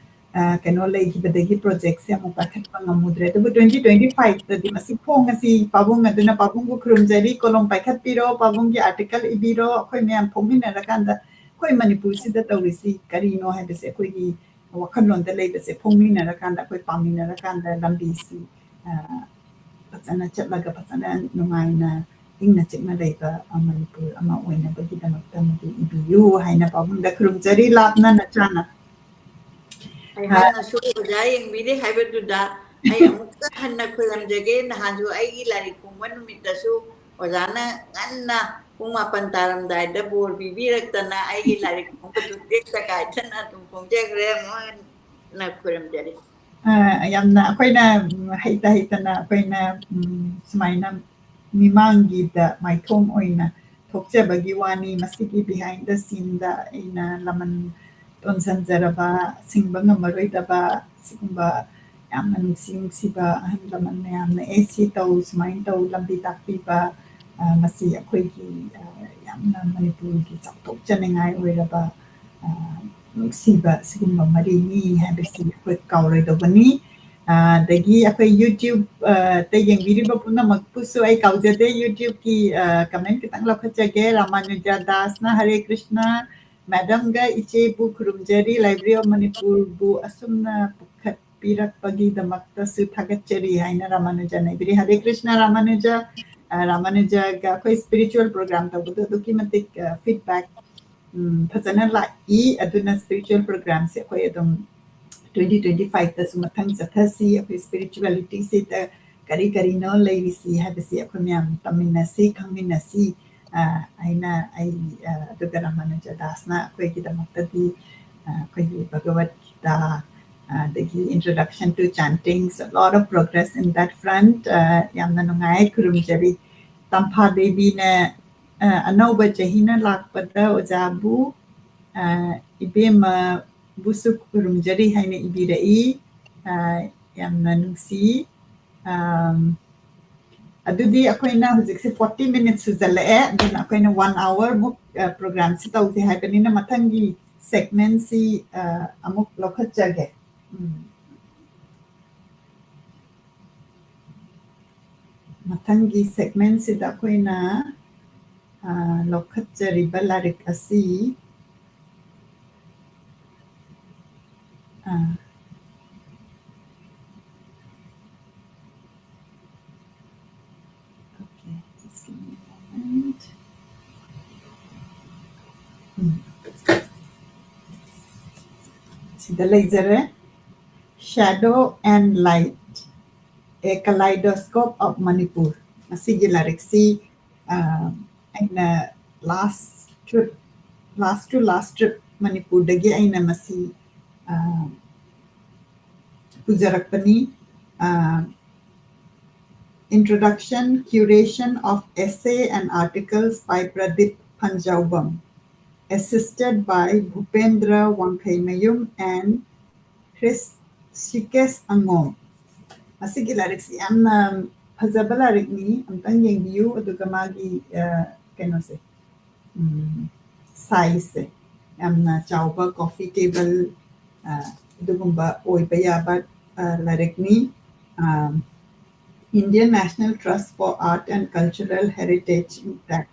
ꯑ, ꯀꯩꯅꯣ ꯂꯩꯈꯤꯕꯗꯒꯤ project ꯁꯦ ꯑꯃꯨꯛ ꯄꯥꯏꯈꯠꯄ ꯉꯝꯃꯨꯗ꯭ꯔꯦ꯫ ꯑꯗꯨꯕꯨ twenty twenty-five ꯇꯗꯤ ꯃꯁꯤ ꯐꯣꯡꯉꯁꯤ ꯄꯥꯕꯨꯡ, ꯑꯗꯨꯅ ꯄꯥꯕꯨꯡꯕꯨ ꯈꯨꯔꯨꯝꯖꯔꯤ꯫ ꯀꯣꯂꯣꯝ ꯄꯥꯏꯈꯠꯄꯤꯔꯣ, ꯄꯥꯕꯨꯡꯒꯤ article ꯏꯕꯤꯔꯣ꯫ ꯑꯩꯈꯣꯏ ꯃꯌꯥꯝ ꯐꯣꯡꯃꯤꯟꯅꯔꯀꯥꯟꯗ ꯑꯩꯈꯣꯏ ꯃꯅꯤꯄꯨꯔꯁꯤꯗ ꯇꯧꯔꯤꯁꯤ ꯀꯔꯤꯅꯣ ꯍꯥꯏꯕꯁꯦ ꯑꯩꯈꯣꯏꯒꯤ ꯋꯥꯈꯜꯂꯣꯟꯗ ꯂꯩꯕꯁꯦ ꯐꯣꯡꯃꯤꯟꯅꯔꯀꯥꯟꯗ, ꯑꯩꯈꯣꯏ ꯄꯥꯃꯤꯟꯅꯔꯀꯥꯟꯗ ꯂꯝꯕꯤꯁꯤ, ꯑ, ꯐꯖꯅ ꯆꯠꯂꯒ ꯐꯖꯅ ꯅꯨꯡꯉꯥꯏꯅ ꯏꯪꯅ ꯆꯤꯛꯅ ꯂꯩꯕ, ꯑ, ꯃꯅꯤꯄꯨꯔ ꯑꯃ ꯑꯣꯏꯅꯕꯒꯤꯗꯃꯛꯇ ꯃꯗꯨ ꯏꯕꯤꯌꯨ ꯍꯥꯏꯅ ꯄꯥꯕꯨꯡꯗ ꯈꯨꯔꯨꯝꯖꯔꯤ, ꯂꯥꯞꯅ ꯅꯆꯥꯅ꯫ ꯑꯩꯍꯥꯛꯅꯁꯨ ꯑꯣꯖꯥ ꯌꯦꯡꯕꯤꯔꯦ ꯍꯥꯏꯕꯗꯨꯗ ꯑꯩ ꯑꯃꯨꯛꯇ ꯍꯟꯅ ꯈꯨꯔꯨꯝꯖꯒꯦ꯫ ꯅꯍꯥꯟꯁꯨ ꯑꯩꯒꯤ ꯂꯥꯏꯔꯤꯛ ꯐꯣꯡꯕ ꯅꯨꯃꯤꯠꯇꯁꯨ ꯑꯣꯖꯥꯅ ꯉꯟꯅ ꯄꯨꯡ ꯃꯥꯄꯟ ꯇꯥꯔꯝꯗꯥꯏꯗ ꯕꯣꯔ ꯄꯤꯕꯤꯔꯛꯇꯅ ꯑꯩꯒꯤ ꯂꯥꯏꯔꯤꯛ ꯐꯣꯡꯕꯗꯨ ꯇꯦꯛꯇ ꯀꯥꯏꯗꯅ ꯑꯗꯨꯝ ꯐꯣꯡꯖꯈ꯭ꯔꯦ꯫ ꯑꯃꯨꯛ ꯍꯟꯅ ꯈꯨꯔꯨꯝꯖꯔꯤ꯫ ꯑ, ꯌꯥꯝꯅ ꯑꯩꯈꯣꯏꯅ, ꯎꯝ, ꯍꯩꯇ ꯍꯩꯇꯅ ꯑꯩꯈꯣꯏꯅ, ꯎꯝ, ꯁꯨꯃꯥꯏꯅ ꯃꯤꯃꯥꯡꯒꯤꯗ ꯃꯥꯏꯊꯣꯡ ꯑꯣꯏꯅ ꯊꯣꯛꯆꯕꯒꯤ ꯋꯥꯅꯤ꯫ ꯃꯁꯤꯒꯤ behind the scene ꯗ ꯑꯩꯅ ꯂꯃꯟ ꯇꯣꯟꯁꯤꯟꯖꯔꯕ, ꯁꯤꯡꯕ ꯉꯝꯃꯔꯣꯏꯗꯕ ꯁꯤꯒꯨꯝꯕ ꯌꯥꯝꯅ ꯅꯨꯡꯁꯤ ꯅꯨꯡꯁꯤꯕ ꯑꯍꯜ ꯂꯃꯟ ꯃꯌꯥꯝꯅ, "ꯑꯦ, ꯁꯤ ꯇꯧ, ꯁꯨꯃꯥꯏꯅ ꯇꯧ", ꯂꯝꯕꯤ ꯇꯥꯛꯄꯤꯕ, ꯑ, ꯃꯁꯤ ꯑꯩꯈꯣꯏꯒꯤ, ꯑ, ꯌꯥꯝꯅ ꯃꯅꯤꯄꯨꯔꯒꯤ ꯆꯥꯎꯊꯣꯛꯆꯅꯤꯡꯉꯥꯏ ꯑꯣꯏꯔꯕ, ꯑ, ꯅꯨꯡꯁꯤꯕ ꯁꯤꯒꯨꯝꯕ ꯃꯔꯤꯅꯤ ꯍꯥꯏꯕꯁꯤ ꯑꯩꯈꯣꯏ ꯀꯥꯎꯔꯣꯏꯗꯧꯕꯅꯤ꯫ ꯑ, ꯑꯗꯒꯤ ꯑꯩꯈꯣꯏ YouTube, ꯑ, ꯇ ꯌꯦꯡꯕꯤꯔꯤꯕ ꯄꯨꯝꯅꯃꯛꯄꯨꯁꯨ ꯑꯩ ꯀꯥꯎꯖꯗꯦ꯫ YouTube ꯀꯤ, ꯑ, comment ꯈꯤꯇꯪ ꯂꯧꯈꯠꯆꯒꯦ꯫ ꯔꯥꯃꯥꯅꯨꯖ ꯗꯥꯁꯅ, "ꯍꯔꯦ ꯀ꯭ꯔꯤꯁꯅ, madam ꯒ ꯏꯆꯦꯕꯨ ꯈꯨꯔꯨꯝꯖꯔꯤ, Library of Manipur ꯕꯨ ꯑꯁꯨꯝꯅ ꯄꯨꯈꯠꯄꯤꯔꯛꯄꯒꯤꯗꯃꯛꯇꯁꯨ ꯊꯥꯒꯠꯆꯔꯤ" ꯍꯥꯏꯅ ꯔꯥꯃꯥꯅꯨꯖꯅ ꯏꯕꯤꯔꯤ꯫ ꯍꯔꯦ ꯀ꯭ꯔꯤꯁꯅ ꯔꯥꯃꯥꯅꯨꯖ꯫ ꯑ, ꯔꯥꯃꯥꯅꯨꯖꯒ ꯑꯩꯈꯣꯏ spiritual program ꯇꯧꯕꯗꯣ ꯑꯗꯨꯛꯀꯤ ꯃꯇꯤꯛ, ꯑ, feedback, ꯎꯝ, ꯐꯖꯅ ꯂꯥꯛꯏ꯫ ꯑꯗꯨꯅ spiritual program ꯁꯦ ꯑꯩꯈꯣꯏ ꯑꯗꯨꯝ twenty twenty-five ꯇꯁꯨ ꯃꯊꯪ ꯆꯠꯊꯁꯤ꯫ ꯑꯩꯈꯣꯏ spirituality ꯁꯤꯗ ꯀꯔꯤ ꯀꯔꯤꯅꯣ ꯂꯩꯔꯤꯁꯤ ꯍꯥꯏꯕꯁꯤ ꯑꯩꯈꯣꯏ ꯃꯌꯥꯝ ꯇꯝꯃꯤꯟꯅꯁꯤ, ꯈꯪꯃꯤꯟꯅꯁꯤ꯫ ꯑ, ꯑꯩꯅ ꯑꯩ, ꯑ, ꯑꯗꯨꯒ ꯔꯥꯃꯥꯅꯨꯖ ꯗꯥꯁꯅ ꯑꯩꯈꯣꯏꯒꯤꯗꯃꯛꯇꯗꯤ, ꯑ, ꯑꯩꯈꯣꯏꯒꯤ ꯚꯒꯋꯠ ꯒꯤꯇꯥ, ꯑ, ꯑꯗꯒꯤ Introduction to Chantings, a lot of progress in that front꯫ ꯑ, ꯌꯥꯝꯅ ꯅꯨꯡꯉꯥꯏ, ꯈꯨꯔꯨꯝꯖꯔꯤ꯫ ꯇꯝꯐꯥ ꯗꯦꯕꯤꯅ, ꯑ, ꯑꯅꯧꯕ ꯆꯍꯤꯅ ꯂꯥꯛꯄꯗ ꯑꯣꯖꯥꯕꯨ, ꯑ, ꯏꯕꯦꯝꯃꯕꯨꯁꯨ ꯈꯨꯔꯨꯝꯖꯔꯤ ꯍꯥꯏꯅ ꯏꯕꯤꯔꯛꯏ꯫ ꯑ, ꯌꯥꯝꯅ ꯅꯨꯡꯁꯤ꯫ ꯑꯝ, ꯑꯗꯨꯗꯤ ꯑꯩꯈꯣꯏꯅ ꯍꯧꯖꯤꯛꯁꯦ forty minutes ꯁꯨꯖꯜꯂꯛꯑꯦ, ꯑꯗꯨꯅ ꯑꯩꯈꯣꯏꯅ one hour ꯃꯨꯛ, ꯑ, program ꯁꯤ ꯇꯧꯁꯦ ꯍꯥꯏꯕꯅꯤꯅ ꯃꯊꯪꯒꯤ segment ꯁꯤ, ꯑ, ꯑꯃꯨꯛ ꯂꯧꯈꯠꯆꯒꯦ꯫ ꯎꯝ꯫ ꯃꯊꯪꯒꯤ segment ꯁꯤꯗ ꯑꯩꯈꯣꯏꯅ, ꯑ, ꯂꯧꯈꯠꯆꯔꯤꯕ ꯂꯥꯏꯔꯤꯛ ꯑꯁꯤ, ꯑ, Okay, just give me a moment. ꯎꯝ꯫ ꯁꯤꯗ ꯂꯩꯖꯔꯦ꯫ Shadow and Light, A Kaleidoscope of Manipur꯫ ꯃꯁꯤꯒꯤ ꯂꯥꯏꯔꯤꯛꯁꯤ, ꯑ, ꯑꯩꯅ last trip, last to last trip ꯃꯅꯤꯄꯨꯔꯗꯒꯤ ꯑꯩꯅ ꯃꯁꯤ, ꯑ, ꯄꯨꯖꯔꯛꯄꯅꯤ꯫ ꯑ, Introduction, Curation of Essay and Articles by Pradeep Phanjaobam, assisted by Bhupendra Wankheimayum and Chris Shikes Angom꯫ ꯃꯁꯤꯒꯤ ꯂꯥꯏꯔꯤꯛꯁꯤ ꯌꯥꯝꯅ ꯐꯖꯕ ꯂꯥꯏꯔꯤꯛꯅꯤ, ꯑꯝꯇꯪ ꯌꯦꯡꯕꯤꯌꯨ꯫ ꯑꯗꯨꯒ ꯃꯥꯒꯤ, ꯑ, ꯀꯩꯅꯣꯁꯦ, ꯎꯝ, size ꯁꯦ ꯌꯥꯝꯅ ꯆꯥꯎꯕ, coffee table, ꯑ, ꯑꯗꯨꯒꯨꯝꯕ ꯑꯣꯏꯕ ꯌꯥꯕ, ꯑ, ꯂꯥꯏꯔꯤꯛꯅꯤ꯫ ꯑ, Indian National Trust for Art and Cultural Heritage Impact,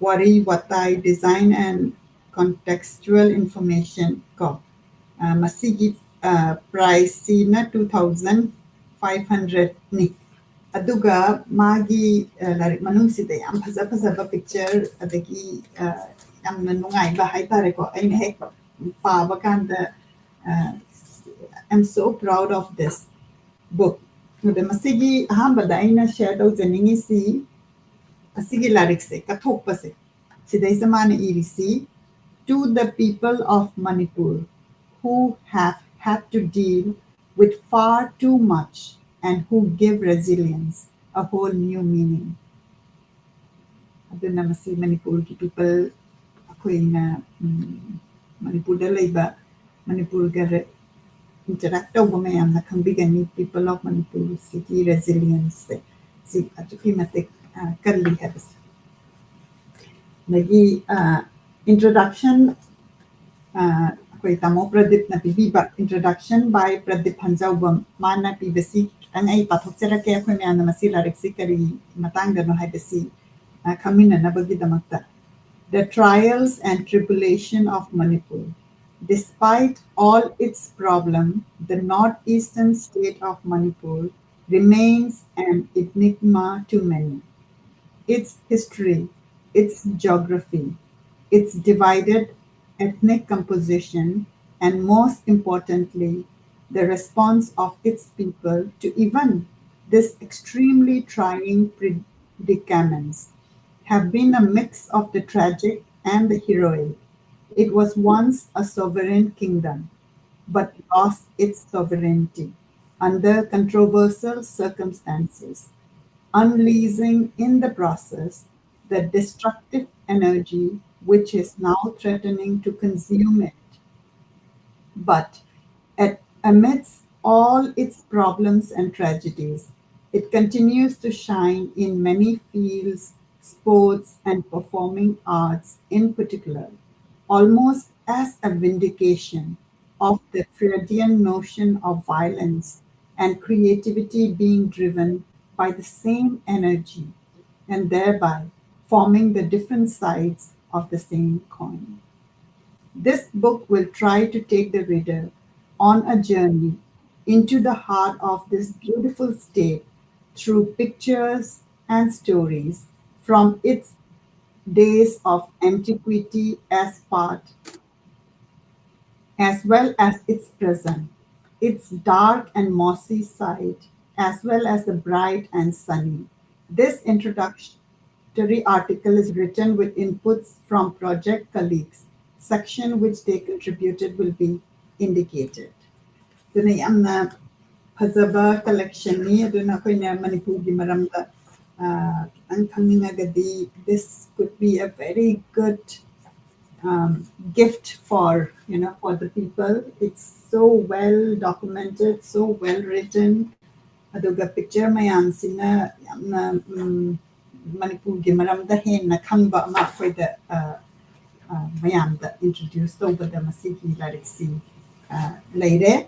ꯋꯥꯔꯤ ꯋꯥꯇꯥꯏ, design and contextual information ꯀꯣ꯫ ꯑ, ꯃꯁꯤꯒꯤ, ꯑ, price ꯁꯤꯅ two thousand five hundred ꯅꯤ꯫ ꯑꯗꯨꯒ ꯃꯥꯒꯤ, ꯑ, ꯂꯥꯏꯔꯤꯛ ꯃꯅꯨꯡꯁꯤꯗ ꯌꯥꯝ ꯐꯖ ꯐꯖꯕ picture, ꯑꯗꯒꯤ, ꯑ, ꯌꯥꯝꯅ ꯅꯨꯡꯉꯥꯏꯕ ꯍꯥꯏꯇꯥꯔꯦꯀꯣ꯫ ꯑꯩꯅ ꯍꯦꯛ ꯄꯥꯕ ꯀꯥꯟꯗ, ꯑ, I'm so proud of this book. ꯑꯗ ꯃꯁꯤꯒꯤ ꯑꯍꯥꯟꯕꯗ ꯑꯩꯅ share ꯇꯧꯖꯅꯤꯡꯉꯤꯁꯤ ꯑꯁꯤꯒꯤ ꯂꯥꯏꯔꯤꯛꯁꯦ ꯀꯠꯊꯣꯛꯄꯁꯦ, ꯁꯤꯗꯩꯁꯤꯗ ꯃꯥꯅ ꯏꯔꯤꯁꯤ, "To the people of Manipur who have had to deal with far too much and who give resilience a whole new meaning." ꯑꯗꯨꯅ ꯃꯁꯤ ꯃꯅꯤꯄꯨꯔꯒꯤ people, ꯑꯩꯈꯣꯏꯅ ꯎꯝ, ꯃꯅꯤꯄꯨꯔꯗ ꯂꯩꯕ, ꯃꯅꯤꯄꯨꯔꯒ interact ꯇꯧꯕ ꯃꯌꯥꯝꯅ ꯈꯪꯕꯤꯒꯅꯤ, people of Manipur ꯁꯤꯒꯤ resilience ꯁꯦ ꯁꯤ ꯑꯗꯨꯛꯀꯤ ꯃꯇꯤꯛ ꯑ, ꯀꯜꯂꯤ ꯍꯥꯏꯕꯁꯦ꯫ ꯑꯗꯒꯤ introduction ꯑꯩꯈꯣꯏ ꯇꯥꯃꯣ ꯄ꯭ꯔꯗꯤꯞꯅ ꯄꯤꯕꯤꯕ, introduction by ꯄ꯭ꯔꯗꯤꯞ ꯍꯟꯖꯥꯎꯕꯝ, ꯃꯥꯅ ꯄꯤꯕꯁꯤ ꯈꯤꯇꯪ ꯑꯩ ꯄꯥꯊꯣꯛꯆꯔꯛꯀꯦ, ꯑꯩꯈꯣꯏ ꯃꯌꯥꯝꯅ ꯃꯁꯤ ꯂꯥꯏꯔꯤꯛꯁꯤ ꯀꯔꯤ ꯃꯇꯥꯡꯗꯅꯣ ꯍꯥꯏꯕꯁꯤ ꯑ, ꯈꯪꯃꯤꯟꯅꯅꯕꯒꯤꯗꯃꯛꯇ꯫ The trials and tribulation of Manipur. Despite all its problem, the northeastern state of Manipur remains an enigma to many. Its history, its geography, its divided ethnic composition, and most importantly, the response of its people to even this extremely trying predicaments have been a mix of the tragic and the heroic. It was once a sovereign kingdom, but lost its sovereignty under controversial circumstances, unleashing in the process the destructive energy which is now threatening to consume it. But at, amidst all its problems and tragedies, it continues to shine in many fields, sports and performing arts in particular, almost as a vindication of the Freudian notion of violence and creativity being driven by the same energy, and thereby forming the different sides of the same coin. This book will try to take the reader on a journey into the heart of this beautiful state through pictures and stories from its days of antiquity as part, as well as its present. its dark and mossy side, as well as the bright and sunny. This introductory article is written with inputs from project colleagues. Section which they contributed will be indicated. ꯑꯗꯨꯅ ꯌꯥꯝꯅ ꯐꯖꯕ collectionꯅꯤ꯫ ꯑꯗꯨꯅ ꯑꯩꯈꯣꯏꯅ ꯃꯅꯤꯄꯨꯔꯒꯤ ꯃꯔꯝꯗ, ꯑ, ꯈꯤꯇꯪ ꯈꯪꯅꯤꯡꯉꯒꯗꯤ, this could be a very good, um, gift for, you know, for the people. It's so well documented, so well written. ꯑꯗꯨꯒ picture ꯃꯌꯥꯝꯁꯤꯅ ꯌꯥꯝꯅ, ꯎꯝ, ꯃꯅꯤꯄꯨꯔꯒꯤ ꯃꯔꯝꯗ ꯍꯦꯟꯅ ꯈꯪꯕ ꯑꯃ ꯑꯩꯈꯣꯏꯗ, ꯑ, ꯑ, ꯃꯌꯥꯝꯗ introduce ꯇꯧꯕꯗ ꯃꯁꯤꯒꯤ ꯂꯥꯏꯔꯤꯛꯁꯤ, ꯑ, ꯂꯩꯔꯦ꯫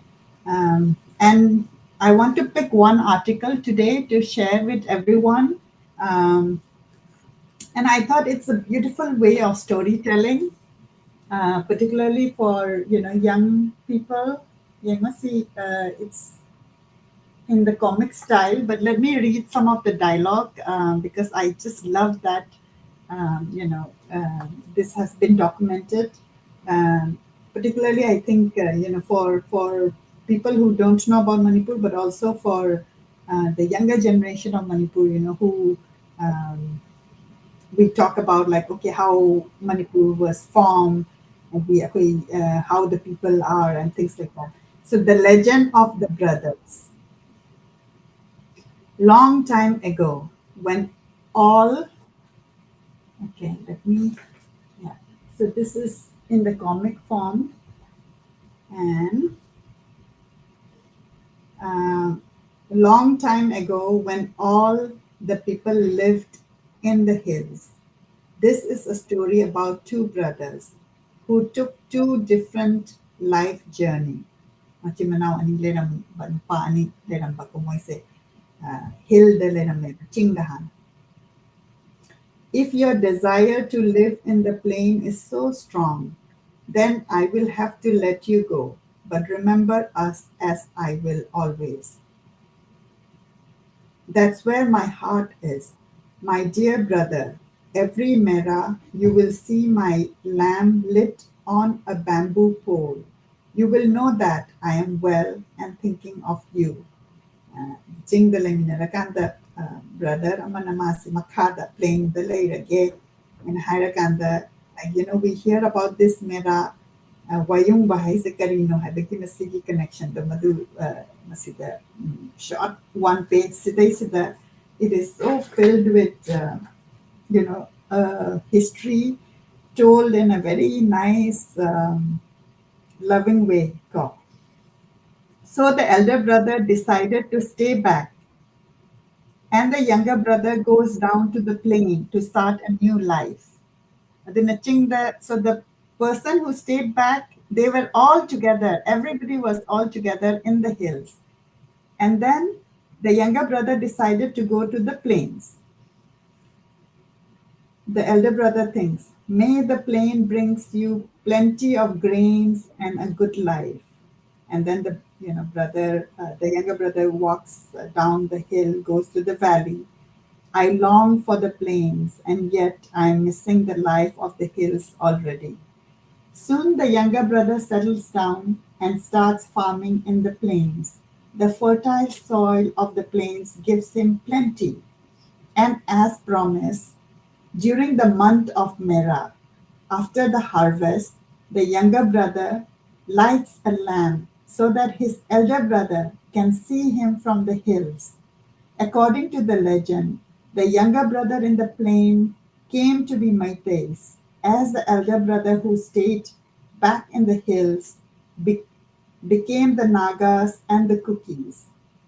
Um, and I want to pick one article today to share with everyone. Um, and I thought it's a beautiful way of storytelling, uh, particularly for, you know, young people. ꯌꯦꯡꯉꯁꯤ, uh, it's in the comic style, but let me read some of the dialogue, um, because I just love that, um, you know, uh, this has been documented. Um, particularly, I think, uh, you know, for, for people who don't know about Manipur, but also for, uh, the younger generation of Manipur, you know, who, um, we talk about, like, okay, how Manipur was formed, and we, uh, how the people are and things like that. So the legend of the brothers. Long time ago, when all, okay, let me, yeah. So this is in the comic form. And, uh, long time ago, when all the people lived in the hills, this is a story about two brothers who took two different life journey. ꯃꯆꯤꯟ ꯃꯅꯥꯎ ꯑꯅꯤ ꯂꯩꯔꯝꯕ, ꯅꯨꯄꯥ ꯑꯅꯤ ꯂꯩꯔꯝꯕꯀꯣ ꯃꯣꯏꯁꯦ, ꯑ, hillꯗ ꯂꯩꯔꯝꯃꯦꯕ, ꯆꯤꯡꯗ ꯍꯥꯟꯅ. If your desire to live in the plain is so strong, then I will have to let you go. But remember us as I will always. That's where my heart is. My dear brother, every Mera you will see my lamp lit on a bamboo pole. you will know that I am well and thinking of you. Uh, ꯆꯤꯡꯗ ꯂꯩꯃꯤꯟꯅꯔꯀꯥꯟꯗ, uh, brother ꯑꯃꯅ ꯃꯥꯁꯤ ꯃꯈꯥꯗ plainꯗ ꯂꯩꯔꯒꯦ ꯍꯥꯏꯅ ꯍꯥꯏꯔꯀꯥꯟꯗ, uh, you know, we hear about this Mera, uh, ꯋꯥꯌꯨꯡꯕ ꯍꯥꯏꯁꯦ ꯀꯔꯤꯅꯣ ꯍꯥꯏꯕꯒꯤ ꯃꯁꯤꯒꯤ connectionꯗꯣ ꯃꯗꯨ, uh, ꯃꯁꯤꯗ, ꯎꯝ, short one page ꯁꯤꯗꯩꯁꯤꯗ it is so filled with, uh, you know, uh, history told in a very nice, um, loving way. ꯀꯣ. So the elder brother decided to stay back, and the younger brother goes down to the plain to start a new life. ꯑꯗꯨꯅ ꯆꯤꯡꯗ, so the person who stayed back, they were all together. Everybody was all together in the hills. And then the younger brother decided to go to the plains. The elder brother thinks, "May the plain brings you plenty of grains and a good life." And then the, you know, brother, uh, the younger brother walks, uh, down the hill, goes to the valley. "I long for the plains, and yet I am missing the life of the hills already." Soon the younger brother settles down and starts farming in the plains. The fertile soil of the plains gives him plenty. And as promised, during the month of Mera, after the harvest, the younger brother lights a lamp so that his elder brother can see him from the hills. According to the legend, the younger brother in the plain came to be Meiteis, as the elder brother who stayed back in the hills be- became the Nagas and the Kukis.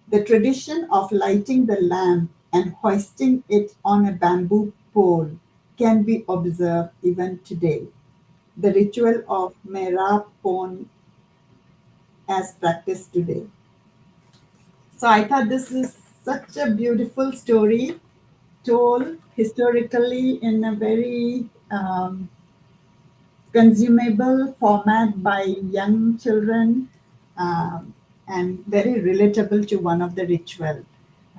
The tradition of lighting the lamp and hoisting it on a bamboo pole can be observed even today. The ritual of Mera Pon as practiced today. So I thought this is such a beautiful story, told historically in a very, um, consumable format by young children, um, and very relatable to one of the ritual.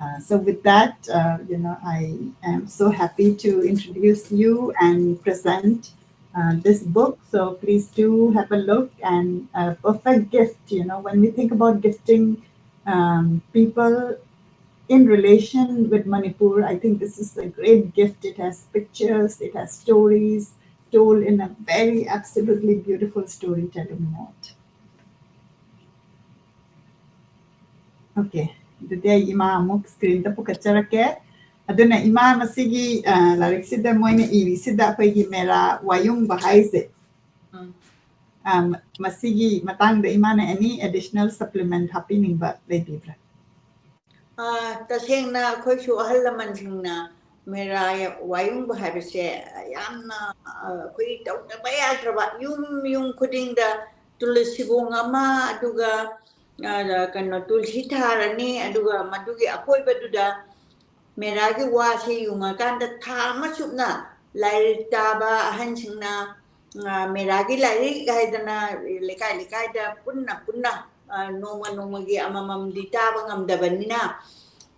Uh, so with that, uh, you know, I am so happy to introduce you and present uh, this book. So please do have a look and a perfect gift. You know, when we think about gifting um, people in relation with Manipur, I think this is a great gift. It has pictures, it has stories told in a very absolutely beautiful storytelling mode. Okay, ꯑꯗꯨꯗꯤ ꯑꯩ ꯏꯃꯥ ꯑꯃꯨꯛ screenꯗ ꯄꯨꯈꯠꯆꯔꯛꯀꯦ꯫ ꯑꯗꯨꯅ ꯏꯃꯥ, ꯃꯁꯤꯒꯤ ꯑ, ꯂꯥꯏꯔꯤꯛꯁꯤꯗ ꯃꯣꯏꯅ ꯏꯔꯤꯁꯤꯗ ꯑꯩꯈꯣꯏꯒꯤ ꯃꯦꯔꯥ ꯋꯥꯌꯨꯡꯕ ꯍꯥꯏꯁꯦ, ꯎꯝ꯫ ꯑ, ꯃꯁꯤꯒꯤ ꯃꯇꯥꯡꯗ ꯏꯃꯥꯅ any additional supplement ꯍꯥꯞꯄꯤꯅꯤꯡꯕ ꯂꯩꯕꯤꯕ꯭ꯔꯥ? ꯑ, ꯇꯁꯦꯡꯅ ꯑꯩꯈꯣꯏꯁꯨ ꯑꯍꯜ ꯂꯃꯟꯁꯤꯡꯅ ꯃꯦꯔꯥ ꯋꯥꯌꯨꯡꯕ ꯍꯥꯏꯕꯁꯦ ꯌꯥꯝꯅ, ꯑ, ꯑꯩꯈꯣꯏ ꯇꯧꯗꯕ ꯌꯥꯗ꯭ꯔꯕ, ꯌꯨꯝ ꯌꯨꯝ ꯈꯨꯗꯤꯡꯗ ꯇꯨꯂꯁꯤꯕꯣꯡ ꯑꯃ, ꯑꯗꯨꯒ, ꯑ, ꯀꯩꯅꯣ, ꯇꯨꯜꯁꯤ ꯊꯥꯔꯅꯤ, ꯑꯗꯨꯒ ꯃꯗꯨꯒꯤ ꯑꯀꯣꯏꯕꯗꯨꯗ ꯃꯦꯔꯥꯒꯤ ꯋꯥꯁꯤ ꯌꯨꯡꯉꯀꯥꯟꯗ ꯊꯥ ꯑꯃ ꯆꯨꯞꯅ ꯂꯥꯏꯔꯤꯛ ꯇꯥꯕ ꯑꯍꯟꯁꯤꯡꯅ, ꯑ, ꯃꯦꯔꯥꯒꯤ ꯂꯥꯏꯔꯤꯛ ꯍꯥꯏꯗꯅ ꯂꯩꯀꯥꯏ ꯂꯩꯀꯥꯏꯗ ꯄꯨꯟꯅ ꯄꯨꯟꯅ, ꯑ, ꯅꯣꯡꯃ ꯅꯣꯡꯃꯒꯤ ꯑꯃꯃꯝꯗꯤ ꯇꯥꯕ ꯉꯝꯗꯕꯅꯤꯅ,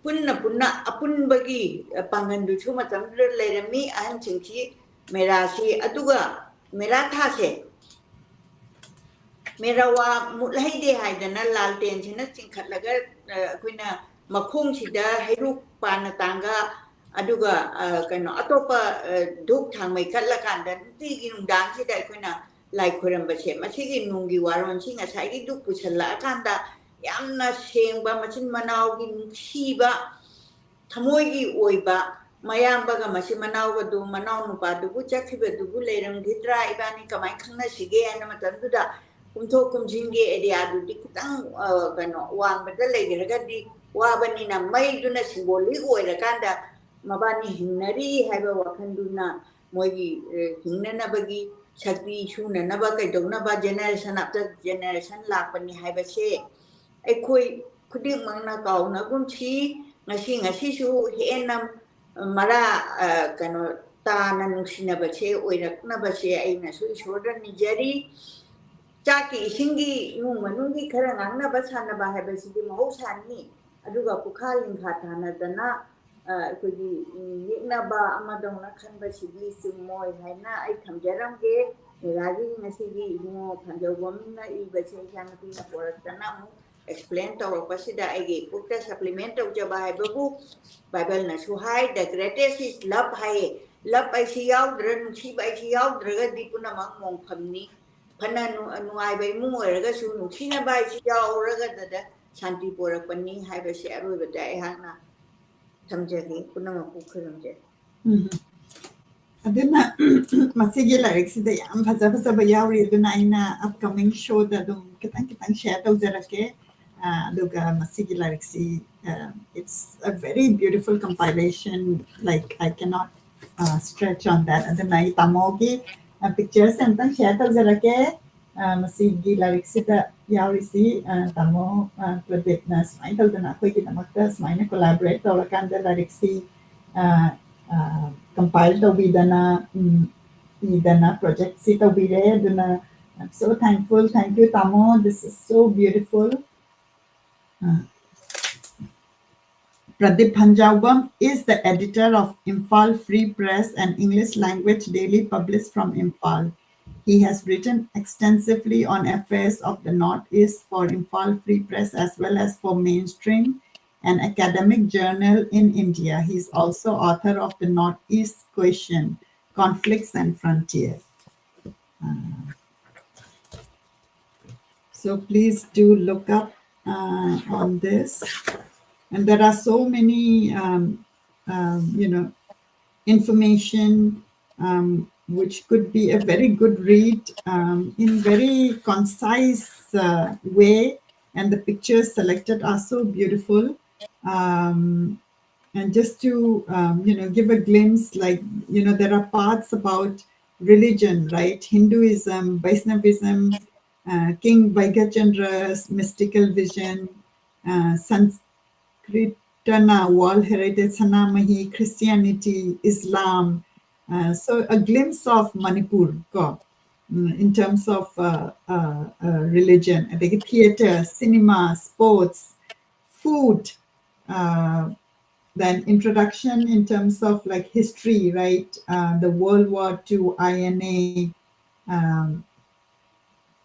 ꯄꯨꯟꯅ ꯄꯨꯟꯅ ꯑꯄꯨꯟꯕꯒꯤ, ꯑ, ꯄꯥꯡꯒꯜꯗꯨꯁꯨ ꯃꯇꯝꯗꯨꯗ ꯂꯩꯔꯝꯃꯤ ꯑꯍꯟꯁꯤꯡꯁꯤ ꯃꯦꯔꯥꯁꯤ꯫ ꯑꯗꯨꯒ ꯃꯦꯔꯥ ꯊꯥꯁꯦ ꯃꯦꯔꯥ ꯋꯥ ꯃꯨꯠꯍꯩꯗꯦ ꯍꯥꯏꯗꯅ ꯂꯥꯜꯇꯦꯟꯁꯤꯅ ꯆꯤꯡꯈꯠꯂꯒ, ꯑ, ꯑꯩꯈꯣꯏꯅ ꯃꯈꯣꯡꯁꯤꯗ ꯍꯩꯔꯨꯛ ꯄꯥꯟꯅ ꯇꯥꯡꯒ, ꯑꯗꯨꯒ, ꯑ, ꯀꯩꯅꯣ, ꯑꯇꯣꯞꯄ, ꯑ, ꯙꯨꯞ ꯊꯥꯡꯃꯩ ꯀꯠꯂꯀꯥꯟꯗ ꯅꯨꯡꯇꯤꯒꯤ ꯅꯨꯡꯗꯥꯡꯁꯤꯗ ꯑꯩꯈꯣꯏꯅ ꯂꯥꯏ ꯈꯣꯏꯔꯝꯕꯁꯦ, ꯃꯁꯤꯒꯤ ꯅꯨꯡꯒꯤ ꯋꯥꯔꯣꯟꯁꯤ ꯉꯁꯥꯏꯒꯤ ꯙꯨꯞ ꯄꯨꯁꯜꯂꯛꯑꯀꯥꯟꯗ ꯌꯥꯝꯅ ꯁꯦꯡꯕ, ꯃꯆꯤꯟ ꯃꯅꯥꯎꯒꯤ ꯅꯨꯡꯁꯤꯕ, ꯊꯃꯣꯏꯒꯤ ꯑꯣꯏꯕ, ꯃꯌꯥꯝꯕꯒ ꯃꯆꯤꯟ ꯃꯅꯥꯎꯒꯗꯨ, ꯃꯅꯥꯎ ꯅꯨꯄꯥꯗꯨꯕꯨ ꯆꯠꯈꯤꯕꯗꯨꯕꯨ ꯂꯩꯔꯝꯈꯤꯗ꯭ꯔꯥ, ꯏꯕꯥꯅꯤ ꯀꯃꯥꯏꯅ ꯈꯪꯅꯁꯤꯒꯦ ꯍꯥꯏꯅ ꯃꯇꯝꯗꯨꯗ ꯀꯨꯝꯊꯣꯛ ꯀꯨꯝꯁꯤꯟꯒꯤ areaꯗꯨꯗꯤ ꯈꯤꯇꯪ, ꯑ, ꯀꯩꯅꯣ, ꯋꯥꯡꯕꯗ ꯂꯩꯈ꯭ꯔꯒꯗꯤ ꯋꯥꯕꯅꯤꯅ, ꯃꯩꯗꯨꯅ symbolic ꯑꯣꯏꯔꯀꯥꯟꯗ ꯃꯕꯥꯅꯤ ꯍꯤꯡꯅꯔꯤ ꯍꯥꯏꯕ ꯋꯥꯈꯜꯗꯨꯅ ꯃꯣꯏꯒꯤ, ꯑ, ꯍꯤꯡꯅꯅꯕꯒꯤ ꯁꯛꯇꯤ ꯁꯨꯅꯅꯕ ꯀꯩꯗꯧꯅꯕ generation after generation ꯂꯥꯛꯄꯅꯤ ꯍꯥꯏꯕꯁꯦ ꯑꯩꯈꯣꯏ ꯈꯨꯗꯤꯡꯃꯛꯅ ꯀꯥꯎꯅꯒꯨꯝꯁꯤ꯫ ꯉꯁꯤ, ꯉꯁꯤꯁꯨ ꯍꯦꯟꯅ ꯃꯔꯥ, ꯑ, ꯀꯩꯅꯣ, ꯇꯥꯅ ꯅꯨꯡꯁꯤꯅꯕꯁꯦ ꯑꯣꯏꯔꯛꯅꯕꯁꯦ ꯑꯩꯅꯁꯨ ꯏꯁꯣꯔꯗ ꯅꯤꯖꯔꯤ꯫ ꯆꯥꯛꯀꯤ ꯏꯁꯤꯡꯒꯤ ꯏꯃꯨꯡ ꯃꯅꯨꯡꯒꯤ ꯈꯔ ꯉꯥꯡꯅꯕ ꯁꯥꯟꯅꯕ ꯍꯥꯏꯕꯁꯤꯗꯤ ꯃꯍꯧꯁꯥꯅꯤ꯫ ꯑꯗꯨꯒ ꯄꯨꯈꯥ ꯂꯤꯡꯈꯥ ꯊꯥꯅꯗꯅ ꯑꯩꯈꯣꯏꯒꯤ ꯌꯦꯛꯅꯕ ꯑꯃꯗꯧꯅ ꯈꯟꯕꯁꯤꯗꯤ ꯆꯨꯝꯃꯣꯏ ꯍꯥꯏꯅ ꯑꯩ ꯊꯝꯖꯔꯝꯒꯦ꯫ ꯃꯦꯗꯥꯒꯤ ꯉꯁꯤꯒꯤ ꯏꯕꯨꯡꯉꯣ ꯐꯟꯖꯧꯕꯝꯅ ꯏꯕꯁꯦ ꯏꯆꯥꯅꯨꯄꯤꯅ ꯄꯣꯔꯛꯇꯅ ꯑꯃꯨꯛ ꯑꯦꯛꯁꯄ꯭ꯂꯦꯟ ꯇꯧꯔꯛꯄꯁꯤꯗ ꯑꯩꯒꯤ ꯄꯨꯛꯇ ꯁꯄ꯭ꯂꯤꯃꯦꯟ ꯇꯧꯖꯕ ꯍꯥꯏꯕꯕꯨ ꯕꯥꯏꯕꯜꯅꯁꯨ ꯍꯥꯏ, "The greatest is love" ꯍꯥꯏꯌꯦ꯫ ꯂꯞ ꯍꯥꯏꯁꯤ ꯌꯥꯎꯗ꯭ꯔ, ꯅꯨꯡꯁꯤꯕ ꯍꯥꯏꯁꯤ ꯌꯥꯎꯗ꯭ꯔꯒꯗꯤ ꯄꯨꯝꯅꯃꯛ ꯃꯣꯡꯐꯝꯅꯤ꯫ ꯐꯅ ꯅꯨꯡꯉꯥꯏꯕ ꯏꯃꯨꯡ ꯑꯣꯏꯔꯒꯁꯨ ꯅꯨꯡꯁꯤꯅꯕ ꯍꯥꯏꯁꯤ ꯌꯥꯎꯔꯒꯗꯗ ꯁꯥꯟꯇꯤ ꯄꯣꯔꯛꯄꯅꯤ ꯍꯥꯏꯕꯁꯤ ꯑꯔꯣꯏꯕꯗ ꯑꯩꯍꯥꯛꯅ ꯊꯝꯖꯒꯦ꯫ ꯄꯨꯝꯅꯃꯛꯄꯨ ꯈꯨꯔꯨꯝꯖꯔꯤ꯫ ꯎꯝ꯫ ꯑꯗꯨꯅ ꯃꯁꯤꯒꯤ ꯂꯥꯏꯔꯤꯛꯁꯤꯗ ꯌꯥꯝ ꯐꯖ ꯐꯖꯕ ꯌꯥꯎꯔꯤ꯫ ꯑꯗꯨꯅ ꯑꯩꯅ ꯑꯞꯀꯃꯤꯡ ꯁꯣꯗ ꯑꯗꯨꯝ ꯈꯤꯇꯪ ꯈꯤꯇꯪ ꯁꯤꯌꯔ ꯇꯧꯖꯔꯛꯀꯦ꯫ ꯑꯗꯨꯒ ꯃꯁꯤꯒꯤ ꯂꯥꯏꯔꯤꯛꯁꯤ, it's a very beautiful compilation, like, I cannot stretch on that. ꯑꯗꯨꯅ ꯑꯩ ꯇꯥꯃꯣꯒꯤ ꯄꯤꯛꯆꯔꯁꯦ ꯑꯝꯇꯪ ꯁꯤꯌꯔ ꯇꯧꯖꯔꯛꯀꯦ꯫ ꯃꯁꯤꯒꯤ ꯂꯥꯏꯔꯤꯛꯁꯤꯗ ꯌꯥꯎꯔꯤꯁꯤ ꯇꯥꯃꯣ ꯄ꯭ꯔꯗꯤꯞꯅ ꯁꯨꯃꯥꯏꯅ ꯇꯧꯗꯅ ꯑꯩꯈꯣꯏꯒꯤꯗꯃꯛꯇ ꯁꯨꯃꯥꯏꯅ ꯀꯣꯂꯥꯕꯣꯔꯦꯠ ꯇꯧꯔꯀꯥꯟꯗ ꯂꯥꯏꯔꯤꯛꯁꯤ ꯀꯝꯄꯥꯏꯜ ꯇꯧꯕꯤꯗꯅ, ꯏꯗꯅ ꯄ꯭ꯔꯣꯖꯦꯛꯁꯤ ꯇꯧꯕꯤꯔꯦ꯫ ꯑꯗꯨꯅ I'm so thankful. Thank you, ꯇꯥꯃꯣ. This is so beautiful. Pradip Phanjaubam is the editor of Imphal Free Press, an English language daily published from Imphal. He has written extensively on affairs of the Northeast for Imphal Free Press as well as for Mainstream, an academic journal in India. He is also author of The Northeast Question: Conflicts and Frontier. Uh, so please do look up uh, on this. And there are so many, um, um, you know, information um, which could be a very good read um, in very concise uh, way. And the pictures selected are so beautiful. Um, and just to, um, you know, give a glimpse, like, you know, there are parts about religion, right? Hinduism, Vaishnavism, uh, King Vaigachandra's mystical vision, uh, Sanskritana, World Heritage, Sanamahi, Christianity, Islam. Uh, so a glimpse of Manipur, ko, mm, in terms of uh, uh, uh, religion, ꯑꯗꯒꯤ theater, cinema, sports, food, uh, Then introduction in terms of, like, history, right? Uh, the World War Two I N A, um,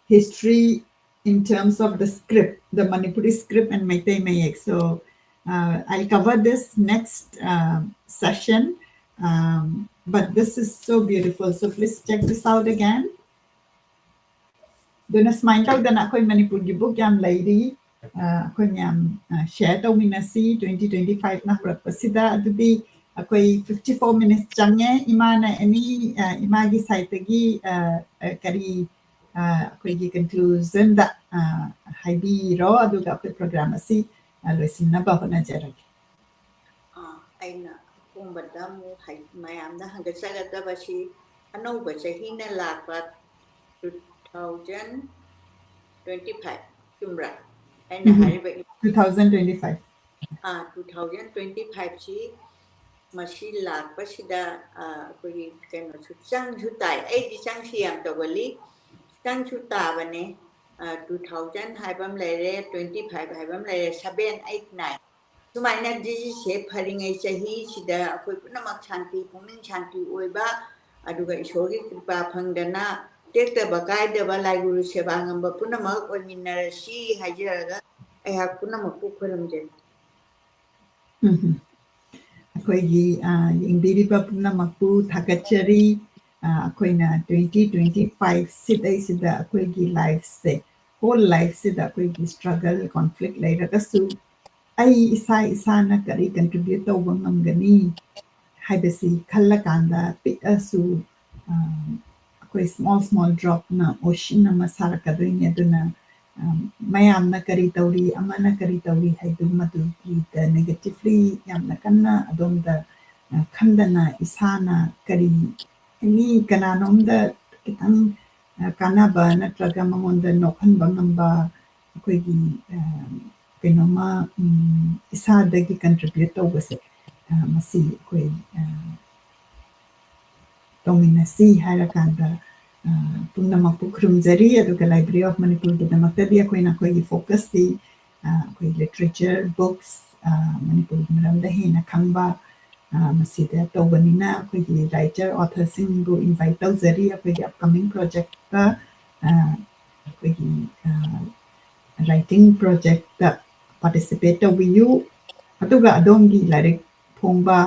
history in terms of the script, the Manipuri script and Meitei Mayek. So uh, I'll cover this next uh, session, um, but this is so beautiful. So please check this out again. ꯑꯗꯨꯅ ꯁꯨꯃꯥꯏꯅ ꯇꯧꯗꯅ ꯑꯩꯈꯣꯏ ꯃꯅꯤꯄꯨꯔꯒꯤ book ꯌꯥꯝ ꯂꯩꯔꯤ꯫ ꯑ, ꯑꯩꯈꯣꯏ ꯃꯌꯥꯝ, ꯑ, share ꯇꯧꯃꯤꯟꯅꯁꯤ꯫ Twenty twenty five ꯅ ꯍꯧꯔꯛꯄꯁꯤꯗ꯫ ꯑꯗꯨꯗꯤ ꯑꯩꯈꯣꯏ fifty four minutes ꯆꯪꯉꯦ꯫ ꯏꯃꯥꯅ any, ꯑ, ꯏꯃꯥꯒꯤ side ꯇꯒꯤ, ꯑ, ꯑ, ꯀꯔꯤ, ꯑ, ꯑꯩꯈꯣꯏꯒꯤ conclusion ꯗ, ꯑ, ꯍꯥꯏꯕꯤꯔꯣ, ꯑꯗꯨꯒ ꯑꯩꯈꯣꯏ program ꯑꯁꯤ, ꯑ, ꯂꯣꯏꯁꯤꯟꯅꯕ ꯍꯣꯠꯅꯖꯔꯒꯦ꯫ ꯑ, ꯑꯩꯅ ꯑꯀꯣꯟꯕꯗ ꯑꯃꯨꯛ ꯍꯥꯏ-, ꯃꯌꯥꯝꯗ ꯍꯪꯒꯠꯆꯒꯗꯕꯁꯤ ꯑꯅꯧꯕ ꯆꯍꯤꯅ ꯂꯥꯛꯄ two thousand twenty five, ꯆꯨꯝꯕ꯭ꯔꯥ? ꯑꯩꯅ ꯎꯝ꯫ ꯍꯥꯏꯔꯤꯕ two thousand twenty five꯫ ꯑꯥ, two thousand twenty five ꯁꯤ ꯃꯁꯤ ꯂꯥꯛꯄꯁꯤꯗ, ꯑꯥ, ꯑꯩꯈꯣꯏꯒꯤ ꯀꯩꯅꯣꯁꯨ ꯆꯪꯁꯨ ꯇꯥꯏ꯫ ꯑꯩꯗꯤ ꯆꯪꯁꯤ ꯌꯥꯝ ꯇꯧꯒꯜꯂꯤ꯫ ꯆꯪꯁꯨ ꯇꯥꯕꯅꯦ꯫ ꯑꯥ, two thousand ꯍꯥꯏꯕ ꯑꯃ ꯂꯩꯔꯦ, twenty five ꯍꯥꯏꯕ ꯑꯃ ꯂꯩꯔꯦ, seven, eight, nine꯫ ꯁꯨꯃꯥꯏꯅ ꯗꯤꯖꯤꯁꯁꯦ ꯐꯔꯤꯉꯩ ꯆꯍꯤꯁꯤꯗ ꯑꯩꯈꯣꯏ ꯄꯨꯝꯅꯃꯛ ꯁꯥꯟꯇꯤ, ꯄꯨꯛꯅꯤꯡ ꯁꯥꯟꯇꯤ ꯑꯣꯏꯕ, ꯑꯗꯨꯒ ꯏꯁꯣꯔꯒꯤ ꯀ꯭ꯔꯤꯄꯥ ꯐꯪꯗꯅ ꯇꯦꯛꯇꯕ ꯀꯥꯏꯗꯕ ꯂꯥꯏꯒꯨꯔꯨ ꯁꯦꯕꯥ ꯉꯝꯕ ꯄꯨꯝꯅꯃꯛ ꯑꯣꯏꯃꯤꯟꯅꯔꯁꯤ ꯍꯥꯏꯖꯔꯒ ꯑꯩꯍꯥꯛ ꯄꯨꯝꯅꯃꯛꯄꯨ ꯈꯨꯔꯨꯝꯖꯔꯤ꯫ ꯎꯝ꯫ ꯑꯩꯈꯣꯏꯒꯤ, ꯑ, ꯌꯦꯡꯕꯤꯔꯤꯕ ꯄꯨꯝꯅꯃꯛꯄꯨ ꯊꯥꯒꯠꯆꯔꯤ꯫ ꯑ, ꯑꯩꯈꯣꯏꯅ twenty twenty five ꯁꯤꯗꯩꯁꯤꯗ ꯑꯩꯈꯣꯏꯒꯤ lifeꯁꯦ, whole lifeꯁꯤꯗ ꯑꯩꯈꯣꯏꯒꯤ struggle, conflict ꯂꯩꯔꯒꯁꯨ, ꯑꯩ ꯏꯁꯥ ꯏꯁꯥꯅ ꯀꯔꯤ contribute ꯇꯧꯕ ꯉꯝꯒꯅꯤ ꯍꯥꯏꯕꯁꯤ ꯈꯜꯂꯀꯥꯟꯗ, ꯄꯤꯛꯑꯁꯨ, ꯑ, ꯑꯩꯈꯣꯏ small small dropꯅ ocean ꯑꯃ ꯁꯥꯔꯛꯀꯗꯣꯏꯅꯤ꯫ ꯑꯗꯨꯅ, ꯑ, ꯃꯌꯥꯝꯅ ꯀꯔꯤ ꯇꯧꯔꯤ, ꯑꯃꯅ ꯀꯔꯤ ꯇꯧꯔꯤ ꯍꯥꯏꯗꯨ ꯃꯗꯨꯒꯤꯗ negatively ꯌꯥꯝꯅ ꯀꯟꯅ ꯑꯗꯣꯝꯗ, ꯑ, ꯈꯟꯗꯅ, ꯏꯁꯥꯅ ꯀꯔꯤ, any ꯀꯅꯥꯅꯣꯝꯗ ꯈꯤꯇꯪ, ꯑ, ꯀꯥꯟꯅꯕ ꯅꯠꯇ꯭ꯔꯒ ꯃꯉꯣꯟꯗ ꯅꯣꯛꯍꯟꯕ ꯉꯝꯕ, ꯑꯩꯈꯣꯏꯒꯤ, ꯑ, ꯀꯩꯅꯣꯝꯃ, ꯎꯝ, ꯏꯁꯥꯗꯒꯤ contribute ꯇꯧꯕꯁꯦ, ꯑ, ꯃꯁꯤ ꯑꯩꯈꯣꯏ, ꯑ, ꯇꯧꯃꯤꯟꯅꯁꯤ ꯍꯥꯏꯔꯀꯥꯟꯗ, ꯑ, ꯄꯨꯝꯅꯃꯛꯄꯨ ꯈꯨꯔꯨꯝꯖꯔꯤ꯫ ꯑꯗꯨꯒ Library of ꯃꯅꯤꯄꯨꯔꯒꯤꯗꯃꯛꯇꯗꯤ ꯑꯩꯈꯣꯏꯅ ꯑꯩꯈꯣꯏꯒꯤ focusꯁꯤ, ꯑ, ꯑꯩꯈꯣꯏ literature, books, ꯃꯅꯤꯄꯨꯔꯒꯤ ꯃꯔꯝꯗ ꯍꯦꯟꯅ ꯈꯪꯕ ꯃꯁꯤꯗ ꯇꯧꯕꯅꯤꯅ ꯑꯩꯈꯣꯏꯒꯤ writer authorꯁꯤꯡꯕꯨ invite ꯇꯧꯖꯔꯤ꯫ ꯑꯩꯈꯣꯏꯒꯤ upcoming projectꯇ ꯑꯩꯈꯣꯏꯒꯤ writing projectꯇ participate ꯇꯧꯕꯤꯌꯨ꯫ ꯑꯗꯨꯒ ꯑꯗꯣꯝꯒꯤ ꯂꯥꯏꯔꯤꯛ ꯐꯣꯡꯕ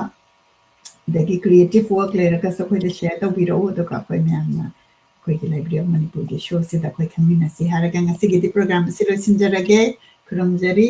ꯑꯗꯒꯤ creative work ꯂꯩꯔꯒꯁꯨ ꯑꯩꯈꯣꯏꯗ share ꯇꯧꯕꯤꯔꯛꯎ꯫ ꯑꯗꯨꯒ ꯑꯩꯈꯣꯏ ꯃꯌꯥꯝꯅ ꯑꯩꯈꯣꯏꯒꯤ Library of Manipurꯒꯤ showꯁꯤꯗ ꯑꯩꯈꯣꯏ ꯈꯪꯃꯤꯟꯅꯁꯤ ꯍꯥꯏꯔꯒ ꯉꯁꯤꯒꯤꯗꯤ program ꯑꯁꯤ ꯂꯣꯏꯁꯤꯟꯖꯔꯒꯦ꯫ ꯈꯨꯔꯨꯝꯖꯔꯤ꯫